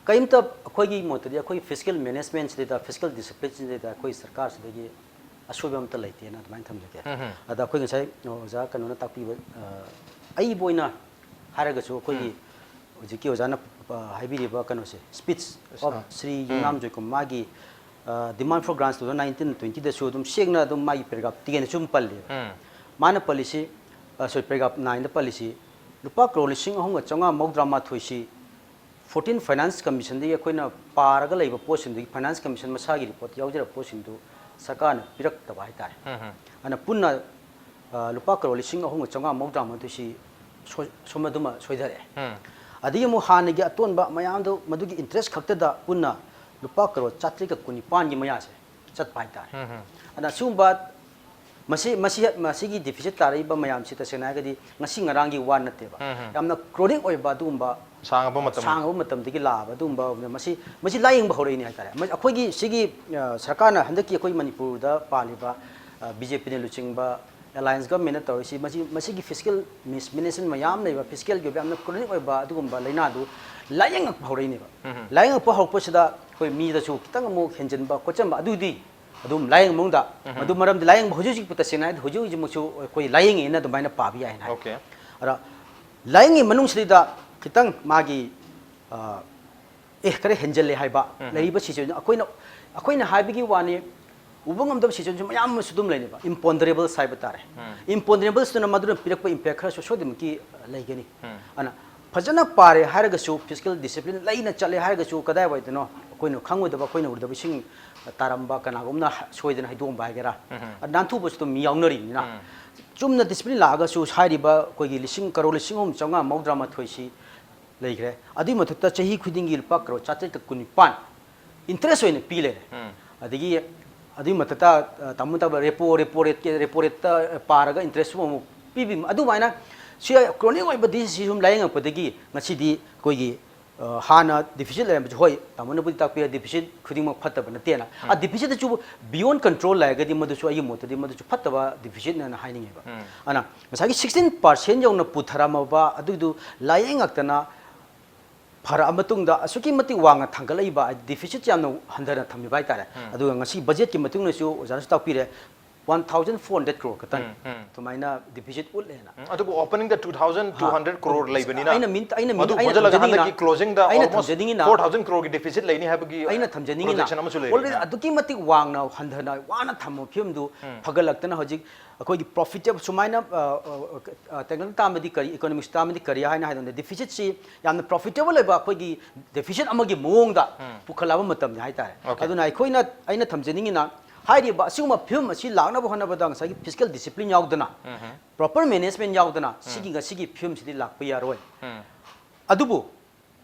ꯀꯔꯤꯝꯇ ꯑꯩꯈꯣꯏꯒꯤ ꯃꯣꯠꯇꯗꯤ ꯑꯩꯈꯣꯏꯒꯤ fiscal management ꯁꯤꯗꯩꯗ, fiscal discipline ꯁꯤꯗꯩꯗ ꯑꯩꯈꯣꯏ ꯁꯔꯀꯥꯔꯁꯤꯗꯒꯤ ꯑꯁꯣꯏꯕ ꯑꯝꯇ ꯂꯩꯇꯦꯅ ꯑꯗꯨꯃꯥꯏꯅ ꯊꯝꯖꯒꯦ꯫ ꯎꯝ ꯍꯝ꯫ ꯑꯗ ꯑꯩꯈꯣꯏ ꯉꯁꯥꯏ ꯑꯣꯖꯥ ꯀꯩꯅꯣꯅ ꯇꯥꯛꯄꯤꯕ, ꯑ, ꯑꯏꯕ ꯑꯣꯏꯅ ꯍꯥꯏꯔꯒꯁꯨ ꯑꯩꯈꯣꯏꯒꯤ ꯎꯝ꯫ ꯍꯧꯖꯤꯛꯀꯤ ꯑꯣꯖꯥꯅ ꯍꯥꯏꯕꯤꯔꯤꯕ ꯀꯩꯅꯣꯁꯦ, speech of Shri Yumnam ꯖꯣꯏꯀꯨꯃꯥꯔꯒꯤ Demand for Grants two thousand nineteen twenty ꯗꯁꯨ ꯑꯗꯨꯝ ꯁꯦꯡꯅ ꯑꯗꯨꯝ ꯃꯥꯒꯤ paragraph ten ꯗꯁꯨ ꯑꯗꯨꯝ ꯄꯜꯂꯦꯕ꯫ ꯃꯥꯅ ꯄꯜꯂꯤꯁꯤ, sorry, paragraph nine ꯗ ꯄꯜꯂꯤꯁꯤ, ꯂꯨꯄꯥ ꯀ꯭ꯔꯣꯔ ꯂꯤꯁꯤꯡ ꯑꯍꯨꯝꯒ ꯆꯥꯝꯃꯉꯥ ꯃꯧꯗ꯭ꯔꯥ ꯃꯥꯊꯣꯏꯁꯤ fourteen Finance Commission ꯗꯒꯤ ꯑꯩꯈꯣꯏꯅ ꯄꯥꯔꯒ ꯂꯩꯕ ꯄꯣꯠꯁꯤꯡꯗꯨꯒꯤ Finance Commission ꯃꯁꯥꯒꯤ report ꯇ ꯌꯥꯎꯖꯔꯕ ꯄꯣꯠꯁꯤꯡꯗꯨ ꯁꯔꯀꯥꯔꯅ ꯄꯤꯔꯛꯇꯕ ꯍꯥꯏꯇꯥꯔꯦ꯫ ꯑꯗꯨꯅ ꯄꯨꯟꯅ ꯂꯨꯄꯥ ꯀ꯭ꯔꯣꯔ ꯂꯤꯁꯤꯡ ꯑꯍꯨꯝꯒ ꯆꯥꯝꯃꯉꯥ ꯃꯧꯗ꯭ꯔꯥ ꯃꯥꯊꯣꯏꯁꯤ ꯁꯣꯏ-, ꯁꯣꯝꯗ ꯑꯗꯨꯃ ꯁꯣꯏꯊꯔꯛꯑꯦ꯫ ꯑꯗꯒꯤ ꯑꯃꯨꯛ ꯍꯥꯟꯅꯒꯤ ꯑꯇꯣꯟꯕ ꯃꯌꯥꯝꯗꯨ ꯃꯗꯨꯒꯤ interest ꯈꯛꯇꯗ ꯄꯨꯟꯅ ꯂꯨꯄꯥ ꯀ꯭ꯔꯣꯔ ꯆꯥꯇ꯭ꯔꯦꯠꯀ ꯀꯨꯟꯅꯤꯄꯥꯟꯒꯤ ꯃꯌꯥꯁꯦ ꯆꯠꯄ ꯍꯥꯏꯇꯥꯔꯦ꯫ ꯑꯗꯨꯅ ꯑꯁꯤꯒꯨꯝꯕ ꯃꯁꯤ, ꯃꯁꯤ, ꯃꯁꯤꯒꯤ deficit ꯇꯥꯔꯛꯏꯕ ꯃꯌꯥꯝꯁꯤ ꯇꯁꯦꯡꯅ ꯍꯥꯏꯔꯒꯗꯤ ꯉꯁꯤ ꯉꯔꯥꯡꯒꯤ ꯋꯥ ꯅꯠꯇꯦꯕ꯫ ꯌꯥꯝꯅ chronic ꯑꯣꯏꯕ ꯑꯗꯨꯒꯨꯝꯕ ꯁꯥꯡꯉꯕ ꯃꯇꯝ꯫ ꯁꯥꯡꯉꯕ ꯃꯇꯝꯗꯒꯤ ꯂꯥꯛꯑꯕ ꯑꯗꯨꯒꯨꯝꯕ ꯃꯁꯤ, ꯃꯁꯤ ꯂꯥꯏꯌꯦꯡꯕ ꯍꯧꯔꯛꯏꯅꯦ ꯍꯥꯏꯇꯥꯔꯦ꯫ ꯃ-, ꯑꯩꯈꯣꯏꯒꯤ ꯁꯤꯒꯤ, ꯑ, ꯁꯔꯀꯥꯔꯅ ꯍꯟꯗꯛꯀꯤ ꯑꯩꯈꯣꯏ ꯃꯅꯤꯄꯨꯔꯗ ꯄꯥꯜꯂꯤꯕ, ꯑ, BJP ꯅ ꯂꯨꯆꯤꯡꯕ alliance government ꯅ ꯇꯧꯔꯤꯁꯤ, ꯃꯁꯤ, ꯃꯁꯤꯒꯤ fiscal mismanagement ꯃꯌꯥꯝ ꯂꯩꯕ, fiscal ꯒꯤ ꯑꯣꯏꯕ ꯌꯥꯝꯅ chronic ꯑꯣꯏꯕ ꯑꯗꯨꯒꯨꯝꯕ ꯂꯥꯏꯅꯥꯗꯨ ꯂꯥꯏꯌꯦꯡꯉꯛꯄ ꯍꯧꯔꯛꯏꯅꯦꯕ꯫ ꯂꯥꯏꯌꯦꯡꯉꯛꯄ ꯍꯧꯔꯛꯄꯁꯤꯗ ꯑꯩꯈꯣꯏ ꯃꯤꯗꯁꯨ ꯈꯤꯇꯪ ꯑꯃꯨꯛ ꯍꯦꯟꯖꯤꯟꯕ ꯈꯣꯠꯆꯟꯕ ꯑꯗꯨꯗꯤ ꯑꯗꯨꯝ ꯂꯥꯏꯌꯦꯡꯕ ꯃꯅꯨꯡꯗ, ꯃꯗꯨ ꯃꯔꯝꯗꯤ ꯂꯥꯏꯌꯦꯡꯕ ꯍꯧꯖꯤꯛ ꯍꯧꯖꯤꯛꯄꯨ ꯇꯁꯦꯡꯅ ꯍꯥꯏꯔꯗꯤ ꯍꯧꯖꯤꯛ ꯍꯧꯖꯤꯛꯃꯛꯁꯨ ꯑꯩꯈꯣꯏ ꯂꯥꯏꯌꯦꯡꯉꯦꯅ ꯑꯗꯨꯃꯥꯏꯅ ꯄꯥꯕ ꯌꯥꯏꯅ ꯍꯥꯏ꯫ ꯑꯣꯀꯦ꯫ ꯑꯗ ꯂꯥꯏꯌꯦꯡꯉꯤ ꯃꯅꯨꯡꯁꯤꯗꯩꯗ ꯈꯤꯇꯪ ꯃꯥꯒꯤ, ꯑ, ꯑꯦ, ꯈꯔ ꯍꯦꯟꯖꯜꯂꯦ ꯍꯥꯏꯕ ꯂꯩꯔꯤꯕ situation ꯑꯩꯈꯣꯏꯅ, ꯑꯩꯈꯣꯏꯅ ꯍꯥꯏꯕꯒꯤ ꯋꯥꯅꯤ, ꯎꯕ ꯉꯝꯗꯕ situation ꯁꯨ ꯃꯌꯥꯝ ꯑꯃꯁꯨ ꯑꯗꯨꯝ ꯂꯩꯅꯦꯕ, imponderables ꯍꯥꯏꯕ ꯇꯥꯔꯦ꯫ Imponderables ꯇꯨꯅ ꯃꯗꯨꯅ ꯄꯤꯔꯛꯄ impact ꯈꯔꯁꯨ ꯁꯣꯏꯗꯅꯃꯛꯀꯤ ꯂꯩꯒꯅꯤ꯫ ꯑꯗꯨꯅ ꯐꯖꯅ ꯄꯥꯔꯦ ꯍꯥꯏꯔꯒꯁꯨ, fiscal discipline ꯂꯩꯅ ꯆꯠꯂꯦ ꯍꯥꯏꯔꯒꯁꯨ, ꯀꯗꯥꯏꯋꯥꯏꯗꯅꯣ ꯑꯩꯈꯣꯏꯅ ꯈꯪꯉꯨꯗꯕ, ꯑꯩꯈꯣꯏꯅ ꯎꯔꯨꯗꯕ ꯏꯁꯤꯡ ꯇꯥꯔꯝꯕ, ꯀꯅꯥꯒꯨꯝꯅ ꯁꯣꯏꯗꯅ ꯍꯩꯗꯣꯛꯑꯝꯕ ꯍꯥꯏꯒꯦꯔꯥ, ꯅꯥꯟꯊꯨꯕꯁꯨ ꯑꯗꯨꯝ ꯃꯤ ꯌꯥꯎꯅꯔꯤꯅꯤꯅ꯫ ꯆꯨꯝꯅ discipline ꯂꯥꯛꯑꯒꯁꯨ ꯍꯥꯏꯔꯤꯕ ꯑꯩꯈꯣꯏꯒꯤ ꯂꯤꯁꯤꯡ, ꯀꯔꯣꯔ ꯂꯤꯁꯤꯡ ꯑꯍꯨꯝ ꯆꯥꯝꯃꯉꯥ ꯃꯧꯗ꯭ꯔꯥ ꯃꯥꯊꯣꯏꯁꯤ ꯂꯩꯈ꯭ꯔꯦ꯫ ꯑꯗꯨꯒꯤ ꯃꯊꯛꯇ ꯆꯍꯤ ꯈꯨꯗꯤꯡꯒꯤ ꯂꯨꯄꯥ ꯀꯔꯣꯔ ꯆꯥꯇ꯭ꯔꯦꯠꯀ ꯀꯨꯟꯅꯤꯄꯥꯟ interest ꯑꯣꯏꯅ ꯄꯤ ꯂꯩꯔꯦ꯫ ꯑꯗꯒꯤ ꯑꯗꯨꯒꯤ ꯃꯊꯛꯇ, ꯑ, ꯇꯥꯃꯣ ꯇꯥꯕ repo, repo rate ꯀꯤ, repo rate ꯇ ꯄꯥꯔꯒ interest ꯁꯨ ꯑꯃꯨꯛ ꯄꯤꯕꯤ, ꯑꯗꯨꯃꯥꯏꯅ ꯁꯤ chronic ꯑꯣꯏꯕ disease ꯁꯤ ꯁꯨꯝ ꯂꯥꯏꯌꯦꯡꯉꯛꯄꯗꯒꯤ ꯉꯁꯤꯗꯤ ꯑꯩꯈꯣꯏꯒꯤ, ꯑ, ꯍꯥꯟꯅ deficit ꯂꯩꯔꯝꯕꯁꯨ, ꯍꯣꯏ, ꯇꯥꯃꯣꯅꯕꯨꯗꯤ ꯇꯥꯛꯄꯤꯔꯦ, deficit ꯈꯨꯗꯤꯡꯃꯛ ꯐꯠꯇꯕ ꯅꯠꯇꯦꯅ꯫ ꯑ, deficit ꯇꯁꯨ beyond control ꯂꯩꯔꯒꯗꯤ ꯃꯗꯨꯁꯨ ꯑꯩꯒꯤ ꯃꯣꯠꯇꯗꯤ ꯃꯗꯨꯁꯨ ꯐꯠꯇꯕ deficit ꯅꯦꯅ ꯍꯥꯏꯅꯤꯡꯉꯦꯕ꯫ ꯑꯗꯨꯅ ꯉꯁꯥꯏꯒꯤ sixteen percent ꯌꯧꯅ ꯄꯨꯊꯔꯝꯃꯕ ꯑꯗꯨꯏꯗꯨ ꯂꯥꯏꯌꯦꯡꯉꯛꯇꯅ ꯐꯔꯛꯑ ꯃꯇꯨꯡꯗ ꯑꯁꯨꯛꯀꯤ ꯃꯇꯤꯛ ꯋꯥꯡꯅ ꯊꯥꯡꯒꯠꯂꯛꯏꯕ, ꯍꯥꯏꯗꯤ deficit ꯁꯦ ꯌꯥꯝꯅ ꯍꯟꯊꯅ ꯊꯝꯃꯤꯕ ꯍꯥꯏꯇꯥꯔꯦ꯫ ꯑꯗꯨꯒ ꯉꯁꯤ budget ꯀꯤ ꯃꯇꯨꯡꯗꯁꯨ ꯑꯣꯖꯥꯅꯁꯨ ꯇꯥꯛꯄꯤꯔꯦ, One thousand four hundred crore ꯈꯛꯇꯅꯤ꯫ ꯎꯝ, ꯎꯝ꯫ ꯑꯗꯨꯃꯥꯏꯅ deficit ꯎꯠꯂꯦꯅ꯫ ꯎꯝ, ꯑꯗꯨꯕꯨ openingꯗ two thousand two hundred crore ꯂꯩꯕꯅꯤꯅ, ꯑꯩꯅ ꯃꯤꯟ-, ꯑꯩꯅ ꯃꯤꯟ-, ꯃꯗꯨ ꯑꯩꯅ ꯍꯣꯟꯖꯜꯂꯒ ꯊꯝꯖꯅꯤꯡꯉꯤꯅ, ꯍꯟꯗꯛꯀꯤ closingꯗ ꯑꯩꯅ almost ꯊꯝꯖꯅꯤꯡꯉꯤꯅ, four thousand crore deficit ꯂꯩꯅꯤ ꯍꯥꯏꯕꯒꯤ ꯑꯩꯅ ꯊꯝꯖꯅꯤꯡꯉꯤꯅ, projection ꯑꯃꯁꯨ already ꯂꯩꯔꯦ꯫ ꯑꯗꯨꯛꯀꯤ ꯃꯇꯤꯛ ꯋꯥꯡꯅ ꯍꯟꯊꯅ ꯋꯥꯅ ꯊꯝꯕ ꯐꯤꯕꯝꯗꯨ ꯐꯒꯠꯂꯛꯇꯅ ꯍꯧꯖꯤꯛ ꯑꯩꯈꯣꯏꯒꯤ profitable ꯁꯨꯃꯥꯏꯅ, ꯑ, ꯑ, ꯑ, technical termꯗꯤ ꯀꯔꯤ, economics termꯗꯤ ꯀꯔꯤ ꯍꯥꯏꯅ ꯍꯥꯏꯗꯣꯏꯅꯣ, deficitꯁꯤ ꯌꯥꯝꯅ profitable ꯑꯣꯏꯕ ꯑꯩꯈꯣꯏꯒꯤ deficit ꯑꯃꯒꯤ ꯃꯑꯣꯡꯗ ꯄꯨꯈꯠꯂꯛꯑꯕ ꯃꯇꯝꯅꯤ ꯍꯥꯏꯇꯥꯔꯦ꯫ Okay. ꯑꯗꯨꯅ ꯑꯩꯈꯣꯏꯅ, ꯑꯩꯅ ꯊꯝꯖꯅꯤꯡꯉꯤꯅ, ꯍꯥꯏꯔꯤꯕ ꯑꯁꯤꯒꯨꯝꯕ ꯐꯤꯕꯝ ꯑꯁꯤ ꯂꯥꯛꯅꯕ ꯍꯣꯠꯅꯕꯗ ꯉꯁꯥꯏꯒꯤ fiscal discipline ꯌꯥꯎꯗꯅ, proper management ꯌꯥꯎꯗꯅ ꯁꯤꯒꯤ ꯉꯁꯤꯒꯤ ꯐꯤꯕꯝꯁꯤꯗꯤ ꯂꯥꯛꯄ ꯌꯥꯔꯣꯏ꯫ ꯑꯗꯨꯕꯨ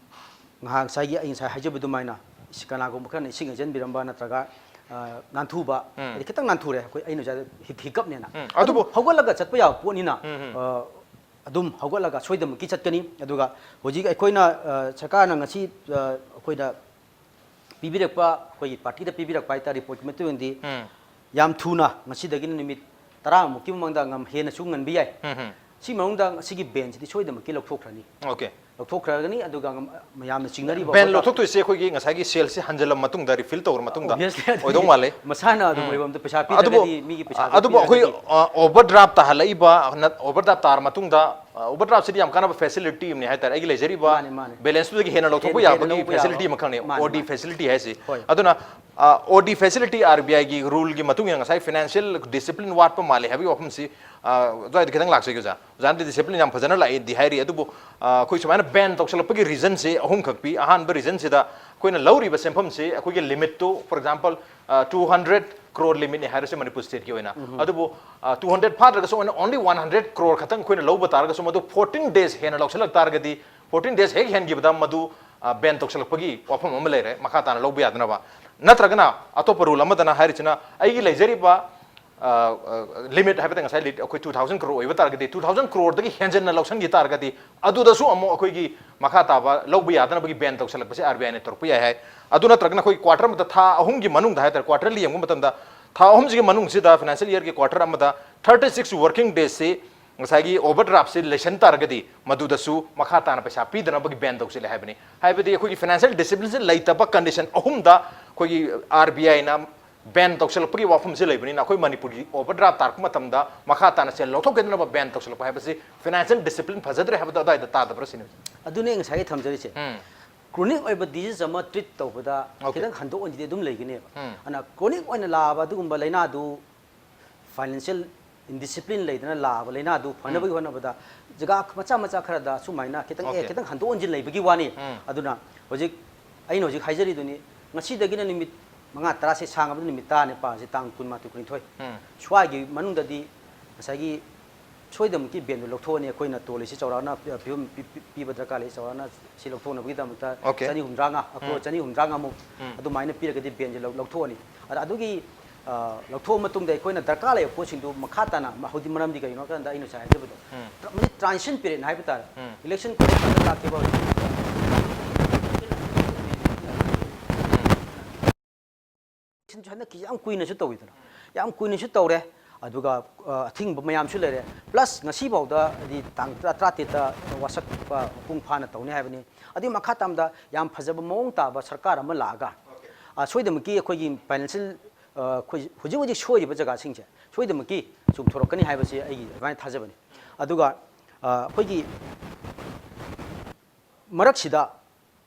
ꯉꯥꯏꯍꯥꯛ ꯉꯁꯥꯏꯒꯤ ꯑꯩ ꯉꯁꯥꯏ ꯍꯥꯏꯖꯕ ꯑꯗꯨꯃꯥꯏꯅ, ꯏꯁ-, ꯀꯅꯥꯒꯨꯝꯕ ꯈꯔꯅ ꯏꯁꯤꯡ ꯍꯩꯖꯤꯟꯕꯤꯔꯝꯕ ꯅꯠꯇ꯭ꯔꯒ, ꯑ, ꯅꯥꯟꯊꯨꯕ, ꯍꯥꯏꯗꯤ ꯈꯤꯇꯪ ꯅꯥꯟꯊꯨꯔꯦ, ꯑꯩꯈꯣꯏ, ꯑꯩꯅ ꯍꯧꯖꯤꯛ ꯍꯤꯛ-, hiccup ꯅꯦꯅ꯫ ꯎꯝ, ꯑꯗꯨꯕꯨ ꯑꯗꯨꯝ ꯍꯧꯒꯠꯂꯒ ꯆꯠꯄ ꯌꯥꯕ ꯄꯣꯠꯅꯤꯅ, ꯑ, ꯑꯗꯨꯝ ꯍꯧꯒꯠꯂꯒ ꯁꯣꯏꯗꯅꯃꯛꯀꯤ ꯆꯠꯀꯅꯤ꯫ ꯑꯗꯨꯒ ꯍꯧꯖꯤꯛ ꯑꯩꯈꯣꯏꯅ, ꯑ, ꯁꯔꯀꯥꯔꯅ ꯉꯁꯤ, ꯑ, ꯑꯩꯈꯣꯏꯗ ꯄꯤꯕꯤꯔꯛꯄ, ꯑꯩꯈꯣꯏꯒꯤ partyꯗ ꯄꯤꯕꯤꯔꯛꯄ ꯍꯥꯏꯇꯥꯔꯦ, reportꯀꯤ ꯃꯇꯨꯡ ꯏꯟꯅꯗꯤ, ꯎꯝ꯫ ꯌꯥꯝ ꯊꯨꯅ ꯉꯁꯤꯗꯒꯤꯅ ꯅꯨꯃꯤꯠ ꯇꯔꯥꯃꯨꯛꯀꯤ ꯃꯃꯥꯡꯗ ꯉꯝ-, ꯍꯦꯟꯅꯁꯨ ꯉꯟꯕ ꯌꯥꯏ꯫ ꯎꯝ, ꯎꯝ꯫ ꯁꯤ ꯃꯅꯨꯡꯗ ꯁꯤꯒꯤ banꯁꯤꯗꯤ ꯁꯣꯏꯗꯅꯃꯛꯀꯤ ꯂꯧꯊꯣꯛꯈ꯭ꯔꯅꯤ꯫ Okay. ꯂꯧꯊꯣꯛꯈ꯭ꯔꯒꯅꯤ꯫ ꯑꯗꯨꯒ ꯉꯝ-, ꯃꯌꯥꯝꯅ ꯆꯤꯡꯅꯔꯤꯕ Ban ꯍꯣꯠꯅ- ꯂꯧꯊꯣꯛꯇꯣꯏꯁꯦ ꯑꯩꯈꯣꯏꯒꯤ ꯉꯁꯥꯏꯒꯤ saleꯁꯦ ꯍꯟꯖꯤꯜꯂ ꯃꯇꯨꯡꯗ, refill ꯇꯧꯔ ꯃꯇꯨꯡꯗ Obviously, ꯑꯗꯨꯗꯤ ꯑꯣꯏꯗꯧ ꯃꯥꯜꯂꯦ꯫ ꯃꯁꯥꯅ ꯑꯗꯨꯝ ꯎꯝ꯫ ꯑꯣꯏꯕ ꯑꯝꯇ ꯄꯩꯁꯥ ꯑꯗꯨꯕꯨ ꯄꯤꯗ꯭ꯔꯒꯗꯤ, ꯃꯤꯒꯤ ꯄꯩꯁꯥꯗꯣ ꯑꯗꯨꯕꯨ ꯑꯩꯈꯣꯏ, ꯄꯤꯗ꯭ꯔꯒꯗꯤ꯫ ꯑ, overdraft ꯇꯥꯍꯜꯂꯛꯏꯕ, ꯅꯠ-, overdraft ꯇꯥꯔ ꯃꯇꯨꯡꯗ, ꯑ, overdraftꯁꯤꯗꯤ ꯌꯥꯝ ꯀꯥꯟꯅꯕ facility ꯑꯃꯅꯤ ꯍꯥꯏꯇꯥꯔꯦ꯫ ꯑꯩꯒꯤ ꯂꯩꯖꯔꯤꯕ ꯃꯥꯅꯦ, ꯃꯥꯅꯦ꯫ balanceꯇꯨꯗꯒꯤ ꯍꯦꯟꯅ ꯂꯧꯊꯣꯛꯄ ꯍꯦꯟꯅ, ꯍꯦꯟꯅ ꯌꯥꯕꯒꯤ ꯂꯧꯕ ꯌꯥꯕ꯫ facility ꯑꯃꯈꯛꯅꯤ, ꯃꯥꯅꯦ, OD ꯃꯥꯅꯦ꯫ facility ꯍꯥꯏꯁꯤ꯫ ꯍꯣꯏ꯫ ꯑꯗꯨꯅ, ꯑ, OD facility RBIꯒꯤ ruleꯒꯤ ꯃꯇꯨꯡ ꯏꯟꯅ ꯉꯁꯥꯏ financial discipline ꯋꯥꯠꯄ ꯃꯥꯜꯂꯦ ꯍꯥꯏꯕꯒꯤ ꯋꯥꯐꯝꯁꯤ, ꯑ, ꯑꯗꯨꯋꯥꯏꯗ ꯈꯤꯇꯪ ꯂꯥꯛꯆꯒꯦ ꯑꯣꯖꯥ꯫ ꯑꯣꯖꯥꯅꯗꯤ discipline ꯌꯥꯝ ꯐꯖꯅ ꯂꯥꯛꯏꯗꯤ ꯍꯥꯏꯔꯤ, ꯑꯗꯨꯕꯨ, ꯑ, ꯑꯩꯈꯣꯏ ꯁꯨꯃꯥꯏꯅ ban ꯇꯧꯁꯜꯂꯛꯄꯒꯤ reasonꯁꯦ ꯑꯍꯨꯝꯈꯛ ꯄꯤ꯫ ꯑꯍꯥꯟꯕ reasonꯁꯤꯗ ꯑꯩꯈꯣꯏꯅ ꯂꯧꯔꯤꯕ ꯁꯦꯟꯐꯝꯁꯤ ꯑꯩꯈꯣꯏꯒꯤ limitꯇꯨ, for example, ꯑ, two hundred crore limitꯅꯤ ꯍꯥꯏꯔꯁꯦ ꯃꯅꯤꯄꯨꯔ stateꯀꯤ ꯑꯣꯏꯅ꯫ ꯑꯗꯨꯕꯨ, ꯑ, two hundred ꯐꯥꯗ꯭ꯔꯒꯁꯨ only, only one hundred crore ꯈꯛꯇꯪ ꯑꯩꯈꯣꯏꯅ ꯂꯧꯕ ꯇꯥꯔꯒꯁꯨ ꯃꯗꯨ fourteen days ꯍꯦꯟꯅ ꯂꯧꯁꯤꯜꯂꯛ ꯇꯥꯔꯒꯗꯤ, fourteen days ꯍꯦꯛ ꯍꯦꯟꯈꯤꯕꯗ ꯃꯗꯨ, ꯑ, ban ꯇꯧꯁꯤꯜꯂꯛꯄꯒꯤ ꯋꯥꯐꯝ ꯑꯃ ꯂꯩꯔꯦ, ꯃꯈꯥ ꯇꯥꯅ ꯂꯧꯕ ꯌꯥꯗꯅꯕ꯫ ꯅꯠꯇ꯭ꯔꯒꯅ ꯑꯇꯣꯞꯄ rule ꯑꯃꯗꯅ ꯍꯥꯏꯔꯤꯁꯤꯅ ꯑꯩꯒꯤ ꯂꯩꯖꯔꯤꯕ, ꯑ, ꯑ, limit ꯍꯥꯏꯕꯗ ꯉꯁꯥꯏ lit-, ꯑꯩꯈꯣꯏ two thousand crore ꯑꯣꯏꯕ ꯇꯥꯔꯒꯗꯤ, two thousand croreꯗꯒꯤ ꯍꯦꯟꯖꯟꯅ ꯂꯧꯁꯤꯟꯈꯤ ꯇꯥꯔꯒꯗꯤ, ꯑꯗꯨꯗꯁꯨ ꯑꯃꯨꯛ ꯑꯩꯈꯣꯏꯒꯤ ꯃꯈꯥ ꯇꯥꯕ ꯂꯧꯕ ꯌꯥꯗꯅꯕꯒꯤ ban ꯇꯧꯁꯤꯜꯂꯛꯄꯁꯦ RBIꯅ ꯇꯧꯔꯛꯄ ꯌꯥꯏ ꯍꯥꯏ꯫ ꯑꯗꯨ ꯅꯠꯇ꯭ꯔꯒꯅ ꯑꯩꯈꯣꯏ quarter ꯑꯃꯗ, ꯊꯥ ꯑꯍꯨꯝꯒꯤ ꯃꯅꯨꯡꯗ ꯍꯥꯏꯇꯥꯔꯦ, quarterly ꯌꯦꯡꯕ ꯃꯇꯝꯗ ꯊꯥ ꯑꯍꯨꯝꯁꯤꯒꯤ ꯃꯅꯨꯡꯁꯤꯗ, financial yearꯒꯤ quarter ꯑꯃꯗ thirty six working daysꯁꯤ ꯉꯁꯥꯏꯒꯤ overdraftꯁꯤ ꯂꯩꯁꯟ ꯇꯥꯔꯒꯗꯤ, ꯃꯗꯨꯗꯁꯨ ꯃꯈꯥ ꯇꯥꯅ ꯄꯩꯁꯥ ꯄꯤꯗꯅꯕꯒꯤ ban ꯇꯧꯁꯤꯜꯂꯦ ꯍꯥꯏꯕꯅꯤ꯫ ꯍꯥꯏꯕꯗꯤ ꯑꯩꯈꯣꯏꯒꯤ financial disciplineꯁꯤ ꯂꯩꯇꯕ condition ꯑꯍꯨꯝꯗ ꯑꯩꯈꯣꯏꯒꯤ RBIꯅ ꯕꯦꯟ ꯇꯧꯁꯜꯂꯛꯄꯒꯤ ꯋꯥꯐꯝꯁꯤ ꯂꯩꯕꯅꯤꯅ, ꯑꯩꯈꯣꯏ ꯃꯅꯤꯄꯨꯔꯒꯤ ꯑꯣꯚꯔꯗ꯭ꯔꯥꯐ ꯇꯥꯔꯛꯄ ꯃꯇꯝꯗ ꯃꯈꯥ ꯇꯥꯅ ꯁꯦꯜ ꯂꯧꯊꯣꯛꯈꯤꯗꯅꯕ ꯕꯦꯟ ꯇꯧꯁꯜꯂꯛꯄ ꯍꯥꯏꯕꯁꯤ ꯐꯥꯏꯅꯥꯟꯁꯤꯌꯦꯜ ꯗꯤꯁꯤꯄ꯭ꯂꯤꯟ ꯐꯖꯗ꯭ꯔꯦ ꯍꯥꯏꯕꯗꯣ ꯑꯗꯨꯋꯥꯏꯗ ꯇꯥꯗꯕ꯭ꯔꯥ ꯁꯤꯅꯤ? ꯑꯗꯨꯅꯦ ꯉꯁꯥꯏꯒꯤ ꯊꯝꯖꯔꯤꯁꯦ꯫ ꯎꯝ. ꯀ꯭ꯔꯣꯅꯤꯛ ꯑꯣꯏꯕ ꯗꯤꯖꯤꯖ ꯑꯃ ꯇ꯭ꯔꯤꯠ ꯇꯧꯕꯗ Okay. ꯈꯤꯇꯪ ꯍꯟꯗꯣꯛ ꯍꯟꯖꯤꯟꯗꯤ ꯑꯗꯨꯝ ꯂꯩꯒꯅꯦꯕ꯫ ꯎꯝ. ꯑꯗꯨꯅ ꯀ꯭ꯔꯣꯅꯤꯛ ꯑꯣꯏꯅ ꯂꯥꯛꯑꯕ ꯑꯗꯨꯒꯨꯝꯕ ꯂꯥꯏꯅꯥꯗꯨ, ꯐꯥꯏꯅꯥꯟꯁꯤꯌꯦꯜ ꯏꯟꯗꯤꯁꯤꯄ꯭ꯂꯤꯟ ꯂꯩꯗꯅ ꯂꯥꯛꯑꯕ ꯂꯥꯏꯅꯥꯗꯨ ꯐꯅꯕꯒꯤ ꯍꯣꯠꯅꯕꯗ ꯖꯒꯥ ꯃꯆꯥ ꯃꯆꯥ ꯈꯔꯗ ꯁꯨꯃꯥꯏꯅ ꯈꯤꯇꯪ ꯑꯦ Okay. ꯈꯤꯇꯪ ꯍꯟꯗꯣꯛ ꯍꯟꯖꯤꯟ ꯂꯩꯕꯒꯤ ꯋꯥꯅꯤ꯫ ꯎꯝ. ꯑꯗꯨꯅ ꯍꯧꯖꯤꯛ ꯑꯩꯅ ꯍꯧꯖꯤꯛ ꯍꯥꯏꯖꯔꯤꯗꯨꯅꯤ, ꯉꯁꯤꯗꯒꯤꯅ ꯅꯨꯃꯤꯠ ꯃꯉꯥ ꯇꯔꯥꯁꯦ ꯁꯥꯡꯉꯕꯗ ꯅꯨꯃꯤꯠ ꯇꯔꯥꯅꯤꯄꯥꯜꯁꯦ, ꯇꯥꯡ ꯀꯨꯟꯃꯥꯊꯣꯏ ꯀꯨꯟꯅꯤꯊꯣꯏ ꯎꯝ. ꯁ꯭ꯋꯥꯏꯒꯤ ꯃꯅꯨꯡꯗꯗꯤ ꯉꯁꯥꯏꯒꯤ ꯁꯣꯏꯗꯅꯃꯛꯀꯤ ꯕꯦꯟꯗꯨ ꯂꯧꯊꯣꯛꯑꯅꯤ꯫ ꯑꯩꯈꯣꯏꯅ ꯇꯣꯜꯂꯤꯁꯤ ꯆꯥꯎꯔꯥꯛꯅ ꯄꯤ- ꯐꯤꯕꯝ ꯄꯤ- ꯄꯤ- ꯄꯤꯕ ꯗꯔꯀꯥꯔ ꯂꯩ꯫ ꯆꯥꯎꯔꯥꯛꯅ ꯁꯤ ꯂꯧꯊꯣꯛꯅꯕꯒꯤꯗꯃꯛꯇ Okay. ꯆꯅꯤ ꯍꯨꯝꯗ꯭ꯔꯥꯉꯥ, ꯑꯀ꯭ꯔꯣꯔ ꯎꯝ. ꯆꯅꯤ ꯍꯨꯝꯗ꯭ꯔꯥꯉꯥꯃꯨꯛ ꯎꯝ. ꯑꯗꯨꯃꯥꯏꯅ ꯄꯤꯔꯒꯗꯤ ꯕꯦꯟꯁꯦ ꯂꯧ- ꯂꯧꯊꯣꯛꯑꯅꯤ꯫ ꯑꯗ ꯑꯗꯨꯒꯤ, ꯑ, ꯂꯧꯊꯣꯛꯑ ꯃꯇꯨꯡꯗ ꯑꯩꯈꯣꯏꯅ ꯗꯔꯀꯥꯔ ꯂꯩꯕ ꯄꯣꯠꯁꯤꯡꯗꯨ ꯃꯈꯥ ꯇꯥꯅ, ꯃ- ꯍꯧꯖꯤꯛ ꯃꯔꯝꯗꯤ ꯀꯔꯤꯒꯤꯅꯣ ꯍꯥꯏ ꯀꯥꯟꯗ ꯑꯩꯅ ꯉꯁꯥꯏ ꯍꯥꯏꯖꯕꯗꯣ, ꯎꯝ. ꯇ꯭ꯔ- ꯃꯁꯤ ꯇ꯭ꯔꯥꯟꯖꯤꯁꯟ ꯄꯤꯔꯤꯌꯠ ꯍꯥꯏꯕ ꯇꯥꯔꯦ꯫ ꯎꯝ. ꯏꯂꯦꯛꯁꯟ ꯀꯃꯤꯁꯟꯗ ꯂꯥꯛꯈꯤꯕ ꯍꯧꯖꯤꯛ ꯏꯂꯦꯛꯁꯟꯁꯨ ꯍꯟꯗꯛꯀꯤ ꯌꯥꯝ ꯀꯨꯏꯅꯁꯨ ꯇꯧꯋꯤꯗꯅ, ꯌꯥꯝ ꯀꯨꯏꯅꯁꯨ ꯇꯧꯔꯦ꯫ ꯑꯗꯨꯒ, ꯑ, ꯑꯊꯤꯡꯕ ꯃꯌꯥꯝꯁꯨ ꯂꯩꯔꯦ꯫ ꯄ꯭ꯂꯁ ꯉꯁꯤꯐꯥꯎꯗ ꯍꯥꯏꯗꯤ ꯇꯥꯡ ꯇꯔꯥ ꯇꯔꯥꯇꯔꯦꯠꯇ ꯋꯥꯁꯛꯄ ꯃꯄꯨꯡ ꯐꯥꯅ ꯇꯧꯅꯤ ꯍꯥꯏꯕꯅꯤ꯫ ꯑꯗꯨꯒꯤ ꯃꯈꯥ ꯇꯥꯕꯗ ꯌꯥꯝ ꯐꯖꯕ ꯃꯑꯣꯡ ꯇꯥꯕ ꯁꯔꯀꯥꯔ ꯑꯃ ꯂꯥꯛꯑꯒ, ꯑ, ꯁꯣꯏꯗꯅꯃꯛꯀꯤ ꯑꯩꯈꯣꯏꯒꯤ ꯐꯥꯏꯅꯥꯟꯁꯤꯌꯦꯜ, ꯑ, ꯑꯩꯈꯣꯏ ꯍꯧꯖꯤꯛ ꯍꯧꯖꯤꯛ ꯁꯣꯏꯔꯤꯕ ꯖꯒꯥꯁꯤꯡꯁꯦ ꯁꯣꯏꯗꯅꯃꯛꯀꯤ ꯆꯨꯝꯊꯣꯔꯛꯀꯅꯤ ꯍꯥꯏꯕꯁꯤ ꯑꯩꯒꯤ ꯑꯗꯨꯃꯥꯏꯅ ꯊꯥꯖꯕꯅꯤ꯫ ꯑꯗꯨꯒ, ꯑ, ꯑꯩꯈꯣꯏꯒꯤ ꯃꯔꯛꯁꯤꯗ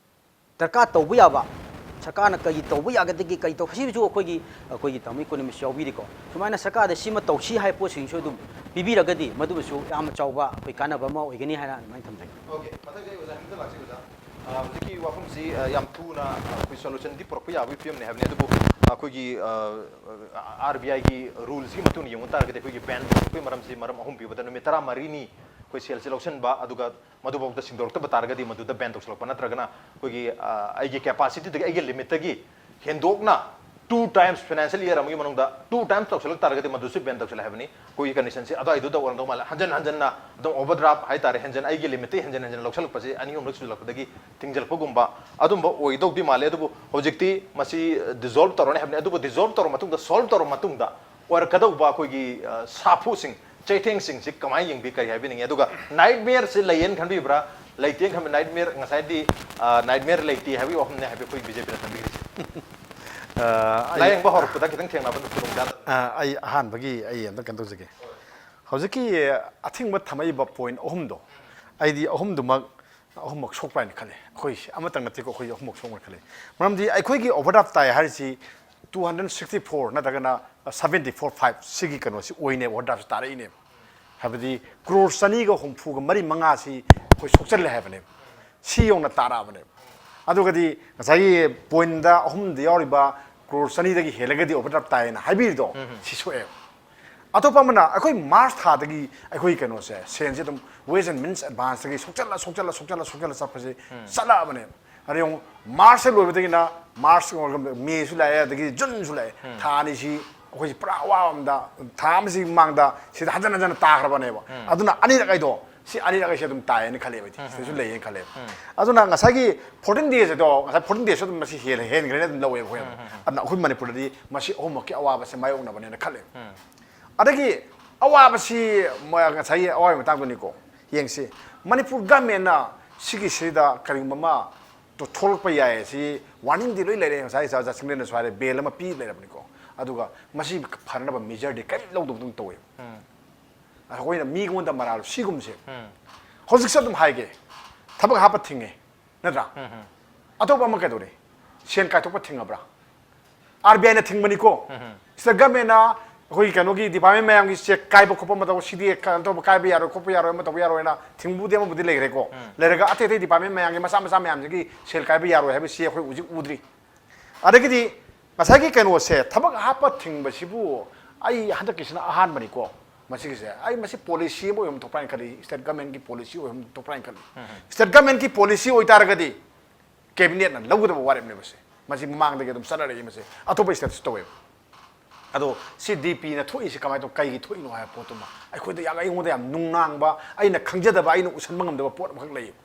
ꯗꯔꯀꯥꯔ ꯇꯧꯕ ꯌꯥꯕ, ꯁꯔꯀꯥꯔꯅ ꯀꯔꯤ ꯇꯧꯕ ꯌꯥꯒꯗꯒꯦ, ꯀꯔꯤ ꯇꯧ-, ꯁꯤꯁꯨ ꯑꯩꯈꯣꯏꯒꯤ, ꯑꯩꯈꯣꯏꯒꯤ ꯇꯥꯃꯣ ꯏꯀꯣꯅꯣꯃꯤꯁ ꯌꯥꯎꯕꯤꯔꯤꯀꯣ꯫ ꯁꯨꯃꯥꯏꯅ ꯁꯔꯀꯥꯔꯗ ꯁꯤꯃ ꯇꯧꯁꯤ ꯍꯥꯏꯕ ꯄꯣꯠꯁꯤꯡꯁꯨ ꯑꯗꯨꯝ ꯄꯤꯕꯤꯔꯒꯗꯤ ꯃꯗꯨꯃꯁꯨ ꯌꯥꯝꯅ ꯆꯥꯎꯕ ꯑꯩꯈꯣꯏ ꯀꯥꯟꯅꯕ ꯑꯃ ꯑꯣꯏꯒꯅꯤ ꯍꯥꯏꯅ ꯑꯗꯨꯃꯥꯏꯅ ꯊꯝꯖꯒꯦ꯫ Okay, ꯃꯊꯪꯗ ꯑꯩ ꯑꯣꯖꯥ ꯍꯟꯗꯛ ꯂꯥꯛꯆꯩ ꯑꯣꯖꯥ꯫ ꯑ, ꯍꯧꯖꯤꯛꯀꯤ ꯋꯥꯐꯝꯁꯤ, ꯑ, ꯌꯥꯝ ꯊꯨꯅ, ꯑ, ꯑꯩꯈꯣꯏ ꯁꯣꯂꯨꯁꯟꯗꯤ ꯄꯨꯔꯛꯄ ꯌꯥꯕꯒꯤ ꯐꯤꯕꯝꯅꯤ ꯍꯥꯏꯕꯅꯤ, ꯑꯗꯨꯕꯨ ꯑꯩꯈꯣꯏꯒꯤ, ꯑ, ꯑꯥꯔ ꯕꯤ ꯑꯥꯏꯒꯤ ꯔꯨꯜꯁꯤꯒꯤ ꯃꯇꯨꯡ ꯏꯟꯅ ꯌꯦꯡꯕ ꯇꯥꯔꯒꯗꯤ ꯑꯩꯈꯣꯏꯒꯤ ꯕꯦꯟ ꯇꯧꯔꯛꯄꯒꯤ ꯃꯔꯝꯁꯤ ꯃꯔꯝ ꯑꯍꯨꯝ ꯄꯤꯕꯗ ꯅꯨꯃꯤꯠ ꯇꯔꯥꯃꯔꯤꯅꯤ ꯑꯩꯈꯣꯏ ꯁꯦꯜꯁꯤ ꯂꯧꯁꯤꯟꯕ, ꯑꯗꯨꯒ ꯃꯗꯨꯐꯥꯎꯗ ꯁꯤꯡꯗꯣꯔꯛꯇꯕ ꯇꯥꯔꯒꯗꯤ ꯃꯗꯨꯗ ꯕꯦꯟ ꯇꯧꯁꯤꯜꯂꯛꯄ, ꯅꯠꯇ꯭ꯔꯒꯅ ꯑꯩꯈꯣꯏꯒꯤ, ꯑ, ꯑꯩꯒꯤ ꯀꯦꯄꯥꯁꯤꯇꯤꯗꯒꯤ, ꯑꯩꯒꯤ ꯂꯤꯃꯤꯠꯇꯒꯤ ꯍꯦꯟꯗꯣꯛꯅ two times financial year ꯑꯃꯒꯤ ꯃꯅꯨꯡꯗ two times ꯇꯧꯁꯤꯜꯂꯛ ꯇꯥꯔꯒꯗꯤ ꯃꯗꯨꯁꯨ ꯕꯦꯟ ꯇꯧꯁꯤꯜꯂꯦ ꯍꯥꯏꯕꯅꯤ꯫ ꯑꯩꯈꯣꯏꯒꯤ ꯀꯟꯗꯤꯁꯟꯁꯤ ꯑꯗꯨꯋꯥꯏꯗꯨꯗ ꯑꯣꯏꯔꯝꯗꯧ ꯃꯥꯜꯂꯦ꯫ ꯍꯟꯖꯟ ꯍꯟꯖꯟꯅ ꯑꯗꯨꯝ ꯑꯣꯚꯔꯗ꯭ꯔꯥꯐ ꯍꯥꯏꯇꯥꯔꯦ, ꯍꯦꯟꯖꯟ, ꯑꯩꯒꯤ ꯂꯤꯃꯤꯠꯇꯒꯤ ꯍꯦꯟꯖꯟ ꯍꯦꯟꯖꯟ ꯂꯧꯁꯤꯜꯂꯛꯄꯁꯤ ꯑꯅꯤ ꯑꯍꯨꯝꯂꯛ ꯁꯨꯖꯜꯂꯛꯄꯗꯒꯤ ꯊꯤꯡꯖꯤꯜꯂꯛꯄꯒꯨꯝꯕ ꯑꯗꯨꯝꯕ ꯑꯣꯏꯗꯧꯗꯤ ꯃꯥꯜꯂꯦ꯫ ꯑꯗꯨꯕꯨ ꯍꯧꯖꯤꯛꯇꯤ ꯃꯁꯤ ꯗꯤꯖꯣꯜꯕ ꯇꯧꯔꯅꯤ ꯍꯥꯏꯕꯅꯤ꯫ ꯑꯗꯨꯕꯨ ꯗꯤꯖꯣꯜꯕ ꯇꯧꯔ ꯃꯇꯨꯡꯗ, ꯁꯣꯜꯕ ꯇꯧꯔ ꯃꯇꯨꯡꯗ ꯑꯣꯏꯔꯛꯀꯗꯧꯕ ꯑꯩꯈꯣꯏꯒꯤ, ꯑ, ꯁꯥꯐꯨꯁꯤꯡ, ꯆꯩꯊꯦꯡꯁꯤꯡꯁꯤ ꯀꯃꯥꯏꯅ ꯌꯦꯡꯕꯤ, ꯀꯔꯤ ꯍꯥꯏꯕꯤꯅꯤꯡꯉꯤ? ꯑꯗꯨꯒ ꯅꯥꯏꯠꯃꯤꯌꯔꯁꯤ ꯂꯩꯌꯦꯅ ꯈꯟꯕꯤꯕ꯭ꯔꯥ? ꯂꯩꯇꯦꯅ ꯈꯟꯕꯤ, ꯅꯥꯏꯠꯃꯤꯌꯔ ꯉꯁꯥꯏꯗꯤ, ꯑ, ꯅꯥꯏꯠꯃꯤꯌꯔ ꯂꯩꯇꯦ ꯍꯥꯏꯕꯒꯤ ꯋꯥꯐꯝꯅꯦ ꯍꯥꯏꯕ ꯑꯩꯈꯣꯏ ꯕꯤ ꯖꯦ ꯄꯤꯅ ꯊꯝꯕꯤꯔꯤꯁꯦ꯫ ꯑ, ꯑꯩ, ꯂꯥꯌꯦꯡꯕ ꯍꯧꯔꯛꯄꯗ ꯈꯤꯇꯪ ꯊꯦꯡꯅꯕ ꯈꯨꯗꯣꯡꯆꯥꯗꯕ꯫ ꯑ, ꯑꯩ ꯑꯍꯥꯟꯕꯒꯤ ꯑꯩ ꯑꯝꯇ ꯀꯩꯅꯣ ꯇꯧꯖꯒꯦ꯫ ꯍꯧꯖꯤꯛꯀꯤ ꯑꯊꯤꯡꯕ ꯊꯝꯃꯛꯏꯕ ꯄꯣꯏꯟ ꯑꯍꯨꯝꯗꯣ, ꯑꯩꯗꯤ ꯑꯍꯨꯝꯗꯨꯃꯛ, ꯑꯍꯨꯝꯃꯛ ꯁꯣꯛꯄ꯭ꯔꯥ ꯍꯥꯏꯅ ꯈꯜꯂꯦ꯫ ꯑꯩꯈꯣꯏꯁꯦ ꯑꯃꯇꯪ ꯅꯠꯇꯦꯀꯣ, ꯑꯩꯈꯣꯏ ꯑꯍꯨꯝꯃꯛ ꯁꯣꯛꯅ ꯈꯜꯂꯦ꯫ ꯃꯔꯝꯗꯤ ꯑꯩꯈꯣꯏꯒꯤ ꯑꯣꯚꯔꯗ꯭ꯔꯥꯐ ꯇꯥꯏ ꯍꯥꯏꯔꯤꯁꯤ two hundred sixty four ꯅꯠꯇ꯭ꯔꯒꯅ seventy four five ꯁꯤꯒꯤ ꯀꯩꯅꯣꯁꯤ ꯑꯣꯏꯅꯦꯕ, ꯑꯣꯚꯔꯗ꯭ꯔꯥꯐꯁꯤ ꯇꯥꯔꯛꯏꯅꯦꯕ꯫ ꯍꯥꯏꯕꯗꯤ ꯀ꯭ꯔꯣꯔ ꯆꯅꯤꯒ ꯍꯨꯝꯐꯨꯒ ꯃꯔꯤ ꯃꯉꯥꯁꯤ ꯑꯩꯈꯣꯏ ꯁꯣꯛꯆꯜꯂꯦ ꯍꯥꯏꯕꯅꯦꯕ꯫ ꯁꯤ ꯌꯧꯅ ꯇꯥꯔꯛꯑꯕꯅꯦꯕ꯫ ꯑꯗꯨꯒꯗꯤ ꯉꯁꯥꯏꯒꯤ ꯄꯣꯏꯟꯗ ꯑꯍꯨꯝꯗ ꯌꯥꯎꯔꯤꯕ ꯀ꯭ꯔꯣꯔ ꯆꯅꯤꯗꯒꯤ ꯍꯦꯜꯂꯒꯗꯤ ꯑꯣꯚꯔꯗ꯭ꯔꯥꯐ ꯇꯥꯏꯌꯦꯅ ꯍꯥꯏꯕꯤꯔꯤꯗꯣ, ꯁꯤ ꯁꯣꯛꯑꯦꯕ꯫ ꯑꯇꯣꯞꯄ ꯑꯃꯅ ꯑꯩꯈꯣꯏ ꯃꯥꯔꯆ ꯊꯥꯗꯒꯤ ꯑꯩꯈꯣꯏ ꯀꯩꯅꯣꯁꯦ, ꯁꯦꯟꯁꯦ ꯑꯗꯨꯝ ꯋꯦꯁ ꯑꯦꯟ ꯃꯤꯟꯁ ꯑꯦꯗꯚꯥꯟꯁꯇꯒꯤ ꯁꯣꯛꯆꯜꯂ, ꯁꯣꯛꯆꯜꯂ, ꯁꯣꯛꯆꯜꯂ, ꯁꯣꯛꯆꯜꯂ ꯆꯠꯄꯁꯦ ꯆꯠꯂꯛꯑꯕꯅꯦꯕ꯫ ꯑꯗ ꯌꯦꯡꯉꯨ, ꯃꯥꯔꯆꯇ ꯂꯣꯏꯕꯗꯒꯤꯅ ꯃꯥꯔꯆ, ꯃꯦꯁꯨ ꯂꯥꯛꯑꯦ, ꯑꯗꯒꯤ ꯖꯨꯟꯁꯨ ꯂꯥꯛꯑꯦ꯫ ꯊꯥ ꯑꯅꯤꯁꯤ ꯑꯩꯈꯣꯏꯁꯤ ꯄꯨꯔꯥ ꯑꯋꯥꯕ ꯑꯃꯗ, ꯊꯥ ꯑꯃꯁꯤꯒꯤ ꯃꯃꯥꯡꯗ ꯁꯤꯗ ꯍꯟꯖꯟ ꯍꯟꯖꯟꯅ ꯇꯥꯈ꯭ꯔꯕꯅꯦꯕ꯫ ꯑꯗꯨꯅ ꯑꯅꯤꯔꯛ ꯍꯥꯏꯗꯣ, ꯁꯤ ꯑꯅꯤꯔꯛ ꯍꯥꯏꯁꯦ ꯑꯗꯨꯝ ꯇꯥꯏꯌꯦꯅ ꯈꯜꯂꯦꯕ ꯑꯩꯗꯤ꯫ ꯁꯤꯗꯁꯨ ꯂꯩꯌꯦꯅ ꯈꯜꯂꯦꯕ꯫ ꯑꯗꯨꯅ ꯉꯁꯥꯏꯒꯤ ꯐꯣꯔꯇꯤꯟ ꯗꯦꯖ ꯑꯗꯣ, ꯉꯁꯥꯏ ꯐꯣꯔꯇꯤꯟ ꯗꯦꯖꯁꯨ ꯑꯗꯨꯝ ꯃꯁꯤ ꯍꯦꯜꯂꯦ, ꯍꯦꯟꯈ꯭ꯔꯦꯅ ꯑꯗꯨꯝ ꯂꯧꯋꯦꯕ ꯑꯩꯈꯣꯏꯅ꯫ ꯑꯗꯨꯅ ꯑꯩꯈꯣꯏ ꯃꯅꯤꯄꯨꯔꯗꯗꯤ ꯃꯁꯤ ꯑꯍꯨꯝꯃꯛꯀꯤ ꯑꯋꯥꯕꯁꯦ ꯃꯥꯌꯣꯛꯅꯕꯅꯦꯅ ꯈꯜꯂꯦ꯫ ꯑꯗꯒꯤ ꯑꯋꯥꯕꯁꯤ ꯃ-, ꯉꯁꯥꯏꯒꯤ ꯑꯋꯥꯕꯒꯤ ꯃꯇꯥꯡꯗꯨꯅꯤꯀꯣ꯫ ꯌꯦꯡꯁꯤ, ꯃꯅꯤꯄꯨꯔ ꯒꯃꯦꯟꯅ ꯁꯤꯒꯤꯁꯤꯗ ꯀꯔꯤꯒꯨꯝꯕ ꯑꯃ ꯊꯣꯛꯂꯛꯄ ꯌꯥꯏ꯫ ꯁꯤ ꯋꯥꯔꯅꯤꯡꯗꯤ ꯂꯣꯏ ꯂꯩꯔꯦ, ꯉꯁꯥꯏ ꯁꯥꯔ ꯖꯥꯁꯤꯡꯂꯦꯟꯅꯁꯨ ꯍꯥꯏꯔꯦ, ꯕꯦꯜ ꯑꯃ ꯄꯤ ꯂꯩꯔꯕꯅꯤꯀꯣ꯫ ꯑꯗꯨꯒ ꯃꯁꯤ ꯐꯅꯅꯕ ꯃꯦꯖꯔꯗꯤ ꯀꯔꯤꯝ ꯂꯧꯗꯕꯗꯧꯅ ꯇꯧꯋꯦꯕ꯫ ꯑꯩꯈꯣꯏꯅ ꯃꯤꯉꯣꯟꯗ ꯃꯔꯥꯜ ꯁꯤꯒꯨꯝꯕꯁꯦ ꯍꯧꯖꯤꯛꯁꯨ ꯑꯗꯨꯝ ꯍꯥꯏꯒꯦ, ꯊꯕꯛ ꯍꯥꯞꯄ ꯊꯤꯡꯉꯦ, ꯅꯠꯇ꯭ꯔꯥ? ꯑꯇꯣꯞꯄ ꯑꯃ ꯀꯩꯗꯧꯔꯤ? ꯁꯦꯟ ꯀꯥꯏꯊꯣꯛꯄ ꯊꯤꯡꯉꯕ꯭ꯔꯥ? ꯑꯥꯔ ꯕꯤ ꯑꯥꯏꯅ ꯊꯤꯡꯕꯅꯤꯀꯣ꯫ ꯁꯤꯗ ꯒꯃꯦꯟꯅ ꯑꯩꯈꯣꯏꯒꯤ ꯀꯩꯅꯣꯒꯤ ꯗꯤꯄꯥꯔꯠꯃꯦꯟ ꯃꯌꯥꯝꯒꯤ ꯆꯦꯛ ꯀꯥꯏꯕ ꯈꯣꯠꯄ ꯑꯃ ꯇꯧꯕ, ꯁꯤꯗꯤ ꯀꯩꯅꯣ ꯇꯧꯕ, ꯀꯥꯏꯕ ꯌꯥꯔꯣꯏ, ꯈꯣꯠꯄ ꯌꯥꯔꯣꯏ, ꯑꯃ ꯇꯧꯕ ꯌꯥꯔꯣꯏꯅ ꯊꯤꯡꯕꯕꯨꯗꯤ ꯑꯃꯕꯨꯗꯤ ꯂꯩꯈ꯭ꯔꯦꯀꯣ꯫ ꯂꯩꯔꯒ ꯑꯇꯩ ꯑꯇꯩ ꯗꯤꯄꯥꯔꯠꯃꯦꯟ ꯃꯌꯥꯝꯒꯤ ꯃꯆꯥ ꯃꯆꯥ ꯃꯌꯥꯝꯁꯤꯒꯤ ꯁꯦꯜ ꯀꯥꯏꯕ ꯌꯥꯔꯣꯏ ꯍꯥꯏꯕꯁꯤ ꯑꯩꯈꯣꯏ ꯍꯧꯖꯤꯛ ꯎꯗ꯭ꯔꯤ꯫ ꯑꯗꯒꯤꯗꯤ ꯉꯁꯥꯏꯒꯤ ꯀꯩꯅꯣꯁꯦ, ꯊꯕꯛ ꯍꯥꯞꯄ ꯊꯤꯡꯕꯁꯤꯕꯨ ꯑꯩ ꯍꯟꯗꯛꯀꯤꯁꯤꯅ ꯑꯍꯥꯟꯕꯅꯤꯀꯣ꯫ ꯃꯁꯤꯒꯤꯁꯦ ꯑꯩ ꯃꯁꯤ ꯄꯣꯂꯤꯁꯤ ꯑꯃ ꯑꯣꯏꯐꯝ ꯊꯣꯛꯄ꯭ꯔꯥ ꯍꯥꯏꯅ ꯈꯜꯂꯤ, ꯁ꯭ꯇꯦꯠ ꯒꯃꯦꯟꯒꯤ ꯄꯣꯂꯤꯁꯤ ꯑꯣꯏꯐꯝ ꯊꯣꯛꯄ꯭ꯔꯥ ꯍꯥꯏꯅ ꯈꯜꯂꯤ꯫ ꯁ꯭ꯇꯦꯠ ꯒꯃꯦꯟꯒꯤ ꯄꯣꯂꯤꯁꯤ ꯑꯣꯏꯇꯥꯔꯒꯗꯤ ꯀꯦꯕꯤꯅꯦꯠꯅ ꯂꯧꯒꯗꯕ ꯋꯥꯔꯦꯞꯅꯦꯕꯁꯦ꯫ ꯃꯁꯤ ꯃꯃꯥꯡꯗꯒꯤ ꯑꯗꯨꯝ ꯆꯠꯅꯔꯛꯏ, ꯃꯁꯦ ꯑꯇꯣꯞꯄ ꯁ꯭ꯇꯦꯠꯁꯨ ꯇꯧꯋꯦꯕ꯫ ꯑꯗꯣ ꯁꯤ ꯗꯤ ꯄꯤꯅ ꯊꯣꯛꯏꯁꯤ ꯀꯃꯥꯏꯅ ꯇꯧ-, ꯀꯩꯒꯤ ꯊꯣꯛꯏꯅꯣ ꯍꯥꯏꯕ ꯄꯣꯠꯇꯨꯃ ꯑꯩꯈꯣꯏꯗ ꯌꯥꯝ, ꯑꯩꯉꯣꯟꯗ ꯌꯥꯝ ꯅꯨꯡꯅꯥꯡꯕ, ꯑꯩꯅ ꯈꯪꯖꯗꯕ, ꯑꯩꯅ ꯎꯁꯟꯕ ꯉꯝꯗꯕ ꯄꯣꯠ ꯑꯃꯈꯛ ꯂꯩꯌꯦꯕ꯫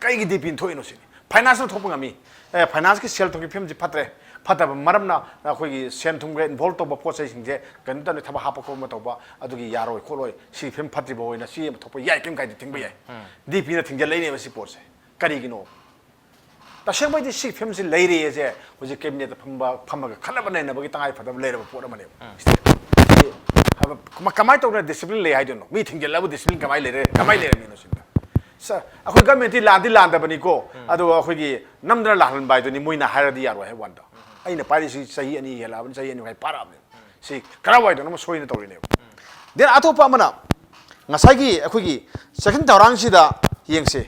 ꯀꯩꯒꯤ ꯗꯤ ꯄꯤꯅ ꯊꯣꯛꯏꯅꯣ ꯁꯤꯅꯤ꯫ ꯐꯥꯏꯅꯥꯟꯁꯅ ꯊꯣꯛꯄ ꯉꯝꯃꯤ꯫ ꯑꯦ, ꯐꯥꯏꯅꯥꯟꯁꯀꯤ ꯁꯦꯜ ꯊꯨꯝꯒꯤ ꯐꯤꯕꯝꯁꯤ ꯐꯠꯇ꯭ꯔꯦ, ꯐꯠꯇꯕ ꯃꯔꯝꯅ ꯑꯩꯈꯣꯏꯒꯤ ꯁꯦꯟ ꯊꯨꯝꯒ ꯏꯟꯚꯣꯜꯕ ꯇꯧꯕ ꯄꯣꯠ ꯆꯩꯁꯤꯡꯁꯦ ꯀꯩꯅꯣ ꯇꯧꯅꯤ, ꯊꯕꯛ ꯍꯥꯞꯄ ꯈꯣꯠꯄ ꯇꯧꯕ ꯑꯗꯨꯒꯤ ꯌꯥꯔꯣꯏ ꯈꯣꯠꯂꯣꯏ, ꯁꯤ ꯐꯤꯕꯝ ꯐꯠꯇ꯭ꯔꯤꯕ ꯑꯣꯏꯅ ꯁꯤ ꯑꯃ ꯊꯣꯛꯄ ꯌꯥꯏ, ꯀꯩꯝ ꯀꯥꯏꯗꯦ, ꯊꯤꯡꯕ ꯌꯥꯏ꯫ ꯗꯤ ꯄꯤꯅ ꯊꯤꯡꯖꯤꯜꯂꯛꯏꯅꯦꯕ ꯁꯤ ꯄꯣꯠꯁꯦ꯫ ꯀꯔꯤꯒꯤꯅꯣ? ꯇꯁꯦꯡꯕꯩꯗꯤ ꯁꯤ ꯐꯤꯕꯝꯁꯤ ꯂꯩꯔꯦꯁꯦ ꯍꯧꯖꯤꯛ ꯀꯦꯕꯤꯅꯦꯠꯇ ꯐꯝꯕ ꯐꯝꯃꯒ ꯈꯟꯅꯕ ꯅꯩꯅꯕꯒꯤ ꯇꯉꯥꯏ ꯐꯗꯕ ꯂꯩꯔꯕ ꯄꯣꯠ ꯑꯃꯅꯦꯕ꯫ ꯁꯤꯗꯤ ꯍꯥꯏꯕ, ꯀꯃ- ꯀꯃꯥꯏꯅ ꯇꯧꯗꯅ ꯗꯤꯁꯤꯄ꯭ꯂꯤꯟ ꯂꯩ ꯍꯥꯏꯗꯣꯏꯅꯣ? ꯃꯤ ꯊꯤꯡꯖꯤꯜꯂꯕꯨ ꯗꯤꯁꯤꯄ꯭ꯂꯤꯟ ꯀꯃꯥꯏꯅ ꯂꯩꯔꯦ, ꯀꯃꯥꯏꯅ ꯂꯩꯔꯝꯃꯤꯅꯣ ꯁꯤꯗ? ꯁ- ꯑꯩꯈꯣꯏ ꯒꯃꯦꯟꯇꯤ ꯂꯥꯟꯗꯤ ꯂꯥꯟꯗꯕꯅꯤꯀꯣ, ꯑꯗꯨꯒ ꯑꯩꯈꯣꯏꯒꯤ ꯅꯝꯗꯅ ꯂꯥꯜꯍꯟꯕ ꯍꯥꯏꯗꯨꯅꯤ꯫ ꯃꯣꯏꯅ ꯍꯥꯏꯔꯗꯤ ꯌꯥꯔꯣꯏ ꯍꯥꯏꯕ ꯋꯥꯅꯤꯗ꯫ ꯑꯩꯅ ꯄꯥꯏꯔꯤꯁꯤ ꯆꯍꯤ ꯑꯅꯤ ꯍꯦꯜꯂꯛꯑꯕꯅꯤ, ꯆꯍꯤ ꯑꯅꯤ ꯃꯈꯥꯏ ꯐꯥꯔꯛꯑꯕꯅꯤ꯫ ꯁꯤ ꯀꯔꯥꯏꯋꯥꯏꯗꯅꯣ ꯑꯃ ꯁꯣꯏꯅ ꯇꯧꯔꯤꯅꯦꯕ꯫ ꯗꯦꯟ ꯑꯇꯣꯞꯄ ꯑꯃꯅ ꯉꯁꯥꯏꯒꯤ ꯑꯩꯈꯣꯏꯒꯤ ꯆꯦꯛꯁꯤꯟ ꯊꯧꯔꯥꯡꯁꯤꯗ ꯌꯦꯡꯁꯤ꯫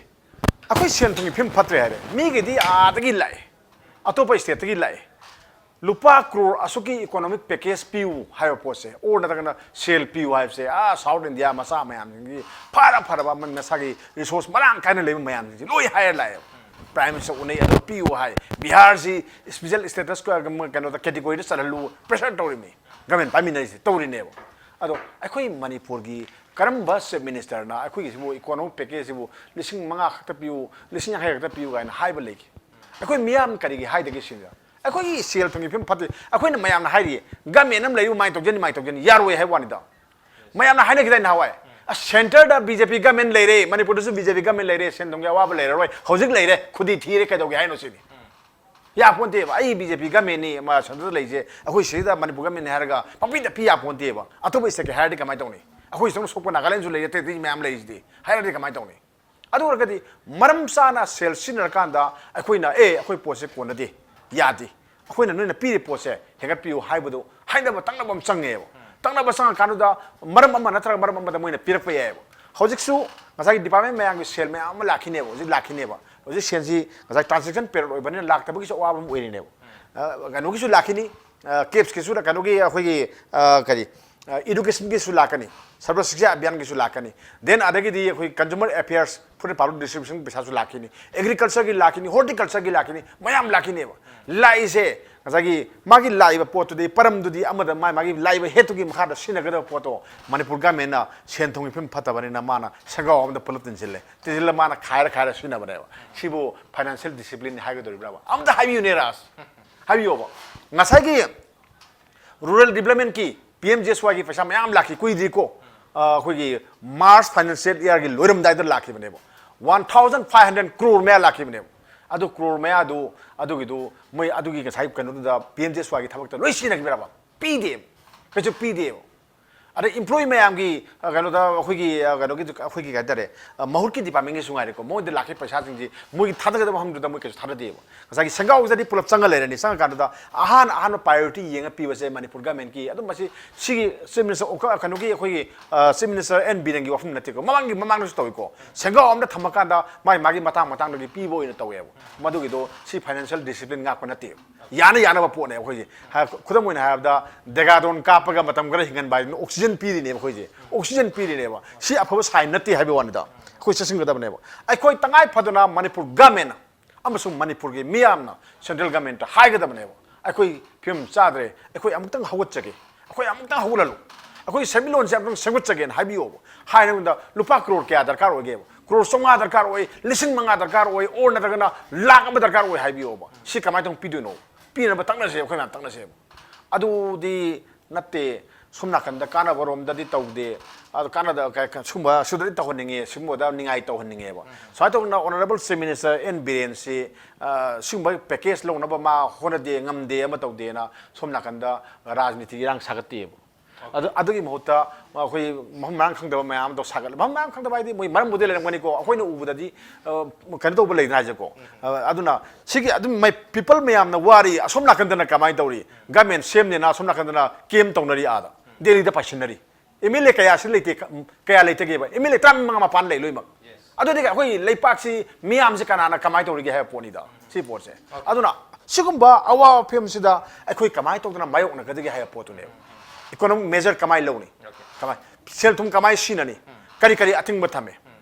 ꯑꯩꯈꯣꯏ ꯁꯦꯟ ꯊꯨꯝꯒꯤ ꯐꯤꯕꯝ ꯐꯠꯇ꯭ꯔꯦ ꯍꯥꯏꯔꯦ꯫ ꯃꯤꯒꯤꯗꯤ ꯑꯥꯗꯒꯤ ꯂꯥꯛꯑꯦ, ꯑꯇꯣꯞꯄ ꯁ꯭ꯇꯦꯠꯇꯒꯤ ꯂꯥꯛꯑꯦ꯫ ꯂꯨꯄꯥ ꯀ꯭ꯔꯣꯔ ꯑꯁꯨꯛꯀꯤ ꯏꯀꯣꯅꯣꯃꯤꯛ ꯄꯦꯀꯦꯖ ꯄꯤꯌꯨ ꯍꯥꯏꯕ ꯄꯣꯠꯁꯦ, ꯑꯣꯔ ꯅꯠꯇ꯭ꯔꯒꯅ ꯁꯦꯜ ꯄꯤꯌꯨ ꯍꯥꯏꯕꯁꯦ, ꯑꯥ ꯁꯥꯎꯠ ꯏꯟꯗꯤꯌꯥ ꯃꯆꯥ ꯃꯌꯥꯝꯁꯤꯡꯒꯤ ꯐꯔ ꯐꯔꯕ ꯑꯃ ꯃꯁꯥꯒꯤ ꯔꯤꯁꯣꯔꯁ ꯃꯔꯥꯡ ꯀꯥꯏꯅ ꯂꯩꯕ ꯃꯌꯥꯝꯁꯤꯡꯁꯦ ꯂꯣꯏ ꯍꯥꯏꯔ ꯂꯥꯛꯑꯦꯕ꯫ ꯄ꯭ꯔꯥꯏꯝ ꯃꯤꯅꯤꯁꯇꯔ ꯎꯅꯩ, ꯑꯗꯨ ꯄꯤꯌꯨ ꯍꯥꯏ꯫ ꯕꯤꯍꯥꯔꯁꯤ ꯏꯁꯄꯤꯁꯦꯜ ꯁ꯭ꯇꯦꯇꯁ ꯀꯩꯅꯣꯗ ꯀꯦꯇꯦꯒꯣꯔꯤꯗ ꯆꯜꯍꯜꯂꯨ ꯄ꯭ꯔꯦꯁꯔ ꯇꯧꯔꯤꯃꯤ꯫ ꯒꯃꯦꯟ ꯄꯥꯏꯃꯤꯟꯅꯔꯤꯁꯦ ꯇꯧꯔꯤꯅꯦꯕ꯫ ꯑꯗꯣ ꯑꯩꯈꯣꯏ ꯃꯅꯤꯄꯨꯔꯒꯤ ꯀꯔꯝꯕ ꯆꯤꯐ ꯃꯤꯅꯤꯁꯇꯔꯅ ꯑꯩꯈꯣꯏꯒꯤꯁꯤꯕꯨ ꯏꯀꯣꯅꯣꯃꯤꯛ ꯄꯦꯀꯦꯖꯁꯤꯕꯨ ꯂꯤꯁꯤꯡ ꯃꯉꯥ ꯈꯛꯇ ꯄꯤꯌꯨ, ꯂꯤꯁꯤꯡ ꯌꯥꯡꯈꯩ ꯈꯛꯇ ꯄꯤꯌꯨ ꯀꯥꯏꯅ ꯍꯥꯏꯕ ꯂꯩꯒꯦ? ꯑꯩꯈꯣꯏ ꯃꯤꯌꯥꯝ ꯀꯔꯤꯒꯤ ꯍꯥꯏꯗꯒꯦ ꯁꯤꯅꯤꯗ꯫ ꯑꯩꯈꯣꯏꯒꯤ ꯁꯦꯜ ꯊꯨꯝꯒꯤ ꯐꯤꯕꯝ ꯐꯠꯇꯦ꯫ ꯑꯩꯈꯣꯏꯅ ꯃꯌꯥꯝꯅ ꯍꯥꯏꯔꯤꯌꯦ, ꯒꯃꯦꯟ ꯑꯃ ꯂꯩꯌꯨ, ꯃꯥꯏ ꯇꯧꯖꯅꯤ, ꯃꯥꯏ ꯇꯧꯖꯅꯤ, ꯌꯥꯔꯣꯏ ꯍꯥꯏꯕ ꯋꯥꯅꯤꯗ꯫ ꯃꯌꯥꯝꯅ ꯍꯥꯏꯅꯈꯤꯗꯥꯏ ꯅꯍꯥꯟꯋꯥꯏ? ꯑꯁ, ꯁꯦꯟꯇꯔꯗ ꯕꯤ ꯖꯦ ꯄꯤ ꯒꯃꯦꯟ ꯂꯩꯔꯦ, ꯃꯅꯤꯄꯨꯔꯗꯁꯨ ꯕꯤ ꯖꯦ ꯄꯤ ꯒꯃꯦꯟ ꯂꯩꯔꯦ, ꯁꯦꯟ ꯊꯨꯝꯒꯤ ꯑꯋꯥꯕ ꯂꯩꯔꯔꯣꯏ, ꯍꯧꯖꯤꯛ ꯂꯩꯔꯦ, ꯈꯨꯗꯤ ꯊꯤꯔꯦ, ꯀꯩꯗꯧꯒꯦ ꯍꯥꯏꯅꯣ ꯁꯤꯅꯤ? ꯌꯥꯄꯣꯟꯇꯦꯕ꯫ ꯑꯩ ꯕꯤ ꯖꯦ ꯄꯤ ꯒꯃꯦꯟꯅꯤ, ꯃꯥ ꯁꯦꯟꯇꯔꯗ ꯂꯩꯁꯦ, ꯑꯩꯈꯣꯏ ꯁꯤꯗ ꯃꯅꯤꯄꯨꯔ ꯒꯃꯦꯟꯅꯤ ꯍꯥꯏꯔꯒ ꯄꯪꯄꯤꯗ ꯄꯤ ꯌꯥꯄꯣꯟꯇꯦꯕ꯫ ꯑꯇꯣꯞꯄ ꯁ꯭ꯇꯦꯠꯀꯤ ꯍꯥꯏꯔꯗꯤ ꯀꯃꯥꯏꯅ ꯇꯧꯅꯤ? ꯑꯩꯈꯣꯏ ꯁꯤꯗ ꯁꯣꯛꯄ ꯅꯥꯒꯥꯂꯦꯟꯁꯨ ꯂꯩꯔꯦ, ꯑꯇꯩ ꯑꯇꯩ ꯃꯌꯥꯝ ꯂꯩꯔꯤꯁꯤꯗꯤ꯫ ꯍꯥꯏꯔꯗꯤ ꯀꯃꯥꯏꯅ ꯇꯧꯅꯤ? ꯑꯗꯨ ꯑꯣꯏꯔꯒꯗꯤ ꯃꯔꯝ ꯆꯥꯅ ꯁꯦꯜ ꯁꯤꯖꯤꯟꯅꯔꯀꯥꯟꯗ ꯑꯩꯈꯣꯏꯅ, "ꯑꯦ, ꯑꯩꯈꯣꯏ ꯄꯣꯠꯁꯦ ꯀꯣꯟꯅꯗꯦ, ꯌꯥꯗꯦ, ꯑꯩꯈꯣꯏꯅ ꯅꯣꯏꯅ ꯄꯤꯔꯤꯕ ꯄꯣꯠꯁꯦ ꯍꯦꯟꯒꯠꯄꯤꯌꯨ" ꯍꯥꯏꯕꯗꯨ ꯍꯥꯏꯅꯕ ꯇꯛꯅꯕ ꯑꯃ ꯆꯪꯉꯦꯕ꯫ ꯇꯛꯅꯕ ꯆꯪꯉꯀꯥꯟꯗꯨꯗ ꯃꯔꯝ ꯑꯃ ꯅꯠꯇ꯭ꯔꯒ ꯃꯔꯝ ꯑꯃꯗ ꯃꯣꯏꯅ ꯄꯤꯔꯛꯄ ꯌꯥꯏꯑꯕ꯫ ꯍꯧꯖꯤꯛꯁꯨ ꯉꯁꯥꯏꯒꯤ ꯗꯤꯄꯥꯔꯠꯃꯦꯟ ꯃꯌꯥꯝꯒꯤ ꯁꯦꯜ ꯃꯌꯥꯝ ꯑꯃ ꯂꯥꯛꯈꯤꯅꯦꯕ, ꯍꯧꯖꯤꯛ ꯂꯥꯛꯈꯤꯅꯦꯕ꯫ ꯍꯧꯖꯤꯛ ꯁꯦꯜꯁꯤ ꯉꯁꯥꯏ ꯇ꯭ꯔꯥꯟꯖꯦꯛꯁꯟ ꯄꯦꯔꯣꯠ ꯑꯣꯏꯕꯅꯤꯅ ꯂꯥꯛꯇꯕꯒꯤꯁꯨ ꯑꯋꯥꯕ ꯑꯃ ꯑꯣꯏꯔꯤꯅꯦꯕ꯫ ꯑ, ꯀꯩꯅꯣꯒꯤꯁꯨ ꯂꯥꯛꯈꯤꯅꯤ, ꯑ, ꯀꯦꯞꯁꯀꯤꯁꯨ, ꯀꯩꯅꯣꯒꯤ ꯑꯩꯈꯣꯏꯒꯤ, ꯑ, ꯀꯔꯤ, ꯑ, ꯏꯗꯨꯀꯦꯁꯟꯒꯤꯁꯨ ꯂꯥꯛꯀꯅꯤ, ꯁꯔꯕ ꯁꯤꯛꯁꯥ ꯑꯚꯤꯌꯥꯟꯒꯤꯁꯨ ꯂꯥꯛꯀꯅꯤ, ꯗꯦꯟ ꯑꯗꯒꯤꯗꯤ ꯑꯩꯈꯣꯏ consumer affairs, food and public ꯗꯤꯁꯇ꯭ꯔꯤꯕ꯭ꯌꯨꯁꯟꯒꯤ ꯄꯩꯁꯥꯁꯨ ꯂꯥꯛꯈꯤꯅꯤ, ꯑꯦꯒ꯭ꯔꯤꯀꯜꯆꯔꯒꯤ ꯂꯥꯛꯈꯤꯅꯤ, ꯍꯣꯔꯇꯤꯀꯜꯆꯔꯒꯤ ꯂꯥꯛꯈꯤꯅꯤ, ꯃꯌꯥꯝ ꯂꯥꯛꯈꯤꯅꯦꯕ꯫ ꯂꯥꯛꯏꯁꯦ ꯉꯁꯥꯏꯒꯤ ꯃꯥꯒꯤ ꯂꯥꯛꯏꯕ ꯄꯣꯠꯇꯨꯗꯤ, ꯄꯔꯝꯗꯨꯗꯤ ꯑꯃꯗ ꯃꯥ-, ꯃꯥꯒꯤ ꯂꯥꯛꯏꯕ ꯍꯦꯠꯇꯨꯒꯤ ꯃꯈꯥꯗ ꯁꯤꯖꯤꯟꯅꯒꯗꯕ ꯄꯣꯠꯇꯣ ꯃꯅꯤꯄꯨꯔ ꯒꯃꯦꯟꯅ ꯁꯦꯟ ꯊꯨꯝꯒꯤ ꯐꯤꯕꯝ ꯐꯠꯇꯕꯅꯤꯅ ꯃꯥꯅ ꯁꯦꯡꯒꯥꯎ ꯑꯃꯗ ꯄꯨꯂꯞ ꯇꯤꯟꯁꯤꯜꯂꯦ꯫ ꯇꯤꯟꯁꯤꯜꯂ ꯃꯥꯅ ꯈꯥꯏꯔ ꯈꯥꯏꯔ ꯁꯤꯖꯤꯟꯅꯕꯅꯦꯕ꯫ ꯁꯤꯕꯨ ꯐꯥꯏꯅꯥꯟꯁꯤꯌꯦꯜ ꯗꯤꯁꯤꯄ꯭ꯂꯤꯟ ꯍꯥꯏꯒꯗꯧꯔꯤꯕ꯭ꯔꯥꯕ? ꯑꯝꯇ ꯍꯥꯏꯕꯤꯌꯨꯅꯦ ꯔꯥꯖ꯫ ꯍꯥꯏꯕꯤꯌꯣꯕ꯫ ꯉꯁꯥꯏꯒꯤ ꯔꯨꯔꯦꯜ ꯗꯤꯕ꯭ꯂꯞꯃꯦꯟꯠꯀꯤ ꯄꯤ ꯑꯦꯝ ꯖꯤ ꯑꯦꯁ ꯋꯥꯏꯒꯤ ꯄꯩꯁꯥ ꯃꯌꯥꯝ ꯂꯥꯛꯈꯤ, ꯀꯨꯏꯗ꯭ꯔꯤꯀꯣ꯫ ꯑ, ꯑꯩꯈꯣꯏꯒꯤ ꯃꯥꯔꯆ ꯐꯥꯏꯅꯥꯟꯁꯤꯌꯦꯜ ꯏꯌꯥꯔꯒꯤ ꯂꯣꯏꯔꯝꯗꯥꯏꯗ ꯂꯥꯛꯈꯤꯕꯅꯦꯕ꯫ One thousand five hundred crore ꯃꯌꯥ ꯂꯥꯛꯈꯤꯕꯅꯦꯕ꯫ ꯑꯗꯨ ꯀ꯭ꯔꯣꯔ ꯃꯌꯥꯗꯨ, ꯑꯗꯨꯒꯤꯗꯨ ꯃꯣꯏ ꯑꯗꯨꯒꯤ ꯉꯁꯥꯏ ꯀꯩꯅꯣꯗꯨꯗ ꯄꯤ ꯑꯦꯝ ꯖꯤ ꯑꯦꯁ ꯋꯥꯏꯒꯤ ꯊꯕꯛꯇ ꯂꯣꯏ ꯁꯤꯖꯤꯟꯅꯈꯤꯕ꯭ꯔꯕ? ꯄꯤꯗꯦꯕ, ꯀꯩꯁꯨ ꯄꯤꯗꯦꯕ꯫ ꯑꯗ ꯏꯝꯄ꯭ꯂꯣꯌꯤ ꯃꯌꯥꯝꯒꯤ, ꯑ, ꯀꯩꯅꯣꯗ ꯑꯩꯈꯣꯏꯒꯤ, ꯑ, ꯀꯩꯅꯣꯒꯤ, ꯑꯩꯈꯣꯏꯒꯤ ꯀꯩ ꯍꯥꯏꯇꯥꯔꯦ, ꯑ, ꯃꯍꯨꯠꯀꯤ ꯗꯤꯄꯥꯔꯠꯃꯦꯟꯒꯤꯁꯨ ꯉꯥꯏꯔꯦꯀꯣ, ꯃꯣꯏꯗ ꯂꯥꯛꯈꯤꯕ ꯄꯩꯁꯥꯁꯤꯡꯁꯤ ꯃꯣꯏꯒꯤ ꯊꯥꯗꯒꯗꯕ ꯃꯐꯝꯗꯨꯗ ꯃꯣꯏ ꯀꯩꯁꯨ ꯊꯥꯗꯗꯦꯕ꯫ ꯉꯁꯥꯏꯒꯤ ꯁꯦꯡꯒꯥꯎꯁꯤꯗꯗꯤ ꯄꯨꯂꯞ ꯆꯪꯉ ꯂꯩꯔꯅꯤ꯫ ꯆꯪꯉꯀꯥꯟꯗꯨꯗ ꯑꯍꯥꯟ ꯑꯍꯥꯟꯕ ꯄ꯭ꯔꯥꯏꯌꯣꯔꯤꯇꯤ ꯌꯦꯡꯉ ꯄꯤꯕꯁꯦ ꯃꯅꯤꯄꯨꯔ ꯒꯃꯦꯟꯒꯤ, ꯑꯗꯨꯝ ꯃꯁꯤ ꯁꯤꯒꯤ ꯆꯤꯐ ꯃꯤꯅꯤꯁꯇꯔ ꯑꯣꯀ-, ꯀꯩꯅꯣꯒꯤ ꯑꯩꯈꯣꯏꯒꯤ, ꯑ, ꯆꯤꯐ ꯃꯤꯅꯤꯁꯇꯔ ꯑꯦꯟ ꯕꯤꯔꯦꯟꯒꯤ ꯋꯥꯐꯝ ꯅꯠꯇꯦꯀꯣ, ꯃꯃꯥꯡꯒꯤ, ꯃꯃꯥꯡꯗꯁꯨ ꯇꯧꯏꯀꯣ꯫ ꯁꯦꯡꯒꯥꯎ ꯑꯃꯗ ꯊꯝꯃꯀꯥꯟꯗ ꯃꯥꯒꯤ, ꯃꯥꯒꯤ ꯃꯇꯥꯡ ꯃꯇꯥꯡꯗꯨꯒꯤ ꯄꯤꯕ ꯑꯣꯏꯅ ꯇꯧꯋꯦꯕ꯫ ꯃꯗꯨꯒꯤꯗꯣ ꯁꯤ ꯐꯥꯏꯅꯥꯟꯁꯤꯌꯦꯜ ꯗꯤꯁꯤꯄ꯭ꯂꯤꯟ ꯉꯥꯛꯄ ꯅꯠꯇꯦꯕ꯫ ꯌꯥꯅ ꯌꯥꯅꯕ ꯄꯣꯠꯅꯦ ꯑꯩꯈꯣꯏꯁꯦ꯫ ꯍꯥꯏ-, ꯈꯨꯗꯝ ꯑꯣꯏꯅ ꯍꯥꯏꯔꯕꯗ, ꯗꯦꯒꯥꯗꯣꯟ ꯀꯥꯞꯄꯒ ꯃꯇꯝ ꯈꯔ ꯍꯤꯡꯍꯟꯕ ꯍꯥꯏꯗꯨꯅ ꯑꯣꯛꯁꯤꯖꯟ ꯄꯤꯔꯤꯅꯦꯕ ꯑꯩꯈꯣꯏꯁꯦ꯫ ꯑꯣꯛꯁꯤꯖꯟ ꯄꯤꯔꯤꯅꯦꯕ꯫ ꯁꯤ ꯑꯐꯕ ꯁꯥꯏꯟ ꯅꯠꯇꯦ ꯍꯥꯏꯕ ꯋꯥꯅꯤꯗ꯫ ꯑꯩꯈꯣꯏ ꯆꯦꯛꯁꯤꯟꯒꯗꯕꯅꯦꯕ꯫ ꯑꯩꯈꯣꯏ ꯇꯉꯥꯏ ꯐꯗꯅ ꯃꯅꯤꯄꯨꯔ ꯒꯃꯦꯟꯅ ꯑꯃꯁꯨꯡ ꯃꯅꯤꯄꯨꯔꯒꯤ ꯃꯤꯌꯥꯝꯅ ꯁꯦꯟꯇ꯭ꯔꯦꯜ ꯒꯃꯦꯟꯇ ꯍꯥꯏꯒꯗꯕꯅꯦꯕ, "ꯑꯩꯈꯣꯏ ꯐꯤꯕꯝ ꯆꯥꯗ꯭ꯔꯦ, ꯑꯩꯈꯣꯏ ꯑꯃꯨꯛꯇꯪ ꯍꯧꯒꯠꯆꯒꯦ, ꯑꯩꯈꯣꯏ ꯑꯃꯨꯛꯇꯪ ꯍꯧꯒꯠꯍꯜꯂꯨ, ꯑꯩꯈꯣꯏ ꯁꯦꯟꯃꯤꯠꯂꯣꯟꯁꯦ ꯑꯃꯨꯛꯇꯪ ꯁꯦꯝꯒꯠꯆꯒꯦꯅ" ꯍꯥꯏꯕꯤꯌꯣꯕ꯫ ꯍꯥꯏꯔꯕꯗ ꯂꯨꯄꯥ ꯀ꯭ꯔꯣꯔ ꯀꯌꯥ ꯗꯔꯀꯥꯔ ꯑꯣꯏꯒꯦꯕ? ꯀ꯭ꯔꯣꯔ ꯆꯥꯝꯃꯉꯥ ꯗꯔꯀꯥꯔ ꯑꯣꯏ, ꯂꯤꯁꯤꯡ ꯃꯉꯥ ꯗꯔꯀꯥꯔ ꯑꯣꯏ, ꯑꯣꯔ ꯅꯠꯇ꯭ꯔꯒꯅ ꯂꯥꯛ ꯑꯃ ꯗꯔꯀꯥꯔ ꯑꯣꯏ ꯍꯥꯏꯕꯤꯌꯣꯕ꯫ ꯁꯤ ꯀꯃꯥꯏꯅ ꯇꯧꯅ ꯄꯤꯗꯣꯏꯅꯣ? ꯄꯤꯅꯕ ꯇꯛꯅꯁꯦꯕ, ꯑꯩꯈꯣꯏ ꯃꯌꯥꯝ ꯇꯛꯅꯁꯦꯕ꯫ ꯑꯗꯨꯗꯤ ꯅꯠꯇꯦ, ꯁꯣꯝ ꯅꯥꯀꯟꯗ ꯀꯥꯟꯅꯕꯔꯣꯝꯗꯗꯤ ꯇꯧꯗꯦ꯫ ꯑꯗꯣ ꯀꯥꯟꯅꯗ-, ꯀ-, ꯀ-, ꯁꯨꯝꯕ ꯁꯨꯗꯗꯤ ꯇꯧꯍꯟꯅꯤꯡꯉꯦ, ꯁꯤꯒꯨꯝꯕꯗ ꯅꯤꯡꯉꯥꯏ ꯇꯧꯍꯟꯅꯤꯡꯉꯦꯕ꯫ ꯁꯨꯃꯥꯏꯅ ꯇꯧꯗꯅ ꯑꯣꯅꯔꯦꯕꯜ ꯆꯤꯐ ꯃꯤꯅꯤꯁꯇꯔ ꯑꯦꯟ ꯕꯤꯔꯦꯟꯁꯤ, ꯑ, ꯁꯤꯒꯨꯝꯕ ꯄꯦꯀꯦꯖ ꯂꯧꯅꯕ ꯃꯥ ꯍꯣꯠꯅꯗꯦ, ꯉꯝꯗꯦ, ꯑꯃ ꯇꯧꯗꯦꯅ ꯁꯣꯝ ꯅꯥꯀꯟꯗ ꯔꯥꯖꯅꯤꯇꯤꯒꯤ ꯏꯔꯥꯡ ꯁꯥꯒꯠꯇꯦꯕ꯫ ꯑꯗꯨ, ꯑꯗꯨꯒꯤ ꯃꯍꯨꯠꯇ ꯑꯩꯈꯣꯏ ꯃꯐꯝ ꯃꯔꯥꯡ ꯈꯪꯗꯕ ꯃꯌꯥꯝ ꯑꯃꯗꯣ ꯁꯥꯒꯠꯂꯦ꯫ ꯃꯐꯝ ꯃꯔꯥꯡ ꯈꯪꯗꯕ ꯍꯥꯏꯗꯤ ꯃꯣꯏ ꯃꯔꯝꯕꯨꯗꯤ ꯂꯩꯔꯝꯒꯅꯤꯀꯣ, ꯑꯩꯈꯣꯏꯅ ꯎꯕꯗꯗꯤ, ꯑ, ꯀꯩꯅꯣ ꯇꯧꯕ ꯂꯩꯗꯅ ꯍꯥꯏꯁꯦꯀꯣ꯫ ꯑ, ꯑꯗꯨꯅ ꯁꯤꯒꯤ ꯑꯗꯨꯝ ꯃꯩ-, ꯄꯤꯄꯜ ꯃꯌꯥꯝꯅ ꯋꯥꯔꯤ, ꯑꯁꯣꯝ ꯅꯥꯀꯟꯗꯅ ꯀꯃꯥꯏꯅ ꯇꯧꯔꯤ? ꯒꯃꯦꯟ ꯁꯦꯝꯅꯦꯅ ꯑꯁꯣꯝ ꯅꯥꯀꯟꯗꯅ ꯀꯦꯝ ꯇꯧꯅꯔꯤ ꯑꯥꯗ꯫ ꯗꯦꯜꯂꯤꯗ ꯄꯥꯏꯁꯤꯟꯅꯔꯤ꯫ ꯑꯦꯝ ꯑꯦꯜ ꯑꯦ ꯀꯌꯥꯁꯤ ꯂꯩꯇꯦ, ꯀ-, ꯀꯌꯥ ꯂꯩꯇꯒꯦꯕ? ꯑꯦꯝ ꯑꯦꯜ ꯑꯦ ꯇꯔꯥꯃꯉꯥ ꯃꯄꯥꯟ ꯂꯩ ꯂꯣꯏꯅꯃꯛ꯫ ꯑꯗꯨꯗꯤ ꯑꯩꯈꯣꯏ ꯂꯩꯄꯥꯛꯁꯤ ꯃꯤꯌꯥꯝꯁꯤ ꯀꯅꯥꯅ ꯀꯃꯥꯏꯅ ꯇꯧꯔꯤꯒꯦ ꯍꯥꯏꯕ ꯄꯣꯠꯅꯤꯗ, ꯁꯤ ꯄꯣꯠꯁꯦ꯫ ꯑꯗꯨꯅ ꯁꯤꯒꯨꯝꯕ ꯑꯋꯥꯕ ꯐꯤꯕꯝꯁꯤꯗ ꯑꯩꯈꯣꯏ ꯀꯃꯥꯏꯅ ꯇꯧꯗꯅ ꯃꯥꯌꯣꯛꯅꯒꯗꯒꯦ ꯍꯥꯏꯕ ꯄꯣꯠꯇꯨꯅꯦꯕ꯫ ꯏꯀꯣꯅꯣꯃꯤꯛ ꯃꯦꯖꯔ ꯀꯃꯥꯏꯅ ꯂꯧꯅꯤ? ꯀꯃꯥꯏ-, ꯁꯦꯜ ꯊꯨꯝ ꯀꯃꯥꯏꯅ ꯁꯤꯖꯤꯟꯅꯅꯤ? ꯀꯔꯤ ꯀꯔꯤ ꯑꯊꯤꯡꯕ ꯊꯝꯃꯦ?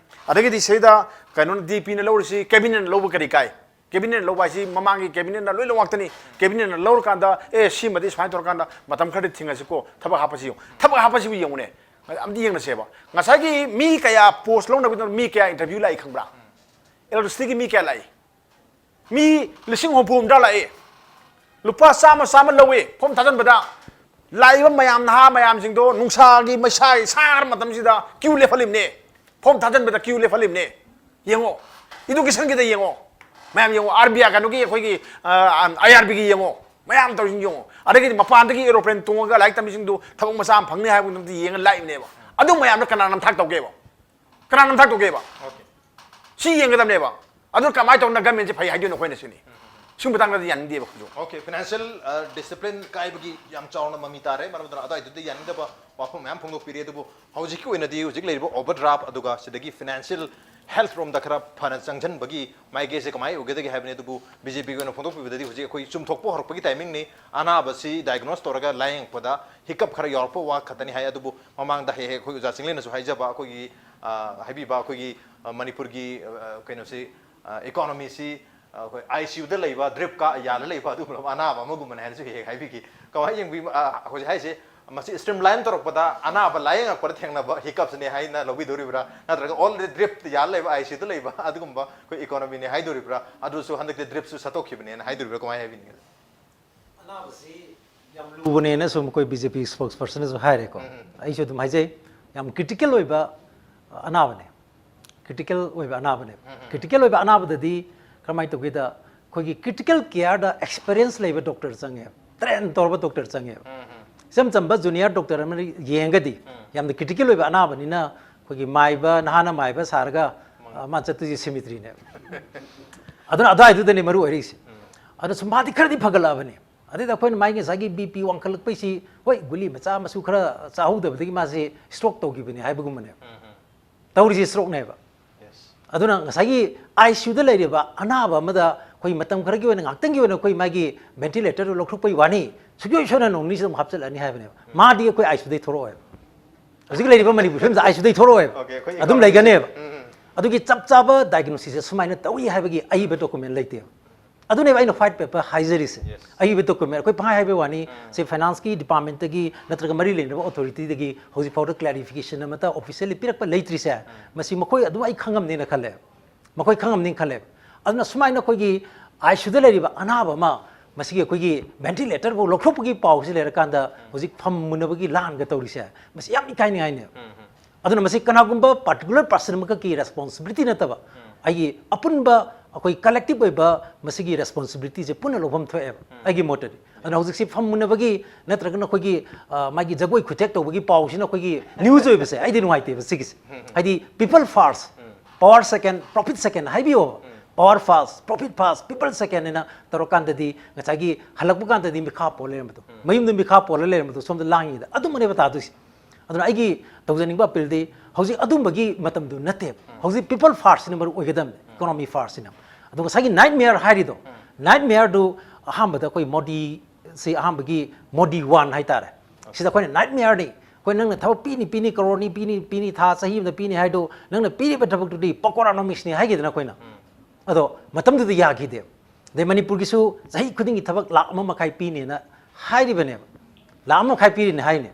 ꯑꯗꯒꯤꯗꯤ ꯁꯤꯗ ꯀꯩꯅꯣꯅ, ꯗꯤ ꯄꯤꯅ ꯂꯧꯔꯤꯁꯤ ꯀꯦꯕꯤꯅꯦꯠꯅ ꯂꯧꯕ ꯀꯔꯤ ꯀꯥꯏ? ꯀꯦꯕꯤꯅꯦꯠꯅ ꯂꯧꯕ ꯍꯥꯏꯁꯤ ꯃꯃꯥꯡꯒꯤ ꯀꯦꯕꯤꯅꯦꯠꯅ ꯂꯣꯏ ꯂꯧ ꯉꯥꯛꯇꯅꯤ꯫ ꯀꯦꯕꯤꯅꯦꯠꯅ ꯂꯧꯔꯀꯥꯟꯗ, "ꯑꯦ, ꯁꯤꯃꯗꯤ ꯁꯨꯃꯥꯏꯅ ꯇꯧꯔꯀꯥꯟꯗ ꯃꯇꯝ ꯈꯔꯗꯤ ꯊꯤꯡꯉꯁꯤꯀꯣ, ꯊꯕꯛ ꯍꯥꯞꯄꯁꯤ ꯌꯦꯡꯉꯨ"꯫ ꯊꯕꯛ ꯍꯥꯞꯄꯁꯤꯕꯨ ꯌꯦꯡꯉꯨꯅꯦ꯫ ꯑꯝꯇ ꯌꯦꯡꯅꯁꯦꯕ꯫ ꯉꯁꯥꯏꯒꯤ ꯃꯤ ꯀꯌꯥ ꯄꯣꯁ ꯂꯧꯅꯕꯒꯤꯗꯃꯛ ꯃꯤ ꯀꯌꯥ ꯏꯟꯇꯔꯚ꯭ꯌꯨ ꯂꯥꯛꯏ ꯈꯪꯕ꯭ꯔꯥ? ꯏꯂꯦꯛꯇ꯭ꯔꯤꯁꯤꯇꯤꯒꯤ ꯃꯤ ꯀꯌꯥ ꯂꯥꯛꯏ? ꯃꯤ ꯂꯤꯁꯤꯡ ꯍꯨꯝꯐꯨ ꯍꯨꯝꯗ꯭ꯔꯥ ꯂꯥꯛꯏ꯫ ꯂꯨꯄꯥ ꯆꯥꯝꯃ, ꯆꯥꯝꯃ ꯂꯧꯏ ꯐꯣꯝ ꯊꯥꯖꯤꯟꯕꯗ꯫ ꯂꯥꯛꯏꯕ ꯃꯌꯥꯝ, ꯅꯍꯥ ꯃꯌꯥꯝꯁꯤꯡꯗꯣ ꯅꯨꯡꯁꯥꯒꯤ ꯃꯩꯁꯥꯒꯤ ꯁꯥꯔ ꯃꯇꯝꯁꯤꯗ ꯀ꯭ꯌꯨ ꯂꯦꯞꯍꯜꯂꯤꯕꯅꯦ꯫ ꯐꯣꯝ ꯊꯥꯖꯤꯟꯕꯗ ꯀ꯭ꯌꯨ ꯂꯦꯞꯍꯜꯂꯤꯕꯅꯦ꯫ ꯌꯦꯡꯉꯣ, ꯏꯗꯨꯀꯦꯁꯟꯒꯤꯗ ꯌꯦꯡꯉꯣ꯫ ꯃꯌꯥꯝ ꯌꯦꯡꯉꯣ, ꯑꯥꯔ ꯕꯤ ꯑꯥꯏ, ꯀꯩꯅꯣꯒꯤ, ꯑꯩꯈꯣꯏꯒꯤ ꯑꯥꯏ ꯑꯥꯔ ꯕꯤꯒꯤ ꯌꯦꯡꯉꯣ, ꯃꯌꯥꯝ ꯇꯧꯔꯤꯁꯤꯡ ꯌꯦꯡꯉꯣ꯫ ꯑꯗꯒꯤꯗꯤ ꯃꯄꯥꯟꯗꯒꯤ ꯑꯦꯔꯣꯄ꯭ꯂꯦꯟ ꯇꯣꯡꯉꯒ ꯂꯥꯏꯔꯤꯛ ꯇꯝꯕꯁꯤꯡꯗꯨ ꯊꯕꯛ ꯃꯆꯥ ꯑꯃ ꯐꯪꯅꯤ ꯍꯥꯏꯕ ꯃꯇꯝꯗ ꯌꯦꯡꯉ ꯂꯥꯛꯏꯕꯅꯦꯕ꯫ ꯑꯗꯨ ꯃꯌꯥꯝꯗꯣ ꯀꯅꯥ ꯅꯝꯊꯥꯛ ꯇꯧꯒꯦꯕ? ꯀꯅꯥ ꯅꯝꯊꯥꯛ ꯇꯧꯒꯦꯕ? ꯁꯤ ꯌꯦꯡꯒꯗꯕꯅꯦꯕ꯫ ꯑꯗꯨ ꯀꯃꯥꯏꯅ ꯇꯧꯅ ꯒꯃꯦꯟꯁꯦ ꯐꯩ ꯍꯥꯏꯗꯣꯏꯅꯣ ꯑꯩꯈꯣꯏꯅ ꯁꯤꯅꯤ? ꯁꯤ ꯃꯇꯥꯡꯗꯗꯤ ꯌꯥꯅꯤꯡꯗꯦꯕ ꯑꯩꯈꯣꯏꯁꯨ꯫ Okay, financial discipline ꯀꯥꯏꯕꯒꯤ ꯌꯥꯝ ꯆꯥꯎꯅ ꯃꯃꯤ ꯇꯥꯔꯦ꯫ ꯃꯔꯝ ꯑꯗꯨꯅ ꯑꯗꯨꯋꯥꯏꯗꯨꯗ ꯌꯥꯅꯤꯡꯗꯕ ꯋꯥꯐꯝ ꯃꯌꯥꯝ ꯐꯣꯡꯗꯣꯛꯄꯤꯔꯤ꯫ ꯑꯗꯨꯕꯨ ꯍꯧꯖꯤꯛꯀꯤ ꯑꯣꯏꯅꯗꯤ ꯍꯧꯖꯤꯛ ꯂꯩꯔꯤꯕ overdraft ꯑꯗꯨꯒ ꯁꯤꯗꯒꯤ financial health ꯔꯣꯝꯗ ꯈꯔ ꯐꯅ ꯆꯪꯁꯤꯟꯕꯒꯤ ꯃꯥꯏꯀꯩꯁꯦ ꯀꯃꯥꯏꯅ ꯎꯒꯗꯒꯦ ꯍꯥꯏꯕꯅꯤ꯫ ꯑꯗꯨꯕꯨ ꯕꯤ ꯖꯦ ꯄꯤꯒꯤ ꯑꯣꯏꯅ ꯐꯣꯡꯗꯣꯛꯄꯤꯕꯗꯗꯤ ꯍꯧꯖꯤꯛ ꯑꯩꯈꯣꯏ ꯆꯨꯝꯊꯣꯛꯄ ꯍꯧꯔꯛꯄꯒꯤ timing ꯅꯤ꯫ ꯑꯅꯥꯕꯁꯤ diagnose ꯇꯧꯔꯒ ꯂꯥꯏꯌꯦꯡꯉꯛꯄꯗ hiccup ꯈꯔ ꯌꯥꯎꯔꯛꯄ ꯋꯥ ꯈꯛꯇꯅꯤ ꯍꯥꯏ꯫ ꯑꯗꯨꯕꯨ ꯃꯃꯥꯡꯗ ꯍꯦꯛ ꯍꯦꯛ ꯑꯩꯈꯣꯏ ꯑꯣꯖꯥ ꯆꯤꯡꯂꯦꯟꯅꯁꯨ ꯍꯥꯏꯖꯕ ꯑꯩꯈꯣꯏꯒꯤ, ꯑ, ꯍꯥꯏꯕꯤꯕ ꯑꯩꯈꯣꯏꯒꯤ, ꯑ, ꯃꯅꯤꯄꯨꯔꯒꯤ, ꯑ, ꯀꯩꯅꯣꯁꯤ, ꯑ, economy ꯁꯤ, ꯑ, ꯑꯩꯈꯣꯏ ꯑꯥꯏ ꯁꯤ ꯌꯨꯗ ꯂꯩꯕ, drip ꯀꯥ ꯌꯥꯜꯂ ꯂꯩꯕ ꯑꯗꯨꯒꯨꯝꯂꯕ ꯑꯅꯥꯕ ꯑꯃꯒꯨꯝꯕꯅꯦ ꯍꯥꯏꯅꯁꯨ ꯍꯦꯛ ꯍꯦꯛ ꯍꯥꯏꯕꯤꯈꯤ꯫ ꯀꯃꯥꯏꯅ ꯌꯦꯡꯕꯤ-, ꯑ, ꯍꯧꯖꯤꯛ ꯍꯥꯏꯁꯦ ꯃꯁꯤ streamline ꯇꯧꯔꯛꯄꯗ ꯑꯅꯥꯕ ꯂꯥꯏꯌꯦꯡꯉꯛꯄꯗ ꯊꯦꯡꯅꯕ hiccup ꯁꯤꯅꯦ ꯍꯥꯏꯅ ꯂꯧꯕꯤꯗꯣꯔꯤꯕ꯭ꯔꯥ? ꯅꯠꯇ꯭ꯔꯒ already drip ꯌꯥꯜ ꯂꯩꯕ, ꯑꯥꯏ ꯁꯤ ꯌꯨꯗ ꯂꯩꯕ ꯑꯗꯨꯒꯨꯝꯕ ꯑꯩꯈꯣꯏ economy ꯅꯦ ꯍꯥꯏꯗꯣꯔꯤꯕ꯭ꯔꯥ? ꯑꯗꯨꯁꯨ ꯍꯟꯗꯛꯇꯤ drip ꯁꯨ ꯁꯠꯇꯣꯛꯈꯤꯕꯅꯦꯅ ꯍꯥꯏꯗꯣꯔꯤꯕ꯭ꯔꯥ? ꯀꯃꯥꯏꯅ ꯍꯥꯏꯕꯤꯅꯤꯡꯉꯤ? ꯑꯅꯥꯕꯁꯤ ꯌꯥꯝ ꯂꯨꯕꯅꯦꯅꯁꯨ ꯃꯈꯣꯏ ꯕꯤ ꯖꯦ ꯄꯤ spokesperson ꯅꯁꯨ ꯍꯥꯏꯔꯦꯀꯣ꯫ ꯑꯩꯁꯨ ꯑꯗꯨꯝ ꯍꯥꯏꯖꯩ, ꯌꯥꯝ critical ꯑꯣꯏꯕ ꯑꯅꯥꯕꯅꯦ꯫ Critical ꯑꯣꯏꯕ ꯑꯅꯥꯕꯅꯦ꯫ Critical ꯑꯣꯏꯕ ꯑꯅꯥꯕꯗꯗꯤ ꯀꯔꯝꯍꯥꯏꯅ ꯇꯧꯒꯦꯗ, ꯑꯩꯈꯣꯏꯒꯤ critical care ꯗ experience ꯂꯩꯕ doctor ꯆꯪꯉꯦ, train ꯇꯧꯔꯕ doctor ꯆꯪꯉꯦꯕ꯫ ꯏꯆꯝ ꯆꯝꯕ junior doctor ꯑꯃꯅ ꯌꯦꯡꯉꯒꯗꯤ ꯌꯥꯝꯅ critical ꯑꯣꯏꯕ ꯑꯅꯥꯕꯅꯤꯅ ꯑꯩꯈꯣꯏꯒꯤ ꯃꯥꯏꯕ, ꯅꯍꯥꯅ ꯃꯥꯏꯕ ꯁꯥꯔꯒ, ꯑ, ꯃꯥ ꯆꯠꯇꯣꯏꯁꯦ cemetery ꯅꯦꯕ꯫ ꯑꯗꯨꯅ ꯑꯗꯨꯋꯥꯏꯗꯨꯗꯅꯦ ꯃꯔꯨ ꯑꯣꯏꯔꯤꯁꯦ꯫ ꯑꯗꯨꯅ ꯁꯨꯝ ꯃꯥꯗꯤ ꯈꯔꯗꯤ ꯐꯒꯠꯂꯛꯑꯕꯅꯦ꯫ ꯑꯗꯩꯗ ꯑꯩꯈꯣꯏꯅ ꯃꯥꯒꯤ ꯉꯁꯥꯏꯒꯤ ꯕꯤ ꯄꯤ ꯋꯥꯡꯈꯠꯂꯛꯄꯩꯁꯤ, ꯍꯣꯏ, ꯒꯨꯂꯤ ꯃꯆꯥ ꯃꯁꯨ ꯈꯔ ꯆꯥꯍꯧꯗꯕꯗꯒꯤ ꯃꯥꯁꯦ stroke ꯇꯧꯈꯤꯕꯅꯦ ꯍꯥꯏꯕꯒꯨꯝꯕꯅꯦꯕ꯫ ꯇꯧꯔꯤꯁꯦ stroke ꯅꯦꯕ꯫ ꯑꯗꯨꯅ ꯉꯁꯥꯏꯒꯤ ꯑꯥꯏ ꯁꯤ ꯌꯨꯗ ꯂꯩꯔꯤꯕ ꯑꯅꯥꯕ ꯑꯃꯗ ꯑꯩꯈꯣꯏ ꯃꯇꯝ ꯈꯔꯒꯤ ꯑꯣꯏꯅ, ꯉꯥꯛꯇꯪꯒꯤ ꯑꯣꯏꯅ ꯑꯩꯈꯣꯏ ꯃꯥꯒꯤ ventilator ꯗꯨ ꯂꯧꯊꯣꯛꯄꯒꯤ ꯋꯥꯅꯤ, ꯁꯨꯡꯁꯣꯏ ꯁꯣꯏꯗꯅ ꯅꯣꯡ ꯅꯤꯅꯤ ꯁꯤꯗ ꯑꯃꯨꯛ ꯍꯥꯞꯆꯤꯜꯂꯛꯑꯅꯤ ꯍꯥꯏꯕꯅꯦꯕ꯫ ꯃꯥꯗꯤ ꯑꯩꯈꯣꯏ ꯑꯥꯏ ꯁꯤ ꯌꯨꯗꯩ ꯊꯣꯛꯂꯛꯑꯣꯏꯕ꯫ ꯍꯧꯖꯤꯛ ꯂꯩꯔꯤꯕ ꯃꯅꯤꯄꯨꯔ ꯐꯤꯕꯝꯗ ꯑꯥꯏ ꯁꯤ ꯌꯨꯗꯩ ꯊꯣꯛꯂꯛꯑꯣꯏꯕ꯫ Okay, ꯑꯩꯈꯣꯏ ꯑꯗꯨꯝ economy ꯂꯩꯒꯅꯦꯕ꯫ ꯎꯝ, ꯎꯝ꯫ ꯑꯗꯨꯒꯤ ꯆꯞ ꯆꯥꯕ diagnosis ꯁꯦ ꯁꯨꯃꯥꯏꯅ ꯇꯧꯏ ꯍꯥꯏꯕꯒꯤ ꯑꯏꯕ document ꯂꯩꯇꯦꯕ꯫ ꯑꯗꯨꯅꯦꯕ ꯑꯩꯅ white paper ꯍꯥꯏꯖꯔꯤꯁꯦ꯫ Yes. ꯑꯏꯕ document ꯑꯩꯈꯣꯏ ꯄꯪꯍꯥꯏ ꯍꯥꯏꯕꯩ ꯋꯥꯅꯤ, ꯁꯤ finance ꯀꯤ department ꯇꯒꯤ ꯅꯠꯇ꯭ꯔꯒ ꯃꯔꯤ ꯂꯩꯅꯕ authority ꯗꯒꯤ ꯍꯧꯖꯤꯛ ꯐꯥꯎꯗ clarification ꯑꯃꯠꯇ officially ꯄꯤꯔꯛꯄ ꯂꯩꯇ꯭ꯔꯤꯁꯦ꯫ ꯃꯁꯤ ꯃꯈꯣꯏ ꯑꯗꯨꯝ ꯑꯩ ꯈꯪꯉꯝꯅꯦꯅ ꯈꯜꯂꯦ, ꯃꯈꯣꯏ ꯈꯪꯉꯝꯅꯤꯅ ꯈꯜꯂꯦꯕ꯫ ꯑꯗꯨꯅ ꯁꯨꯃꯥꯏꯅ ꯑꯩꯈꯣꯏꯒꯤ ꯑꯥꯏ ꯁꯤ ꯌꯨꯗ ꯂꯩꯔꯤꯕ ꯑꯅꯥꯕ ꯑꯃ ꯃꯁꯤꯒꯤ ꯑꯩꯈꯣꯏꯒꯤ ventilator ꯐꯥꯎ ꯂꯧꯊꯣꯛꯄꯒꯤ ꯄꯥꯎꯁꯤ ꯂꯩꯔꯀꯥꯟꯗ ꯍꯧꯖꯤꯛ ꯐꯝ ꯃꯨꯟꯅꯕꯒꯤ ꯂꯥꯟꯒ ꯇꯧꯔꯤꯁꯦ, ꯃꯁꯤ ꯌꯥꯝ ꯏꯀꯥꯏꯅꯤꯡꯉꯥꯏꯅꯦꯕ꯫ ꯑꯗꯨꯅ ꯃꯁꯤ ꯀꯅꯥꯒꯨꯝꯕ particular person ꯑꯃꯈꯛꯀꯤ responsibility ꯅꯠꯇꯕ, ꯑꯩꯒꯤ ꯑꯄꯨꯟꯕ ꯑꯩꯈꯣꯏ ꯀꯂꯦꯛꯇꯤꯞ ꯑꯣꯏꯕ ꯃꯁꯤꯒꯤ ꯔꯦꯁꯄꯣꯟꯁꯤꯕꯤꯂꯤꯇꯤꯁꯦ ꯄꯨꯟꯅ ꯂꯧꯐꯝ ꯊꯣꯛꯑꯦꯕ ꯑꯩꯒꯤ ꯃꯣꯠꯇꯗꯤ꯫ ꯑꯗꯨꯅ ꯍꯧꯖꯤꯛꯁꯤ ꯐꯝꯃꯨꯅꯕꯒꯤ ꯅꯠꯇ꯭ꯔꯒꯅ ꯑꯩꯈꯣꯏꯒꯤ ꯃꯥꯒꯤ ꯖꯒꯣꯏ ꯈꯨꯊꯦꯛ ꯇꯧꯕꯒꯤ ꯄꯥꯎꯁꯤꯅ ꯑꯩꯈꯣꯏꯒꯤ ꯅ꯭ꯌꯨꯁ ꯑꯣꯏꯕꯁꯦ ꯑꯩꯗꯤ ꯅꯨꯡꯉꯥꯏꯇꯦꯕ ꯁꯤꯒꯤꯁꯦ꯫ ꯍꯥꯏꯗꯤ people first, power second, profit second ꯍꯥꯏꯕꯤꯌꯣ꯫ Power first, profit first, people second ꯍꯥꯏꯅ ꯇꯧꯔꯀꯥꯟꯗꯗꯤ ꯉꯁꯥꯏꯒꯤ ꯍꯜꯂꯛꯄ ꯀꯥꯟꯗꯗꯤ ꯃꯤꯈꯥ ꯄꯣꯜ ꯂꯩꯔꯝꯕꯗꯣ, ꯃꯌꯨꯝꯗ ꯃꯤꯈꯥ ꯄꯣꯜꯂ ꯂꯩꯔꯝꯕꯗꯣ ꯁꯣꯝꯗ ꯂꯥꯡꯉꯤꯉꯩꯗ ꯑꯗꯨꯝꯕꯅꯦꯕ ꯇꯥꯗꯣꯏꯁꯦ꯫ ꯑꯗꯨꯅ ꯑꯩꯒꯤ ꯇꯧꯖꯅꯤꯡꯕ ꯑꯄꯤꯜꯗꯤ ꯍꯧꯖꯤꯛ ꯑꯗꯨꯝꯕꯒꯤ ꯃꯇꯝꯗꯨ ꯅꯠꯇꯦꯕ꯫ ꯍꯧꯖꯤꯛ people first ꯁꯤꯅ ꯃꯔꯨ ꯑꯣꯏꯒꯗꯕꯅꯤ, economy first ꯁꯤꯅ꯫ ꯑꯗꯣ ꯉꯁꯥꯏꯒꯤ nightmare ꯍꯥꯏꯔꯤꯗꯣ, nightmare ꯗꯨ ꯑꯍꯥꯟꯕꯗ ꯑꯩꯈꯣꯏ ꯃꯣꯗꯤ ꯁꯤ ꯑꯍꯥꯟꯕꯒꯤ ꯃꯣꯗꯤ ꯋꯥꯟ ꯍꯥꯏꯇꯥꯔꯦ꯫ ꯁꯤꯗ ꯑꯩꯈꯣꯏꯅ nightmare ꯅꯤ, ꯑꯩꯈꯣꯏ ꯅꯪꯅ ꯊꯕꯛ ꯄꯤꯅꯤ ꯄꯤꯅꯤ, ꯀꯔꯣꯔꯅꯤ ꯄꯤꯅꯤ ꯄꯤꯅꯤ, ꯊꯥ ꯆꯍꯤ ꯑꯃꯗ ꯄꯤꯅꯤ ꯍꯥꯏꯗꯣ, ꯅꯪꯅ ꯄꯤꯔꯤꯕ ꯊꯕꯛꯇꯨꯗꯤ ꯄꯀꯣꯔꯥꯅꯣꯃꯤꯛꯁꯅꯤ ꯍꯥꯏꯈꯤꯗꯅ ꯑꯩꯈꯣꯏꯅ꯫ ꯑꯗꯣ ꯃꯇꯝꯗꯨꯗ ꯌꯥꯈꯤꯗꯦꯕ꯫ ꯑꯗꯩ ꯃꯅꯤꯄꯨꯔꯒꯤꯁꯨ ꯆꯍꯤ ꯈꯨꯗꯤꯡꯒꯤ ꯊꯕꯛ ꯂꯥꯛ ꯑꯃ ꯃꯈꯥꯏ ꯄꯤꯅꯦꯅ ꯍꯥꯏꯔꯤꯕꯅꯦꯕ꯫ ꯂꯥꯛ ꯑꯃ ꯃꯈꯥꯏ ꯄꯤꯔꯤꯅꯦ ꯍꯥꯏꯅꯦ꯫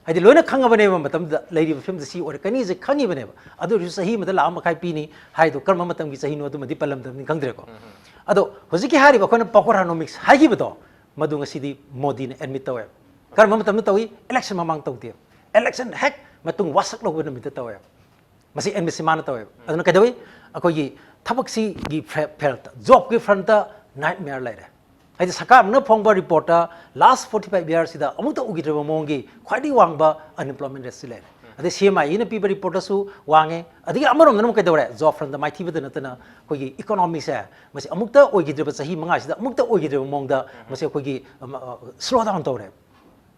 ꯍꯥꯏꯗꯤ ꯂꯣꯏꯅ ꯈꯪꯉꯕꯅꯦꯕ ꯃꯇꯝꯗꯨꯗ ꯂꯩꯔꯤꯕ ꯐꯤꯕꯝꯗ ꯁꯤ ꯑꯣꯏꯔꯛꯀꯅꯤꯁꯦ ꯈꯪꯉꯤꯕꯅꯦꯕ꯫ ꯑꯗꯨ ꯑꯣꯏꯔꯁꯨ ꯆꯍꯤ ꯑꯃꯗ ꯂꯥꯛ ꯑꯃ ꯃꯈꯥꯏ ꯄꯤꯅꯤ ꯍꯥꯏꯗꯣ ꯀꯔꯝꯕ ꯃꯇꯝꯒꯤ ꯆꯍꯤꯅꯣ ꯑꯗꯨꯃꯗꯤ ꯄꯜꯂꯝꯗꯕꯅꯤ ꯈꯪꯗ꯭ꯔꯦꯀꯣ꯫ ꯑꯗꯣ ꯍꯧꯖꯤꯛꯀꯤ ꯍꯥꯏꯔꯤꯕ ꯑꯩꯈꯣꯏꯅ ꯄꯀꯣꯔꯥꯅꯣꯃꯤꯛꯁ ꯍꯥꯏꯈꯤꯕꯗꯣ, ꯃꯗꯨ ꯉꯁꯤꯗꯤ ꯃꯣꯗꯤꯅ ꯑꯦꯗꯃꯤꯠ ꯇꯧꯋꯦꯕ꯫ ꯀꯔꯝꯕ ꯃꯇꯝꯗ ꯇꯧꯏ? ꯏꯂꯦꯛꯁꯟ ꯃꯃꯥꯡ ꯇꯧꯗꯦꯕ꯫ ꯏꯂꯦꯛꯁꯟ ꯍꯦꯛ ꯃꯇꯨꯡ ꯋꯥꯁꯛ ꯂꯧꯕ ꯅꯨꯃꯤꯠꯇ ꯇꯧꯋꯦꯕ꯫ ꯃꯁꯤ ꯑꯦꯗꯃꯤꯠꯁꯤ ꯃꯥꯅ ꯇꯧꯋꯦꯕ꯫ ꯑꯗꯨꯅ ꯀꯩꯗꯧꯏ? ꯑꯩꯈꯣꯏꯒꯤ ꯊꯕꯛꯁꯤꯒꯤ ꯐꯦ-, ꯐꯦꯜꯇ, ꯖꯣꯕꯀꯤ ꯐ꯭ꯔꯟꯇ nightmare ꯂꯩꯔꯦ꯫ ꯍꯥꯏꯗꯤ ꯁꯔꯀꯥꯔ ꯑꯃꯅ ꯐꯣꯡꯕ ꯔꯤꯄꯣꯔꯠꯇ last forty five year ꯁꯤꯗ ꯑꯃꯨꯛꯇ ꯎꯈꯤꯗ꯭ꯔꯤꯕ ꯃꯑꯣꯡꯒꯤ ꯈ꯭ꯋꯥꯏꯗꯒꯤ ꯋꯥꯡꯕ unemployment rate ꯁꯤ ꯂꯩꯔꯦ꯫ ꯑꯗꯩ C M I E ꯅ ꯄꯤꯕ ꯔꯤꯄꯣꯔꯠꯇꯁꯨ ꯋꯥꯡꯉꯦ꯫ ꯑꯗꯒꯤ ꯑꯃꯔꯣꯝꯗꯅ ꯑꯃꯨꯛ ꯀꯩꯗꯧꯔꯦ? ꯖꯣꯕ ꯐ꯭ꯔꯟꯇ ꯃꯥꯏꯊꯤꯕꯗ ꯅꯠꯇꯅ ꯑꯩꯈꯣꯏꯒꯤ ꯏꯀꯣꯅꯣꯃꯤꯁꯦ ꯃꯁꯤ ꯑꯃꯨꯛꯇ ꯑꯣꯏꯈꯤꯗ꯭ꯔꯤꯕ, ꯆꯍꯤ ꯃꯉꯥꯁꯤꯗ ꯑꯃꯨꯛꯇ ꯑꯣꯏꯈꯤꯗ꯭ꯔꯤꯕ ꯃꯑꯣꯡꯗ ꯃꯁꯤ ꯑꯩꯈꯣꯏꯒꯤ, ꯑ, ꯑ, slow down ꯇꯧꯔꯦ꯫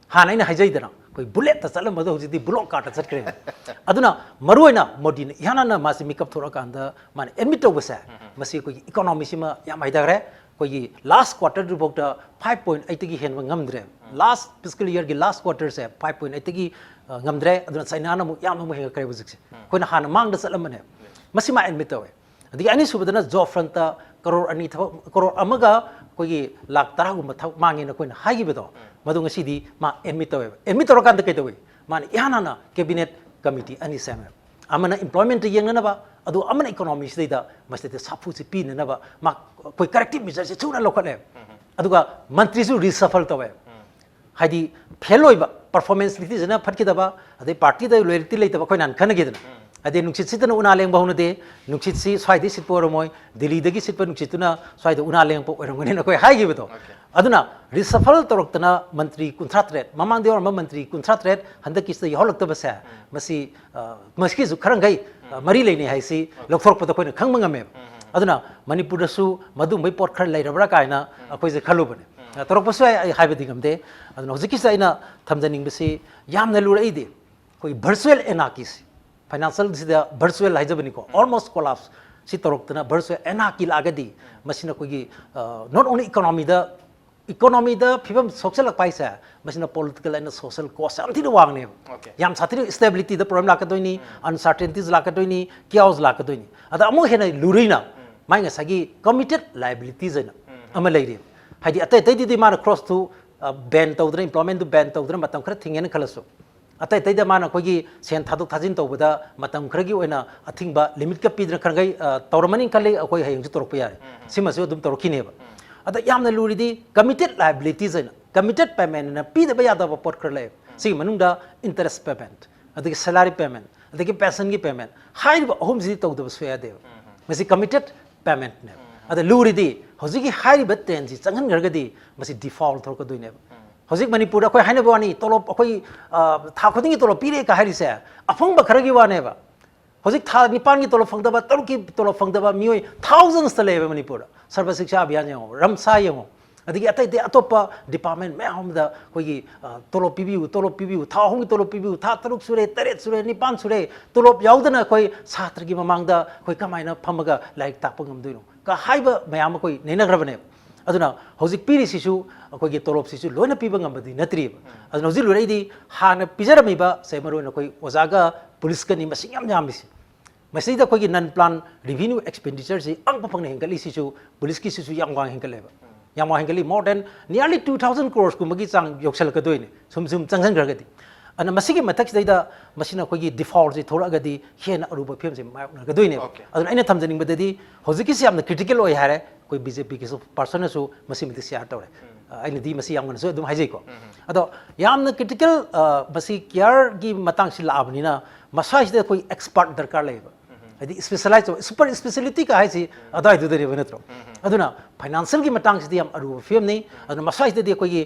ꯍꯥꯟꯅ ꯑꯩꯅ ꯍꯥꯏꯖꯩꯗꯅ, ꯑꯩꯈꯣꯏ ꯕꯨꯂꯦꯠꯇ ꯆꯠꯂꯝꯕꯗꯣ ꯍꯧꯖꯤꯛꯇꯤ ꯕ꯭ꯂꯣꯛ ꯀꯥꯔꯠꯇ ꯆꯠꯈ꯭ꯔꯦ꯫ ꯑꯗꯨꯅ ꯃꯔꯨꯑꯣꯏꯅ ꯃꯣꯗꯤꯅ ꯏꯍꯥꯟ ꯍꯥꯟꯅ ꯃꯥꯁꯤ ꯃꯤꯀꯞ ꯊꯣꯔꯛꯑꯀꯥꯟꯗ ꯃꯥꯅ ꯑꯦꯗꯃꯤꯠ ꯇꯧꯕꯁꯦ, ꯃꯁꯤ ꯑꯩꯈꯣꯏꯒꯤ ꯏꯀꯣꯅꯣꯃꯤꯁꯤꯃ ꯌꯥꯝ ꯍꯥꯏꯊꯈ꯭ꯔꯦ꯫ ꯑꯩꯈꯣꯏꯒꯤ ꯂꯥꯁ ꯀ꯭ꯋꯥꯇꯔꯗꯨꯐꯥꯎꯗ five point eight ꯇꯒꯤ ꯍꯦꯟꯕ ꯉꯝꯗ꯭ꯔꯦ꯫ ꯂꯥꯁ ꯐꯤꯁꯀꯦꯜ ꯏꯌꯔꯒꯤ ꯂꯥꯁ ꯀ꯭ꯋꯥꯇꯔꯁꯦ five point eight ꯇꯒꯤ, ꯑ, ꯉꯝꯗ꯭ꯔꯦ꯫ ꯑꯗꯨꯅ ꯆꯥꯏꯅꯥꯅ ꯑꯃꯨꯛ ꯌꯥꯝꯅ ꯑꯃꯨꯛ ꯍꯦꯟꯒꯠꯈ꯭ꯔꯦ ꯍꯧꯖꯤꯛꯁꯦ꯫ ꯑꯩꯈꯣꯏꯅ ꯍꯥꯟꯅ ꯃꯥꯡꯗ ꯆꯠꯂꯝꯕꯅꯦ꯫ ꯃꯁꯤ ꯃꯥ ꯑꯦꯗꯃꯤꯠ ꯇꯧꯋꯦ꯫ ꯑꯗꯒꯤ ꯑꯅꯤꯁꯨꯕꯗꯅ ꯖꯣꯕ ꯐ꯭ꯔꯟꯇ ꯀꯔꯣꯔ ꯑꯅꯤ ꯊꯕꯛ, ꯀꯔꯣꯔ ꯑꯃꯒ ꯑꯩꯈꯣꯏꯒꯤ ꯂꯥꯛ ꯇꯔꯥꯒꯨꯝꯕ ꯊꯕꯛ ꯃꯥꯡꯉꯦꯅ ꯑꯩꯈꯣꯏꯅ ꯍꯥꯏꯈꯤꯕꯗꯣ, ꯃꯗꯨ ꯉꯁꯤꯗꯤ ꯃꯥ ꯑꯦꯗꯃꯤꯠ ꯇꯧꯋꯦꯕ꯫ ꯑꯦꯗꯃꯤꯠ ꯇꯧꯔꯀꯥꯟꯗ ꯀꯩꯗꯧꯏ? ꯃꯥꯅ ꯏꯍꯥꯟ ꯍꯥꯟꯅ ꯀꯦꯕꯤꯅꯦꯠ ꯀꯃꯤꯇꯤ ꯑꯅꯤ ꯁꯦꯝꯃꯦꯕ꯫ ꯑꯃꯅ employment ꯇ ꯌꯦꯡꯅꯅꯕ, ꯑꯗꯨ ꯑꯃꯅ ꯏꯀꯣꯅꯣꯃꯤꯁꯤꯗꯩꯗ ꯃꯁꯤꯗ ꯁꯥꯐꯨꯁꯤ ꯄꯤꯅꯅꯕ ꯃꯥ ꯑꯩꯈꯣꯏ corrective measure ꯁꯤ ꯊꯨꯅ ꯂꯧꯈꯠꯂꯦ꯫ ꯑꯗꯨꯒ ꯃꯟꯇ꯭ꯔꯤꯁꯨ reshuffle ꯇꯧꯋꯦ꯫ ꯍꯥꯏꯗꯤ ꯐꯦꯜ ꯑꯣꯏꯕ, ꯄꯔꯐꯣꯔꯃꯦꯟꯁ ꯂꯤꯇꯤꯁꯤꯅ ꯐꯠꯈꯤꯗꯕ, ꯑꯗꯩ ꯄꯥꯔꯇꯤꯗ ꯂꯣꯌꯦꯜꯇꯤ ꯂꯩꯇꯕ ꯑꯩꯈꯣꯏ ꯅꯍꯥꯟ ꯈꯟꯅꯈꯤꯗꯅ꯫ ꯑꯗꯩ ꯅꯨꯡꯁꯤꯠ ꯁꯤꯠꯇꯅ ꯎꯅꯥ ꯂꯦꯡꯕ ꯍꯧꯅꯗꯦ, ꯅꯨꯡꯁꯤꯠꯁꯤ ꯁ꯭ꯋꯥꯏꯗꯩ ꯁꯤꯠꯄ ꯑꯣꯏꯔꯝꯃꯣꯏ, ꯗꯤꯜꯂꯤꯗꯒꯤ ꯁꯤꯠꯄ ꯅꯨꯡꯁꯤꯠꯇꯨꯅ ꯁ꯭ꯋꯥꯏꯗ ꯎꯅꯥ ꯂꯦꯡꯉꯛꯄ ꯑꯣꯏꯔꯝꯒꯅꯤꯅ ꯑꯩꯈꯣꯏ ꯍꯥꯏꯈꯤꯕꯗꯣ꯫ ꯑꯗꯨꯅ reshuffle ꯇꯧꯔꯛꯇꯅ ꯃꯟꯇ꯭ꯔꯤ ꯀꯨꯟꯊ꯭ꯔꯥ ꯇꯔꯦꯠ, ꯃꯃꯥꯡꯗ ꯌꯥꯎꯔꯝꯕ ꯃꯟꯇ꯭ꯔꯤ ꯀꯨꯟꯊ꯭ꯔꯥ ꯇꯔꯦꯠ ꯍꯟꯗꯛꯀꯤꯁꯤꯗ ꯌꯥꯎꯍꯜꯂꯛꯇꯕꯁꯦ, ꯃꯁꯤ, ꯑ, ꯃꯁꯤꯒꯤꯁꯨ ꯈꯔ ꯃꯈꯩ, ꯑ, ꯃꯔꯤ ꯂꯩꯅꯩ ꯍꯥꯏꯁꯤ ꯂꯧꯊꯣꯔꯛꯄꯗ ꯑꯩꯈꯣꯏꯅ ꯈꯪꯕ ꯉꯝꯃꯦꯕ꯫ ꯑꯗꯨꯅ ꯃꯅꯤꯄꯨꯔꯗꯁꯨ ꯃꯗꯨꯒꯨꯝꯕꯒꯤ ꯄꯣꯠ ꯈꯔ ꯂꯩꯔꯕ꯭ꯔꯥ ꯀꯥꯏꯅ ꯑꯩꯈꯣꯏꯁꯦ ꯈꯜꯂꯨꯕꯅꯦ꯫ ꯑ, ꯇꯧꯔꯛꯄꯁꯨ ꯌꯥꯏ, ꯑꯩ ꯍꯥꯏꯕꯗꯤ ꯉꯝꯗꯦ꯫ ꯑꯗꯨꯅ ꯍꯧꯖꯤꯛꯀꯤꯁꯤꯗ ꯑꯩꯅ ꯊꯝꯖꯅꯤꯡꯕꯁꯤ, ꯌꯥꯝꯅ ꯂꯨꯔꯛꯏꯗꯤ ꯑꯩꯈꯣꯏ virtual anarchyꯁꯤ, financialꯁꯤꯗ virtual ꯍꯥꯏꯖꯕꯅꯤꯀꯣ, almost collapse ꯁꯤ ꯇꯧꯔꯛꯇꯅ virtual anarchy ꯂꯥꯛꯑꯒꯗꯤ, ꯃꯁꯤꯅ ꯑꯩꯈꯣꯏꯒꯤ, ꯑ, not only economyꯗ, economyꯗ ꯐꯤꯕꯝ ꯁꯣꯛꯆꯜꯂꯛꯄ ꯍꯥꯏꯁꯦ, ꯃꯁꯤꯅ political and social cost ꯌꯥꯝ ꯊꯤꯅ ꯋꯥꯡꯅꯦꯕ꯫ ꯌꯥꯝ ꯁꯥꯊꯤꯅ stabilityꯗ problem ꯂꯥꯛꯀꯗꯣꯏꯅꯤ, uncertainties ꯂꯥꯛꯀꯗꯣꯏꯅꯤ, chaos ꯂꯥꯛꯀꯗꯣꯏꯅꯤ꯫ ꯑꯗ ꯑꯃꯨꯛ ꯍꯦꯟꯅ ꯂꯨꯔꯤꯅ ꯃꯥꯏ ꯉꯁꯥꯏꯒꯤ committed liabilities ꯍꯥꯏꯅ ꯑꯃ ꯂꯩꯔꯤꯕ꯫ ꯍꯥꯏꯗꯤ ꯑꯇꯩ ꯑꯇꯩꯗꯗꯤ ꯃꯥꯅ cross to, ꯑ, ban ꯇꯧꯗꯅ, employmentꯗꯨ ban ꯇꯧꯗꯅ ꯃꯇꯝ ꯈꯔ ꯊꯤꯡꯉꯦꯅ ꯈꯜꯂꯁꯨ, ꯑꯇꯩ ꯑꯇꯩꯗ ꯃꯥꯅ ꯑꯩꯈꯣꯏꯒꯤ ꯁꯦꯟ ꯊꯥꯗꯣꯛ ꯊꯥꯖꯤꯟ ꯇꯧꯕꯗ ꯃꯇꯝ ꯈꯔꯒꯤ ꯑꯣꯏꯅ ꯑꯊꯤꯡꯕ limitꯀ ꯄꯤꯗꯅ ꯈꯔ ꯃꯈꯩ, ꯑ, ꯇꯧꯔꯝꯃꯅꯤ ꯈꯜꯂꯤ, ꯑꯩꯈꯣꯏ ꯍꯌꯦꯡꯁꯨ ꯇꯧꯔꯛꯄ ꯌꯥꯔꯦ꯫ ꯁꯤꯃꯁꯨ ꯑꯗꯨꯝ ꯇꯧꯔꯛꯈꯤꯅꯦꯕ꯫ ꯑꯗ ꯌꯥꯝꯅ ꯂꯨꯔꯤꯗꯤ committed liabilities ꯍꯥꯏꯅ, committed payment ꯍꯥꯏꯅ ꯄꯤꯗꯕ ꯌꯥꯗꯕ ꯄꯣꯠ ꯈꯔ ꯂꯩ꯫ ꯁꯤꯒꯤ ꯃꯅꯨꯡꯗ interest payment, ꯑꯗꯒꯤ salary payment, ꯑꯗꯒꯤ pensionꯒꯤ payment, ꯍꯥꯏꯔꯤꯕ ꯑꯍꯨꯝꯁꯤꯗꯤ ꯇꯧꯗꯕ ꯁꯨꯡꯌꯥ ꯌꯥꯗꯦꯕ꯫ ꯃꯁꯤ committed paymentꯅꯦꯕ꯫ ꯑꯗ ꯂꯨꯔꯤꯗꯤ ꯍꯧꯖꯤꯛꯀꯤ ꯍꯥꯏꯔꯤꯕ trendꯁꯤ ꯆꯪꯍꯟꯈ꯭ꯔꯒꯗꯤ ꯃꯁꯤ default ꯊꯣꯛꯂꯛꯀꯗꯣꯏꯅꯦꯕ꯫ ꯍꯧꯖꯤꯛ ꯃꯅꯤꯄꯨꯔꯗ ꯑꯩꯈꯣꯏ ꯍꯥꯏꯅꯕ ꯋꯥꯅꯤ, ꯇꯣꯂꯣꯞ ꯑꯩꯈꯣꯏ, ꯑ, ꯊꯥ ꯈꯨꯗꯤꯡꯒꯤ ꯇꯣꯂꯣꯞ ꯄꯤꯔꯦ ꯀ ꯍꯥꯏꯔꯤꯁꯦ ꯑꯐꯪꯕ ꯈꯔꯒꯤ ꯋꯥꯅꯦꯕ꯫ ꯍꯧꯖꯤꯛ ꯊꯥ ꯅꯤꯄꯥꯟꯒꯤ ꯇꯣꯂꯣꯞ ꯐꯪꯗꯕ, ꯇꯔꯨꯛꯀꯤ ꯇꯣꯂꯣꯞ ꯐꯪꯗꯕ ꯃꯤꯑꯣꯏ thousandsꯇ ꯂꯩꯌꯦꯕ ꯃꯅꯤꯄꯨꯔꯗ꯫ ꯁꯔꯕ ꯁꯤꯛꯁꯥ ꯑꯚꯤꯌꯥꯟ ꯌꯦꯡꯉꯣ, ꯔꯝꯁꯥ ꯌꯦꯡꯉꯣ, ꯑꯗꯒꯤ ꯑꯇꯩ ꯑꯇꯩ ꯑꯇꯣꯞꯄ department ꯃꯌꯥꯝ ꯑꯃꯗ ꯑꯩꯈꯣꯏꯒꯤ, ꯑ, ꯇꯣꯂꯣꯞ ꯄꯤꯕꯤꯌꯨ, ꯇꯣꯂꯣꯞ ꯄꯤꯕꯤꯌꯨ, ꯊꯥ ꯑꯍꯨꯝꯒꯤ ꯇꯣꯂꯣꯞ ꯄꯤꯕꯤꯌꯨ, ꯊꯥ ꯇꯔꯨꯛ ꯁꯨꯔꯦ, ꯇꯔꯦꯠ ꯁꯨꯔꯦ, ꯅꯤꯄꯥꯟ ꯁꯨꯔꯦ, ꯇꯣꯂꯣꯞ ꯌꯥꯎꯗꯅ ꯑꯩꯈꯣꯏ ꯁꯥꯇ꯭ꯔꯒꯤ ꯃꯃꯥꯡꯗ ꯑꯩꯈꯣꯏ ꯀꯃꯥꯏꯅ ꯐꯝꯃꯒ ꯂꯥꯏꯔꯤꯛ ꯇꯥꯛꯄ ꯉꯝꯗꯣꯏꯅꯣ? ꯀ ꯍꯥꯏꯕ ꯃꯌꯥꯝ ꯑꯩꯈꯣꯏ ꯅꯩꯅꯈ꯭ꯔꯕꯅꯦꯕ꯫ ꯑꯗꯨꯅ ꯍꯧꯖꯤꯛ ꯄꯤꯔꯤꯁꯤꯁꯨ ꯑꯩꯈꯣꯏꯒꯤ ꯇꯣꯂꯣꯞꯁꯤꯁꯨ ꯂꯣꯏꯅ ꯄꯤꯕ ꯉꯝꯕꯗꯤ ꯅꯠꯇ꯭ꯔꯤꯕ꯫ ꯑꯗꯨꯅ ꯍꯧꯖꯤꯛ ꯂꯨꯔꯛꯏꯗꯤ ꯍꯥꯟꯅ ꯄꯤꯖꯔꯝꯃꯤꯕ, ꯁꯦ, ꯃꯔꯨꯑꯣꯏꯅ ꯑꯩꯈꯣꯏ ꯑꯣꯖꯥꯒ ꯄꯨꯂꯤꯁꯀꯅꯤ ꯃꯁꯤꯡ ꯌꯥꯝ ꯌꯥꯝꯃꯤꯁꯤ꯫ ꯃꯁꯤꯗ ꯑꯩꯈꯣꯏꯒꯤ non plan revenue expenditureꯁꯤ ꯑꯉꯛꯄ ꯐꯪꯅ ꯍꯦꯟꯒꯠꯂꯤꯁꯤꯁꯨ ꯄꯨꯂꯤꯁꯀꯤꯁꯤꯁꯨ ꯌꯥꯝ ꯋꯥꯡ ꯍꯦꯟꯒꯠꯂꯦꯕ꯫ ꯌꯥꯝ ꯋꯥꯡ ꯍꯦꯟꯒꯠꯂꯤ, more than nearly two thousand crores ꯀꯨꯝꯕꯒꯤ ꯆꯥꯡ ꯌꯧꯁꯜꯂꯛꯀꯗꯣꯏꯅꯤ꯫ ꯁꯨꯝ ꯁꯨꯝ ꯆꯪꯁꯤꯟꯈ꯭ꯔꯒꯗꯤ꯫ ꯑꯗꯨꯅ ꯃꯁꯤꯒꯤ ꯃꯊꯛꯁꯤꯗꯩꯗ ꯃꯁꯤꯅ ꯑꯩꯈꯣꯏꯒꯤ defaultꯁꯤ ꯊꯣꯛꯂꯛꯑꯒꯗꯤ ꯍꯦꯟꯅ ꯑꯔꯨꯕ ꯐꯤꯕꯝꯁꯤ ꯃꯥꯌꯣꯛꯅꯒꯗꯣꯏꯅꯦꯕ꯫ ꯑꯗꯨꯅ ꯑꯩꯅ ꯊꯝꯖꯅꯤꯡꯕꯗꯗꯤ ꯍꯧꯖꯤꯛꯀꯤꯁꯤ ꯌꯥꯝꯅ critical ꯑꯣꯏ ꯍꯥꯏꯔꯦ ꯑꯩꯈꯣꯏ BJPꯒꯤꯁꯨ personꯅꯁꯨ ꯃꯁꯤꯃꯗꯤ share ꯇꯧꯔꯦ꯫ ꯑꯩꯅꯗꯤ ꯃꯁꯤ ꯌꯥꯝ ꯉꯟꯅꯁꯨ ꯑꯗꯨꯝ ꯍꯥꯏꯖꯩꯀꯣ꯫ ꯑꯗꯣ ꯌꯥꯝꯅ ꯀ꯭ꯔꯤꯇꯤꯀꯦꯜ ꯃꯁꯤ ꯀꯤꯌꯔꯒꯤ ꯃꯇꯥꯡꯁꯤ ꯂꯥꯛꯑꯕꯅꯤꯅ ꯃꯁꯥꯁꯤꯗ ꯑꯩꯈꯣꯏ ꯑꯦꯛꯁꯄꯥꯔꯠ ꯗꯔꯀꯥꯔ ꯂꯩꯌꯦꯕ꯫ ꯍꯥꯏꯗꯤ ꯁ꯭ꯄꯦꯁꯦꯂꯥꯏꯖ ꯇꯧꯕ, ꯁꯨꯄꯔ ꯁ꯭ꯄꯦꯁꯤꯌꯦꯂꯤꯇꯤꯒ ꯍꯥꯏꯁꯤ ꯑꯗꯨꯋꯥꯏꯗꯨꯗꯅꯦꯕ, ꯅꯠꯇ꯭ꯔꯣ? ꯑꯗꯨꯅ ꯐꯥꯏꯅꯥꯟꯁꯤꯌꯦꯜꯒꯤ ꯃꯇꯥꯡꯁꯤꯗꯤ ꯌꯥꯝ ꯑꯔꯨꯕ ꯐꯤꯕꯝꯅꯤ꯫ ꯑꯗꯨꯅ ꯃꯁꯥꯁꯤꯗꯗꯤ ꯑꯩꯈꯣꯏꯒꯤ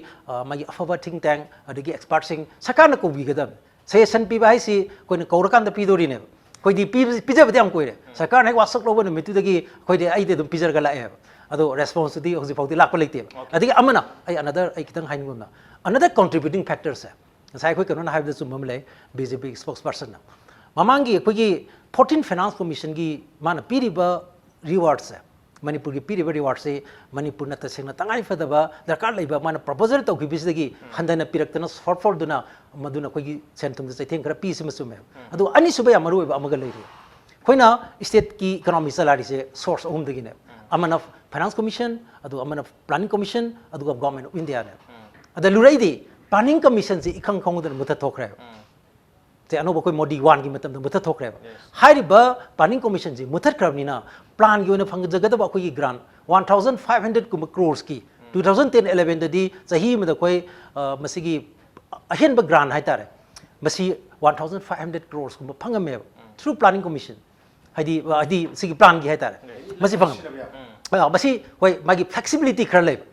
ꯃꯥꯒꯤ ꯑꯐꯕ ꯊꯤꯡ ꯇꯦꯡ, ꯑꯗꯒꯤ ꯑꯦꯛꯁꯄꯥꯔꯠꯁꯤꯡ ꯁꯔꯀꯥꯔꯅ ꯀꯧꯕꯤꯒꯗꯕꯅꯤ꯫ ꯁꯖꯦꯁꯟ ꯄꯤꯕ ꯍꯥꯏꯁꯤ ꯑꯩꯈꯣꯏꯅ ꯀꯧꯔꯀꯥꯟꯗ ꯄꯤꯗꯣꯔꯤꯅꯦꯕ꯫ ꯑꯩꯈꯣꯏꯗꯤ ꯄꯤ-, ꯄꯤꯖꯕꯗꯤ ꯌꯥꯝ ꯀꯨꯏꯔꯦ꯫ ꯁꯔꯀꯥꯔꯅ ꯍꯦꯛ ꯋꯥꯁꯛ ꯂꯧꯕ ꯅꯨꯃꯤꯠꯇꯨꯗꯒꯤ ꯑꯩꯈꯣꯏꯗꯤ, ꯑꯩꯗꯤ ꯑꯗꯨꯝ ꯄꯤꯖꯔꯒ ꯂꯥꯛꯑꯦꯕ꯫ ꯑꯗꯣ ꯔꯦꯁꯄꯣꯟꯁꯇꯨꯗꯤ ꯍꯧꯖꯤꯛ ꯐꯥꯎꯗꯤ ꯂꯥꯛꯄ ꯂꯩꯇꯦꯕ꯫ ꯑꯗꯒꯤ ꯑꯃꯅ, ꯑꯩ ꯑꯅꯗꯔ, ꯑꯩ ꯈꯤꯇꯪ ꯍꯥꯏꯅꯤꯡꯕ ꯑꯃꯅ, ꯑꯅꯗꯔ ꯀꯣꯟꯇ꯭ꯔꯤꯕ꯭ꯌꯨꯇꯤꯡ ꯐꯦꯛꯇꯔꯁꯦ, ꯉꯁꯥꯏ ꯑꯩꯈꯣꯏ ꯀꯩꯅꯣꯅ ꯍꯥꯏꯕꯗ ꯆꯨꯝꯕ ꯑꯃ ꯂꯩ, ꯕꯤ ꯖꯦ ꯄꯤꯒꯤ ꯁ꯭ꯄꯣꯛꯁ ꯄꯔꯁꯟꯅ꯫ ꯃꯃꯥꯡꯒꯤ ꯑꯩꯈꯣꯏꯒꯤ ꯐꯣꯔꯇꯤꯟ ꯐꯥꯏꯅꯥꯟꯁ ꯀꯃꯤꯁꯟꯒꯤ ꯃꯥꯅ ꯄꯤꯔꯤꯕ ꯔꯤꯋꯥꯔꯗꯁꯦ, ꯃꯅꯤꯄꯨꯔꯒꯤ ꯄꯤꯔꯤꯕ ꯔꯤꯋꯥꯔꯗꯁꯤ ꯃꯅꯤꯄꯨꯔꯅ ꯇꯁꯦꯡꯅ ꯇꯉꯥꯏ ꯐꯗꯕ ꯗꯔꯀꯥꯔ ꯂꯩꯕ ꯃꯥꯅ ꯄ꯭ꯔꯄꯣꯖꯦꯜ ꯇꯧꯈꯤꯕꯁꯤꯗꯒꯤ ꯍꯟꯊꯅ ꯄꯤꯔꯛꯇꯅ ꯁꯣꯔꯠꯐꯣꯜꯗꯨꯅ ꯃꯗꯨꯅ ꯑꯩꯈꯣꯏꯒꯤ ꯁꯦꯟ ꯊꯨꯝꯗ ꯆꯩꯊꯦꯡ ꯈꯔ ꯄꯤꯁꯤꯃ ꯆꯨꯝꯃꯦ꯫ ꯑꯗꯨꯒ ꯑꯅꯤꯁꯨꯕ ꯌꯥꯝ ꯃꯔꯨ ꯑꯣꯏꯕ ꯑꯃꯒ ꯂꯩꯔꯤ꯫ ꯑꯩꯈꯣꯏꯅ ꯁ꯭ꯇꯦꯠꯀꯤ ꯏꯀꯣꯅꯣꯃꯤ ꯆꯂꯥꯏꯔꯤꯁꯦ ꯁꯣꯔꯁ ꯑꯍꯨꯝꯗꯒꯤꯅꯦ꯫ ꯑꯃꯅ ꯐꯥꯏꯅꯥꯟꯁ ꯀꯃꯤꯁꯟ, ꯑꯗꯨꯒ ꯑꯃꯅ ꯄ꯭ꯂꯥꯅꯤꯡ ꯀꯃꯤꯁꯟ, ꯑꯗꯨꯒ ꯒꯣꯔꯃꯦꯟ ꯑꯣꯐ ꯏꯟꯗꯤꯌꯥꯅꯦ꯫ ꯑꯗ ꯂꯨꯔꯛꯏꯗꯤ ꯄ꯭ꯂꯥꯅꯤꯡ ꯀꯃꯤꯁꯟꯁꯤ ꯏꯈꯪ ꯈꯪꯍꯧꯗꯅ ꯃꯨꯊꯠꯊꯣꯛꯈ꯭ꯔꯦꯕ꯫ ꯁꯦ ꯑꯅꯧꯕ ꯑꯩꯈꯣꯏ ꯃꯣꯗꯤ ꯋꯥꯟꯒꯤ ꯃꯇꯝꯗ ꯃꯨꯊꯠꯊꯣꯛꯈ꯭ꯔꯦꯕ꯫ ꯍꯥꯏꯔꯤꯕ ꯄ꯭ꯂꯥꯅꯤꯡ ꯀꯃꯤꯁꯟꯁꯤ ꯃꯨꯊꯠꯈ꯭ꯔꯕꯅꯤꯅ ꯄ꯭ꯂꯥꯟꯒꯤ ꯑꯣꯏꯅ ꯐꯪꯖꯒꯗꯕ ꯑꯩꯈꯣꯏꯒꯤ grant one thousand five hundred ꯀꯨꯝꯕ ꯀ꯭ꯔꯣꯔꯁꯀꯤ ꯇꯨ ꯊꯥꯎꯖꯟ ꯇꯦꯟ ꯑꯦꯂꯦꯚꯦꯟꯗꯗꯤ ꯆꯍꯤ ꯑꯃꯗ ꯑꯩꯈꯣꯏ, ꯑ, ꯃꯁꯤꯒꯤ ꯑꯍꯦꯟꯕ ꯒ꯭ꯔꯥꯟ ꯍꯥꯏꯇꯥꯔꯦ, ꯃꯁꯤ ꯋꯥꯟ ꯊꯥꯎꯖꯟ ꯐꯥꯏꯚ ꯍꯟꯗ꯭ꯔꯦꯠ ꯀ꯭ꯔꯣꯔꯁꯀꯨꯝꯕ ꯐꯪꯉꯝꯃꯦꯕ, ꯊ꯭ꯔꯨ ꯄ꯭ꯂꯥꯅꯤꯡ ꯀꯃꯤꯁꯟ꯫ ꯍꯥꯏꯗꯤ, ꯍꯥꯏꯗꯤ ꯁꯤꯒꯤ ꯄ꯭ꯂꯥꯟꯒꯤ ꯍꯥꯏꯇꯥꯔꯦ, ꯃꯁꯤ ꯐꯪꯉꯝꯃꯦ꯫ ꯑ, ꯃꯁꯤ ꯍꯣꯏ, ꯃꯥꯒꯤ ꯐ꯭ꯂꯦꯛꯁꯤꯕꯤꯂꯤꯇꯤ ꯈꯔ ꯂꯩꯕ,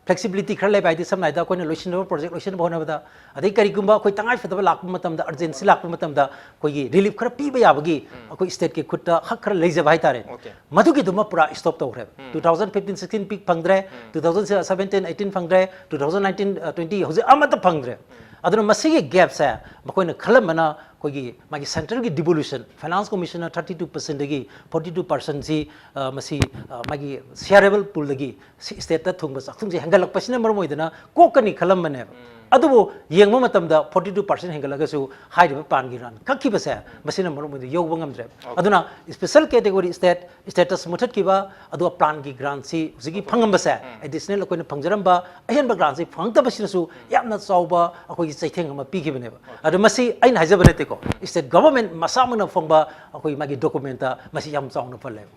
ꯐ꯭ꯂꯦꯛꯁꯤꯕꯤꯂꯤꯇꯤ ꯈꯔ ꯂꯩꯕ ꯍꯥꯏꯗꯤ, ꯁꯝꯅ ꯍꯥꯏꯔꯕꯗ, ꯑꯩꯈꯣꯏꯅ ꯂꯣꯏꯁꯤꯟꯅꯕ ꯄ꯭ꯔꯣꯖꯦꯛ ꯂꯣꯏꯁꯤꯟꯅꯕ ꯍꯣꯠꯅꯕꯗ, ꯑꯗꯩ ꯀꯔꯤꯒꯨꯝꯕ ꯑꯩꯈꯣꯏ ꯇꯉꯥꯏ ꯐꯗꯕ ꯂꯥꯛꯄ ꯃꯇꯝꯗ, ꯑꯔꯖꯦꯟꯁꯤ ꯂꯥꯛꯄ ꯃꯇꯝꯗ ꯑꯩꯈꯣꯏꯒꯤ ꯔꯤꯂꯤꯐ ꯈꯔ ꯄꯤꯕ ꯌꯥꯕꯒꯤ ꯑꯩꯈꯣꯏ ꯁ꯭ꯇꯦꯠꯀꯤ ꯈꯨꯠꯇ ꯍꯛ ꯈꯔ ꯂꯩꯖꯕ ꯍꯥꯏꯇꯥꯔꯦ꯫ ꯃꯗꯨꯒꯤꯗꯨꯃ ꯄꯨꯔꯥ ꯁ꯭ꯇꯣꯞ ꯇꯧꯈ꯭ꯔꯦꯕ꯫ ꯇꯨ ꯊꯥꯎꯖꯟ ꯐꯤꯐꯇꯤꯟ ꯁꯤꯛꯁꯇꯤꯟ ꯄꯤꯛ ꯐꯪꯗ꯭ꯔꯦ, ꯇꯨ ꯊꯥꯎꯖꯟ ꯁꯚꯦꯟꯇꯤꯟ ꯑꯩꯠꯇꯤꯟ ꯐꯪꯗ꯭ꯔꯦ, ꯇꯨ ꯊꯥꯎꯖꯟ ꯅꯥꯏꯟꯇꯤꯟ, ꯑ, ꯇ꯭ꯋꯦꯟꯇꯤ ꯍꯧꯖꯤꯛ ꯑꯃꯠꯇ ꯐꯪꯗ꯭ꯔꯦ꯫ ꯑꯗꯨꯅ ꯃꯁꯤꯒꯤ ꯒꯦꯞꯁꯦ ꯃꯈꯣꯏꯅ ꯈꯜꯂꯝꯕꯅ ꯑꯩꯈꯣꯏꯒꯤ ꯃꯥꯒꯤ ꯁꯦꯟꯇ꯭ꯔꯦꯜꯒꯤ ꯗꯤꯚꯣꯂꯨꯁꯟ, ꯐꯥꯏꯅꯥꯟꯁ ꯀꯃꯤꯁꯟꯅ ꯊꯥꯔꯇꯤ ꯇꯨ ꯄꯥꯔꯁꯦꯟꯗꯒꯤ ꯐꯣꯔꯇꯤ ꯇꯨ ꯄꯥꯔꯁꯦꯟꯁꯤ, ꯑ, ꯃꯁꯤ, ꯑ, ꯃꯥꯒꯤ ꯁꯤꯌꯥꯔꯦꯕꯜ ꯄꯨꯜꯗꯒꯤ ꯁꯤ ꯁ꯭ꯇꯦꯠꯇ ꯊꯨꯡꯕ ꯆꯥꯛꯊꯨꯡꯁꯦ ꯍꯦꯟꯒꯠꯂꯛꯄꯁꯤꯅ ꯃꯔꯝ ꯑꯣꯏꯗꯅ ꯀꯣꯛꯀꯅꯤ ꯈꯜꯂꯝꯕꯅꯦꯕ꯫ ꯑꯗꯨꯕꯨ ꯌꯦꯡꯕ ꯃꯇꯝꯗ ꯐꯣꯔꯇꯤ ꯇꯨ ꯄꯥꯔꯁꯦꯟ ꯍꯦꯟꯒꯠꯂꯒꯁꯨ ꯍꯥꯏꯔꯤꯕ ꯄ꯭ꯂꯥꯟꯒꯤ ꯔꯟ ꯀꯛꯈꯤꯕꯁꯦ ꯃꯁꯤꯅ ꯃꯔꯝ ꯑꯣꯏꯗꯅ ꯌꯧꯕ ꯉꯝꯗ꯭ꯔꯦꯕ꯫ ꯑꯗꯨꯅ ꯁ꯭ꯄꯦꯁꯦꯜ ꯀꯦꯇꯦꯒꯣꯔꯤ ꯁ꯭ꯇꯦꯠ, ꯁ꯭ꯇꯦꯇꯁ ꯃꯨꯊꯠꯈꯤꯕ, ꯑꯗꯨꯒ ꯄ꯭ꯂꯥꯟꯒꯤ ꯒ꯭ꯔꯥꯟꯁꯤ ꯍꯧꯖꯤꯛꯀꯤ ꯐꯪꯉꯝꯕꯁꯦ, ꯑꯦꯗꯤꯁꯅꯦꯜ ꯑꯩꯈꯣꯏꯅ ꯐꯪꯖꯔꯝꯕ ꯑꯍꯦꯟꯕ ꯒ꯭ꯔꯥꯟꯁꯤ ꯐꯪꯉꯛꯇꯕꯁꯤꯅꯁꯨ ꯌꯥꯝꯅ ꯆꯥꯎꯕ ꯑꯩꯈꯣꯏꯒꯤ ꯆꯩꯊꯦꯡ ꯑꯃ ꯄꯤꯈꯤꯕꯅꯦꯕ꯫ ꯑꯗꯣ ꯃꯁꯤ ꯑꯩꯅ ꯍꯥꯏꯖꯕ ꯅꯠꯇꯦꯀꯣ, ꯁ꯭ꯇꯦꯠ ꯒꯚꯔꯟꯃꯦꯟꯠ ꯃꯁꯥꯃꯛꯅ ꯐꯣꯡꯕ ꯑꯩꯈꯣꯏ ꯃꯥꯒꯤ ꯗꯣꯀꯨꯃꯦꯟꯠꯇ ꯃꯁꯤ ꯌꯥꯝ ꯆꯥꯎꯅ ꯄꯜꯂꯦꯕ꯫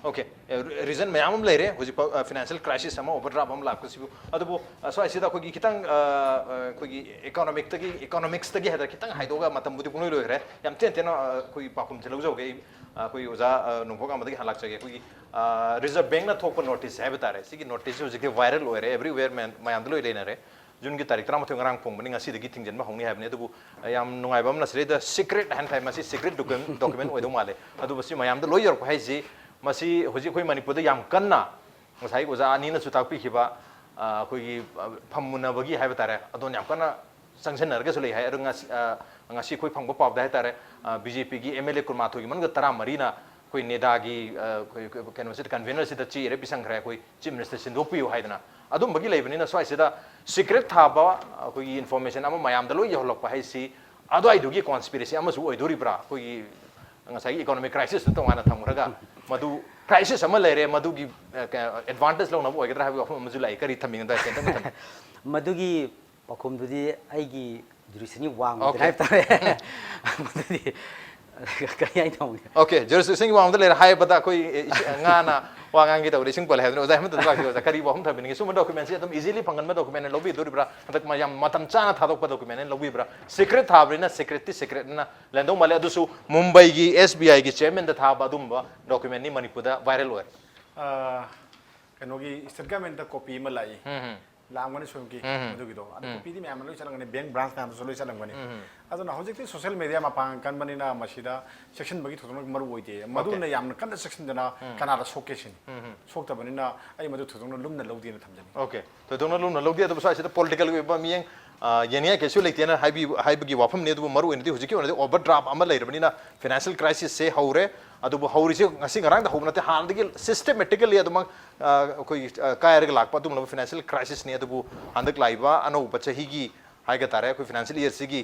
Okay, reason ꯃꯌꯥꯝ ꯑꯃ ꯂꯩꯔꯦ ꯍꯧꯖꯤꯛꯐꯥꯎ ꯐꯥꯏꯅꯥꯟꯁꯤꯌꯦꯜ ꯀ꯭ꯔꯥꯏꯁꯤꯁ ꯑꯃ, ꯑꯣꯚꯔ ꯗ꯭ꯔꯥꯐ ꯑꯃ ꯂꯥꯛꯄꯁꯤꯕꯨ꯫ ꯑꯗꯨꯕꯨ ꯑ, ꯁ꯭ꯋꯥꯏꯁꯤꯗ ꯑꯩꯈꯣꯏꯒꯤ ꯈꯤꯇꯪ ꯑ, ꯑ, ꯑꯩꯈꯣꯏꯒꯤ ꯏꯀꯣꯅꯣꯃꯤꯛꯇꯒꯤ, ꯏꯀꯣꯅꯣꯃꯤꯛꯁꯇꯒꯤ ꯍꯥꯏꯇꯥꯔꯦ, ꯈꯤꯇꯪ ꯍꯥꯏꯗꯣꯛꯑꯒ, ꯃꯇꯝꯕꯨꯗꯤ ꯄꯨꯡꯂꯣꯏ ꯂꯣꯏꯈ꯭ꯔꯦ, ꯌꯥꯝ ꯇꯦꯟ ꯇꯦꯟꯅ ꯑ, ꯑꯩꯈꯣꯏꯒꯤ ꯄꯥꯎꯈꯨꯝꯁꯦ ꯂꯧꯖꯍꯧꯒꯦ꯫ ꯑꯩ, ꯑ, ꯑꯩꯈꯣꯏ ꯑꯣꯖꯥ ꯑ, ꯅꯣꯡꯄꯣꯛ ꯉꯥꯟꯕꯗꯒꯤ ꯍꯥꯟꯅ ꯂꯥꯛꯆꯒꯦ꯫ ꯑꯩꯈꯣꯏꯒꯤ ꯔꯤꯖꯔꯚ ꯕꯦꯡꯛꯅ ꯊꯣꯛꯄ ꯅꯣꯇꯤꯁ ꯍꯥꯏꯕ ꯇꯥꯔꯦ, ꯁꯤꯒꯤ ꯅꯣꯇꯤꯁꯁꯤ ꯍꯧꯖꯤꯛꯇꯤ ꯚꯥꯏꯔꯦꯜ ꯑꯣꯏꯔꯦ, ꯑꯦꯕ꯭ꯔꯤꯋꯦꯌꯔ ꯃꯌꯥꯝꯗ ꯂꯣꯏ ꯂꯩꯅꯔꯦ꯫ ꯖꯨꯟꯒꯤ ꯇꯥꯔꯤꯛ ꯇꯔꯥꯃꯥꯊꯣꯏ ꯉꯔꯥꯡ ꯐꯣꯡꯕꯅꯤ, ꯉꯁꯤꯗꯒꯤ ꯊꯤꯡꯖꯤꯟꯕ ꯍꯧꯅꯤ ꯍꯥꯏꯕꯅꯤ꯫ ꯑꯗꯨꯕꯨ ꯑ, ꯌꯥꯝ ꯅꯨꯡꯉꯥꯏꯕ ꯑꯃꯅ, ꯁꯤꯗꯩꯗ ꯁꯤꯀ꯭ꯔꯦꯠ ꯍꯥꯏꯅ ꯊꯥꯏ, ꯃꯁꯤ ꯁꯤꯀ꯭ꯔꯦꯠ ꯗꯣꯀꯨꯃꯦꯟ ꯑꯣꯏꯗꯧ ꯃꯥꯜꯂꯦ꯫ ꯑꯗꯨꯕꯨ ꯁꯤ ꯃꯌꯥꯝꯗ ꯂꯣꯏ ꯌꯧꯔꯛꯄ ꯍꯥꯏꯁꯤ, ꯃꯁꯤ ꯍꯧꯖꯤꯛ ꯑꯩꯈꯣꯏ ꯃꯅꯤꯄꯨꯔꯗ ꯌꯥꯝ ꯀꯟꯅ, ꯉꯁꯥꯏ ꯑꯣꯖꯥ ꯑꯅꯤꯅꯁꯨ ꯇꯥꯛꯄꯤꯈꯤꯕ, ꯑ, ꯑꯩꯈꯣꯏꯒꯤ ꯑ, ꯐꯝ ꯃꯨꯟꯅꯕꯒꯤ ꯍꯥꯏꯕ ꯇꯥꯔꯦ, ꯑꯗꯣ ꯌꯥꯝ ꯀꯟꯅ ꯆꯪꯁꯤꯟꯅꯔꯒꯁꯨ ꯂꯩ ꯍꯥꯏ꯫ ꯑꯗꯣ ꯉꯁꯤ ꯑ, ꯉꯁꯤ ꯑꯩꯈꯣꯏ ꯐꯪꯕ ꯄꯥꯎꯗ ꯍꯥꯏ ꯇꯥꯔꯦ, ꯕꯤ ꯖꯦ ꯄꯤꯒꯤ ꯑꯦꯝ ꯑꯦꯜ ꯑꯦ ꯀꯨꯟꯃꯥꯊꯣꯏꯒꯤ ꯃꯅꯨꯡꯗ ꯇꯔꯥꯃꯔꯤꯅ ꯑꯩꯈꯣꯏ ꯅꯦꯗꯥꯒꯤ ꯑ, ꯑꯩꯈꯣꯏ, ꯑꯩꯈꯣꯏ ꯀꯩꯅꯣꯁꯤꯗ, ꯀꯟꯚꯦꯅꯔꯁꯤꯗ ꯆꯦ ꯏꯔ ꯄꯤꯁꯟꯈ꯭ꯔꯦ, "ꯑꯩꯈꯣꯏ ꯆꯤꯐ ꯃꯤꯅꯤꯁꯇꯔ ꯁꯤꯟꯗꯣꯛꯄꯤꯌꯨ" ꯍꯥꯏꯗꯅ꯫ ꯑꯗꯨꯝꯕꯒꯤ ꯂꯩꯕꯅꯤꯅ ꯁ꯭ꯋꯥꯏꯁꯤꯗ ꯁꯤꯀ꯭ꯔꯦꯠ ꯊꯥꯕ ꯑꯩꯈꯣꯏꯒꯤ ꯏꯟꯐꯣꯔꯃꯦꯁꯟ ꯑꯃ ꯃꯌꯥꯝꯗ ꯂꯣꯏ ꯌꯧꯍꯜꯂꯛꯄ ꯍꯥꯏꯁꯤ ꯑꯗꯨꯋꯥꯏꯗꯨꯒꯤ ꯀꯣꯟꯁꯄꯤꯔꯦꯁꯤ ꯑꯃꯁꯨ ꯑꯣꯏꯗꯣꯔꯤꯕ꯭ꯔꯥ? ꯑꯩꯈꯣꯏꯒꯤ ꯉꯁꯥꯏꯒꯤ ꯏꯀꯣꯅꯣꯃꯤꯛ ꯀ꯭ꯔꯥꯏꯁꯤꯁꯇꯨ ꯇꯣꯉꯥꯟꯅ ꯊꯝꯈ꯭ꯔꯒ, ꯃꯗꯨ ꯀ꯭ꯔꯥꯏꯁꯤꯁ ꯑꯃ ꯂꯩꯔꯦ, ꯃꯗꯨꯒꯤ ꯑꯦꯗꯚꯥꯟꯇꯦꯖ ꯂꯧꯅꯕ ꯑꯣꯏꯒꯗ꯭ꯔꯥ ꯍꯥꯏꯕꯒꯤ ꯋꯥꯐꯝ ꯑꯃꯁꯨ ꯂꯥꯛꯏ꯫ ꯀꯔꯤ ꯊꯝꯕꯤꯒꯗ꯭ꯔꯥ? ꯀꯩꯝꯇ ꯊꯝꯕꯤ- ꯃꯗꯨꯒꯤ ꯄꯥꯎꯈꯨꯝꯗꯨꯗꯤ ꯑꯩꯒꯤ ꯖꯨꯔꯤꯁꯟꯒꯤ ꯋꯥꯡꯃꯗꯅ Okay. ꯍꯥꯏꯕ ꯇꯥꯔꯦ꯫ ꯃꯗꯨꯗꯤ ꯀꯔꯤ ꯍꯥꯏꯅ ꯇꯧꯅꯤ? Okay, ꯖꯨꯔꯤꯁꯟꯒꯤ ꯋꯥꯡꯃꯗ ꯂꯩꯔꯦ ꯍꯥꯏꯕꯗ ꯑꯩꯈꯣꯏ, ꯑꯦ, ꯏꯁꯤꯡ, ꯉꯥꯅ ꯋꯥ ꯉꯥꯡꯒꯦ ꯇꯧꯔꯦ, ꯏꯁꯤꯡ ꯄꯜꯂꯦ ꯍꯥꯏꯕꯅꯤ꯫ ꯑꯣꯖꯥ ꯍꯦꯃꯟꯇꯗ ꯂꯥꯛꯀꯦ꯫ ꯑꯣꯖꯥ, ꯀꯔꯤ ꯋꯥꯐꯝ ꯊꯝꯕꯤꯅꯤꯡꯉꯤ? ꯁꯨꯝꯕ ꯗꯣꯀꯨꯃꯦꯟꯁꯤ ꯑꯗꯨꯝ ꯏꯖꯤꯂꯤ ꯐꯪꯍꯟꯕ ꯗꯣꯀꯨꯃꯦꯟ ꯑꯣꯏꯅ ꯂꯧꯕꯤꯗꯣꯔꯤꯕ꯭ꯔꯥ? ꯍꯟꯗꯛ ꯃ-, ꯌꯥꯝ ꯃꯇꯝ ꯆꯥꯅ ꯊꯥꯗꯣꯛꯄ ꯗꯣꯀꯨꯃꯦꯟ ꯑꯣꯏꯅ ꯂꯧꯕꯤꯕ꯭ꯔꯥ? ꯁꯤꯀ꯭ꯔꯦꯠ ꯊꯥꯕꯅꯤꯅ ꯁꯤꯀ꯭ꯔꯦꯠꯇꯤ ꯁꯤꯀ꯭ꯔꯦꯠꯅꯤꯅ ꯂꯩꯔꯝꯗꯧ ꯃꯥꯜꯂꯦ꯫ ꯑꯗꯨꯁꯨ ꯃꯨꯝꯕꯩꯒꯤ ꯑꯦꯁ ꯕꯤ ꯑꯥꯏꯒꯤ ꯆꯤꯌꯔꯃꯦꯟꯗ ꯊꯥꯕ ꯑꯗꯨꯒꯨꯝꯕ ꯗꯣꯀꯨꯃꯦꯟꯅꯤ ꯃꯅꯤꯄꯨꯔꯗ ꯚꯥꯏꯔꯦꯜ ꯑꯣꯏꯔꯦ꯫ ꯑ, ꯀꯩꯅꯣꯒꯤ ꯁ꯭ꯇꯦꯠ ꯒꯚꯔꯟꯃꯦꯟꯠꯇ ꯀꯣꯄꯤ ꯑꯃ ꯂꯥꯛꯏ꯫ ꯎꯝ, ꯎꯝ꯫ ꯂꯥꯛꯑꯝꯒꯅꯤ ꯁꯣꯝꯒꯤ ꯎꯝ, ꯎꯝ꯫ ꯃꯗꯨꯒꯤꯗꯣ꯫ ꯑꯗꯣ ꯎꯝ꯫ ꯀꯣꯄꯤꯗꯤ ꯃꯌꯥꯝ ꯂꯣꯏ ꯆꯠꯂꯝꯒꯅꯤ, ꯕꯦꯡꯛ ꯕ꯭ꯔꯥꯟꯁ ꯃꯌꯥꯝꯗꯁꯨ ꯂꯣꯏ ꯆꯠꯂꯝꯒꯅꯤ꯫ ꯎꯝ, ꯎꯝ꯫ ꯑꯗꯨꯅ ꯍꯧꯖꯤꯛꯇꯤ ꯁꯣꯁꯤꯌꯦꯜ ꯃꯦꯗꯤꯌꯥ ꯃꯄꯥꯡꯒꯜ ꯀꯟꯕꯅꯤꯅ ꯃꯁꯤꯗ ꯆꯦꯛꯁꯤꯟꯕꯒꯤ ꯊꯣꯏꯗꯣꯛꯅ ꯃꯔꯨ ꯑꯣꯏꯗꯦ꯫ ꯃꯗꯨꯅ Okay. ꯌꯥꯝꯅ ꯀꯟꯅ ꯆꯦꯛꯁꯤꯟꯗꯅ ꯎꯝ꯫ ꯀꯅꯥꯗ ꯁꯣꯛꯀꯦ ꯁꯤꯅꯤ꯫ ꯎꯝ, ꯎꯝ꯫ ꯁꯣꯛꯇꯕꯅꯤꯅ ꯑꯩ ꯃꯗꯨ ꯊꯣꯏꯗꯣꯛꯅ ꯂꯨꯝꯅ ꯂꯧꯗꯦꯅ ꯊꯝꯖꯅꯤꯡꯉꯤ꯫ Okay. ꯊꯣꯏꯗꯣꯛꯅ ꯂꯨꯝꯅ ꯂꯧꯗꯦ, ꯑꯗꯨꯕꯨ ꯁ꯭ꯋꯥꯏꯁꯤꯗ ꯄꯣꯂꯤꯇꯤꯀꯦꯜꯒꯤ ꯑꯣꯏꯕ ꯃꯤꯠꯌꯦꯡ, ꯑ, ꯌꯦꯡꯅꯤꯡꯉꯥꯏ ꯀꯩꯁꯨ ꯂꯩꯇꯦꯅ ꯍꯥꯏꯕꯤ-, ꯍꯥꯏꯕꯒꯤ ꯋꯥꯐꯝꯅꯤ꯫ ꯑꯗꯨꯕꯨ ꯃꯔꯨ ꯑꯣꯏꯅꯗꯤ ꯍꯧꯖꯤꯛꯀꯤ ꯑꯣꯏꯅꯗꯤ ꯑꯣꯚꯔ ꯗ꯭ꯔꯥꯐ ꯑꯃ ꯂꯩꯔꯕꯅꯤꯅ ꯐꯥꯏꯅꯥꯟꯁꯤꯌꯦꯜ ꯀ꯭ꯔꯥꯏꯁꯤꯁꯁꯦ ꯍꯧꯔꯦ꯫ ꯑꯗꯨꯕꯨ ꯍꯧꯔꯤꯁꯦ ꯉꯁꯤ ꯉꯔꯥꯡꯗ ꯍꯧꯕ ꯅꯠꯇꯦ, ꯍꯥꯟꯅꯗꯒꯤ ꯁꯤꯁꯇꯦꯃꯦꯇꯤꯀꯦꯜꯂꯤ ꯑꯗꯨꯃꯛ, ꯑ, ꯑꯩꯈꯣꯏꯒꯤ, ꯑ, ꯀꯥꯏꯔꯒ ꯂꯥꯛꯄ ꯑꯗꯨꯒꯨꯝꯂꯕ ꯐꯥꯏꯅꯥꯟꯁꯤꯌꯦꯜ ꯀ꯭ꯔꯥꯏꯁꯤꯁꯅꯤ꯫ ꯑꯗꯨꯕꯨ ꯍꯟꯗꯛ ꯂꯥꯛꯏꯕ ꯑꯅꯧꯕ ꯆꯍꯤꯒꯤ ꯍꯥꯏꯒ ꯇꯥꯔꯦ, ꯑꯩꯈꯣꯏ ꯐꯥꯏꯅꯥꯟꯁꯤꯌꯦꯜ ꯏꯌꯔꯁꯤꯒꯤ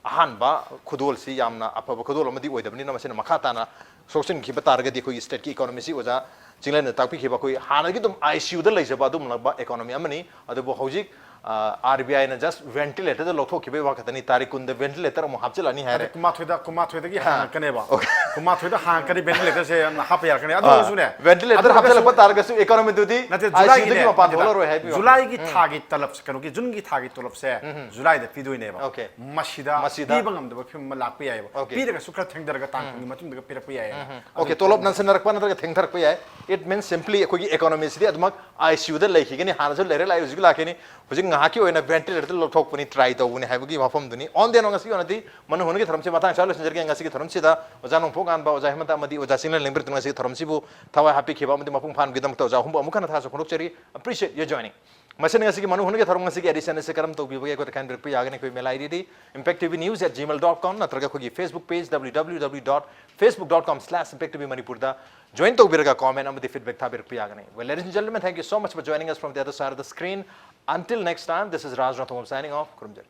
ꯑꯍꯥꯟꯕ ꯈꯨꯗꯣꯜꯁꯤ ꯌꯥꯝꯅ ꯑꯐꯕ ꯈꯨꯗꯣꯜ ꯑꯃꯗꯤ ꯑꯣꯏꯗꯕꯅꯤꯅ, ꯃꯁꯤꯅ ꯃꯈꯥ ꯇꯥꯅ ꯁꯣꯛꯆꯤꯟꯈꯤꯕ ꯇꯥꯔꯒꯗꯤ ꯑꯩꯈꯣꯏꯒꯤ ꯁ꯭ꯇꯦꯠꯀꯤ ꯏꯀꯣꯅꯣꯃꯤꯁꯤ ꯑꯣꯖꯥ ꯆꯤꯡꯂꯦꯟꯅ ꯇꯥꯛꯄꯤꯈꯤꯕ ꯑꯩꯈꯣꯏ ꯍꯥꯟꯅꯒꯤ ꯑꯗꯨꯝ ꯑꯥꯏ ꯁꯤ ꯌꯨꯗ ꯂꯩꯖꯕ ꯑꯗꯨꯒꯨꯝꯂꯕ ꯏꯀꯣꯅꯣꯃꯤ ꯑꯃꯅꯤ꯫ ꯑꯗꯨꯕꯨ ꯍꯧꯖꯤꯛ, ꯑ, ꯑꯥꯔ ꯕꯤ ꯑꯥꯏꯅ ꯖꯁ ꯚꯦꯟꯇꯤꯂꯦꯇꯔꯗ ꯂꯧꯊꯣꯛꯈꯤꯕꯒꯤ ꯋꯥ ꯈꯛꯇꯅꯤ, ꯇꯥꯔꯤꯛ ꯀꯨꯟꯗ ꯚꯦꯟꯇꯤꯂꯦꯇꯔ ꯑꯃꯨꯛ ꯍꯥꯞꯆꯤꯜꯂꯅꯤ ꯍꯥꯏꯔꯦ꯫ ꯑꯗꯨ ꯀꯨꯟꯃꯥꯊꯣꯏꯗ, ꯀꯨꯟꯃꯥꯊꯣꯏꯗꯒꯤ ꯑꯥ꯫ ꯍꯥꯡꯉꯛꯀꯅꯦꯕ꯫ Okay. ꯀꯨꯟꯃꯥꯊꯣꯏꯗ ꯍꯥꯡꯉꯛꯀꯅꯤ ventilator ꯁꯦ ꯌꯥꯝꯅ ꯍꯥꯞꯄ ꯌꯥꯔꯛꯀꯅꯤ꯫ ꯑꯗꯨ ꯑꯣꯏꯔꯁꯨꯅꯦ, Ventilator ꯍꯥꯞꯆꯤꯜꯂꯛꯄ ꯇꯥꯔꯒꯁꯨ economy ꯗꯨꯗꯤ ꯅꯠꯇꯦ, ICU ꯗꯒꯤ ꯖꯨꯂꯥꯏꯒꯤꯅꯦ, ꯃꯄꯥꯟ ꯅꯠꯇꯦ, ꯊꯣꯛꯂꯔꯣꯏ ꯍꯥꯏꯕꯤꯌꯨ꯫ ꯖꯨꯂꯥꯏꯒꯤ ꯊꯥꯒꯤ ꯇꯂꯞꯁꯦ, ꯀꯩꯅꯣꯒꯤ ꯖꯨꯟꯒꯤ ꯊꯥꯒꯤ ꯇꯣꯂꯞꯁꯦ ꯖꯨꯂꯥꯏꯗ ꯄꯤꯗꯣꯏꯅꯦꯕ꯫ Okay. ꯃꯁꯤꯗ ꯃꯁꯤꯗ ꯄꯤꯕ ꯉꯝꯗꯕ ꯐꯤꯕꯝ ꯑꯃ ꯂꯥꯛꯄ ꯌꯥꯏꯑꯕ꯫ Okay. ꯄꯤꯔꯒꯁꯨ ꯈꯔ ꯊꯦꯡꯊꯔꯒ ꯇꯥꯡ ꯀꯨꯟꯒꯤ ꯃꯇꯨꯡꯗꯒ ꯄꯤꯔꯛꯄ ꯌꯥꯏꯑꯕ꯫ Okay, ꯇꯣꯂꯣꯞ ꯅꯟꯁꯤꯟꯅꯔꯛꯄ ꯅꯠꯇ꯭ꯔꯒ ꯊꯦꯡꯊꯔꯛꯄ ꯌꯥꯏ꯫ It means simply ꯑꯩꯈꯣꯏꯒꯤ economy ꯁꯤꯗꯤ ꯑꯗꯨꯃꯛ ICU ꯗ ꯂꯩꯈꯤꯒꯅꯤ, ꯍꯥꯟꯅꯁꯨ ꯂꯩꯔꯦ, ꯂꯥꯛꯏ, ꯍꯧꯖꯤꯛ ꯂꯥꯛꯈꯤꯅꯤ꯫ ꯍꯧꯖꯤꯛ ꯉꯥꯏꯍꯥꯛꯀꯤ ꯑꯣꯏꯅ ventilator ꯗ ꯂꯧꯊꯣꯛꯄꯅꯤ, try ꯇꯧꯕꯅꯤ ꯍꯥꯏꯕꯒꯤ ꯋꯥꯐꯝꯗꯨꯅꯤ꯫ On the end, ꯉꯁꯤꯒꯤ ꯑꯣꯏꯅꯗꯤ ꯃꯅꯨ ꯍꯨꯟꯒꯤ ꯊꯧꯔꯝꯁꯤ ꯃꯇꯥꯡ ꯆꯥ ꯂꯣꯏꯁꯤꯟꯖꯔꯒꯦ꯫ ꯉꯁꯤꯒꯤ ꯊꯧꯔꯝꯁꯤꯗ ꯑꯣꯖꯥ ꯅꯣꯡꯄꯣꯛ ꯉꯥꯟꯕ, ꯑꯣꯖꯥ ꯍꯦꯃꯟꯇ ꯑꯃꯗꯤ ꯑꯣꯖꯥ ꯆꯤꯡꯂꯦꯟ ꯂꯦꯡꯕꯤꯔꯛꯇꯨꯅ ꯉꯁꯤꯒꯤ ꯊꯧꯔꯝꯁꯤꯕꯨ ꯊꯋꯥꯏ ꯍꯥꯞꯄꯤꯈꯤꯕ ꯑꯃꯗꯤ ꯃꯄꯨꯡ ꯐꯥꯍꯟꯕꯒꯤꯗꯃꯛꯇ ꯑꯣꯖꯥ ꯑꯍꯨꯝꯕꯨ ꯑꯃꯨꯛ ꯍꯟꯅ ꯊꯥꯒꯠꯆꯕ ꯐꯣꯡꯗꯣꯛꯆꯔꯤ꯫ Appreciate your joining. ꯃꯁꯤꯅ ꯉꯁꯤꯒꯤ ꯃꯅꯨ ꯍꯨꯟꯒꯤ ꯊꯧꯔꯝ ꯉꯁꯤꯒꯤ edition ꯑꯁꯤ ꯀꯔꯝ ꯇꯧꯕꯤꯕꯒꯦ ꯑꯩꯈꯣꯏꯗ ꯈꯟꯕꯤꯔꯛꯄ ꯌꯥꯒꯅꯤ꯫ ꯑꯩꯈꯣꯏ mail ID D impact T V news at gmail dot com ꯅꯠꯇ꯭ꯔꯒ ꯑꯩꯈꯣꯏꯒꯤ Facebook page W W W dot facebook dot com slash impact T V Manipur ꯗ join ꯇꯧꯕꯤꯔꯒ comment ꯑꯃꯗꯤ feedback ꯊꯥꯕꯤꯔꯛꯄ ꯌꯥꯒꯅꯤ꯫ Well, ladies and gentlemen, thank you so much for joining us from the other side of the screen. Until next time, this is Raj Ranthambam signing off. ꯈꯨꯔꯨꯝꯖꯔꯤ꯫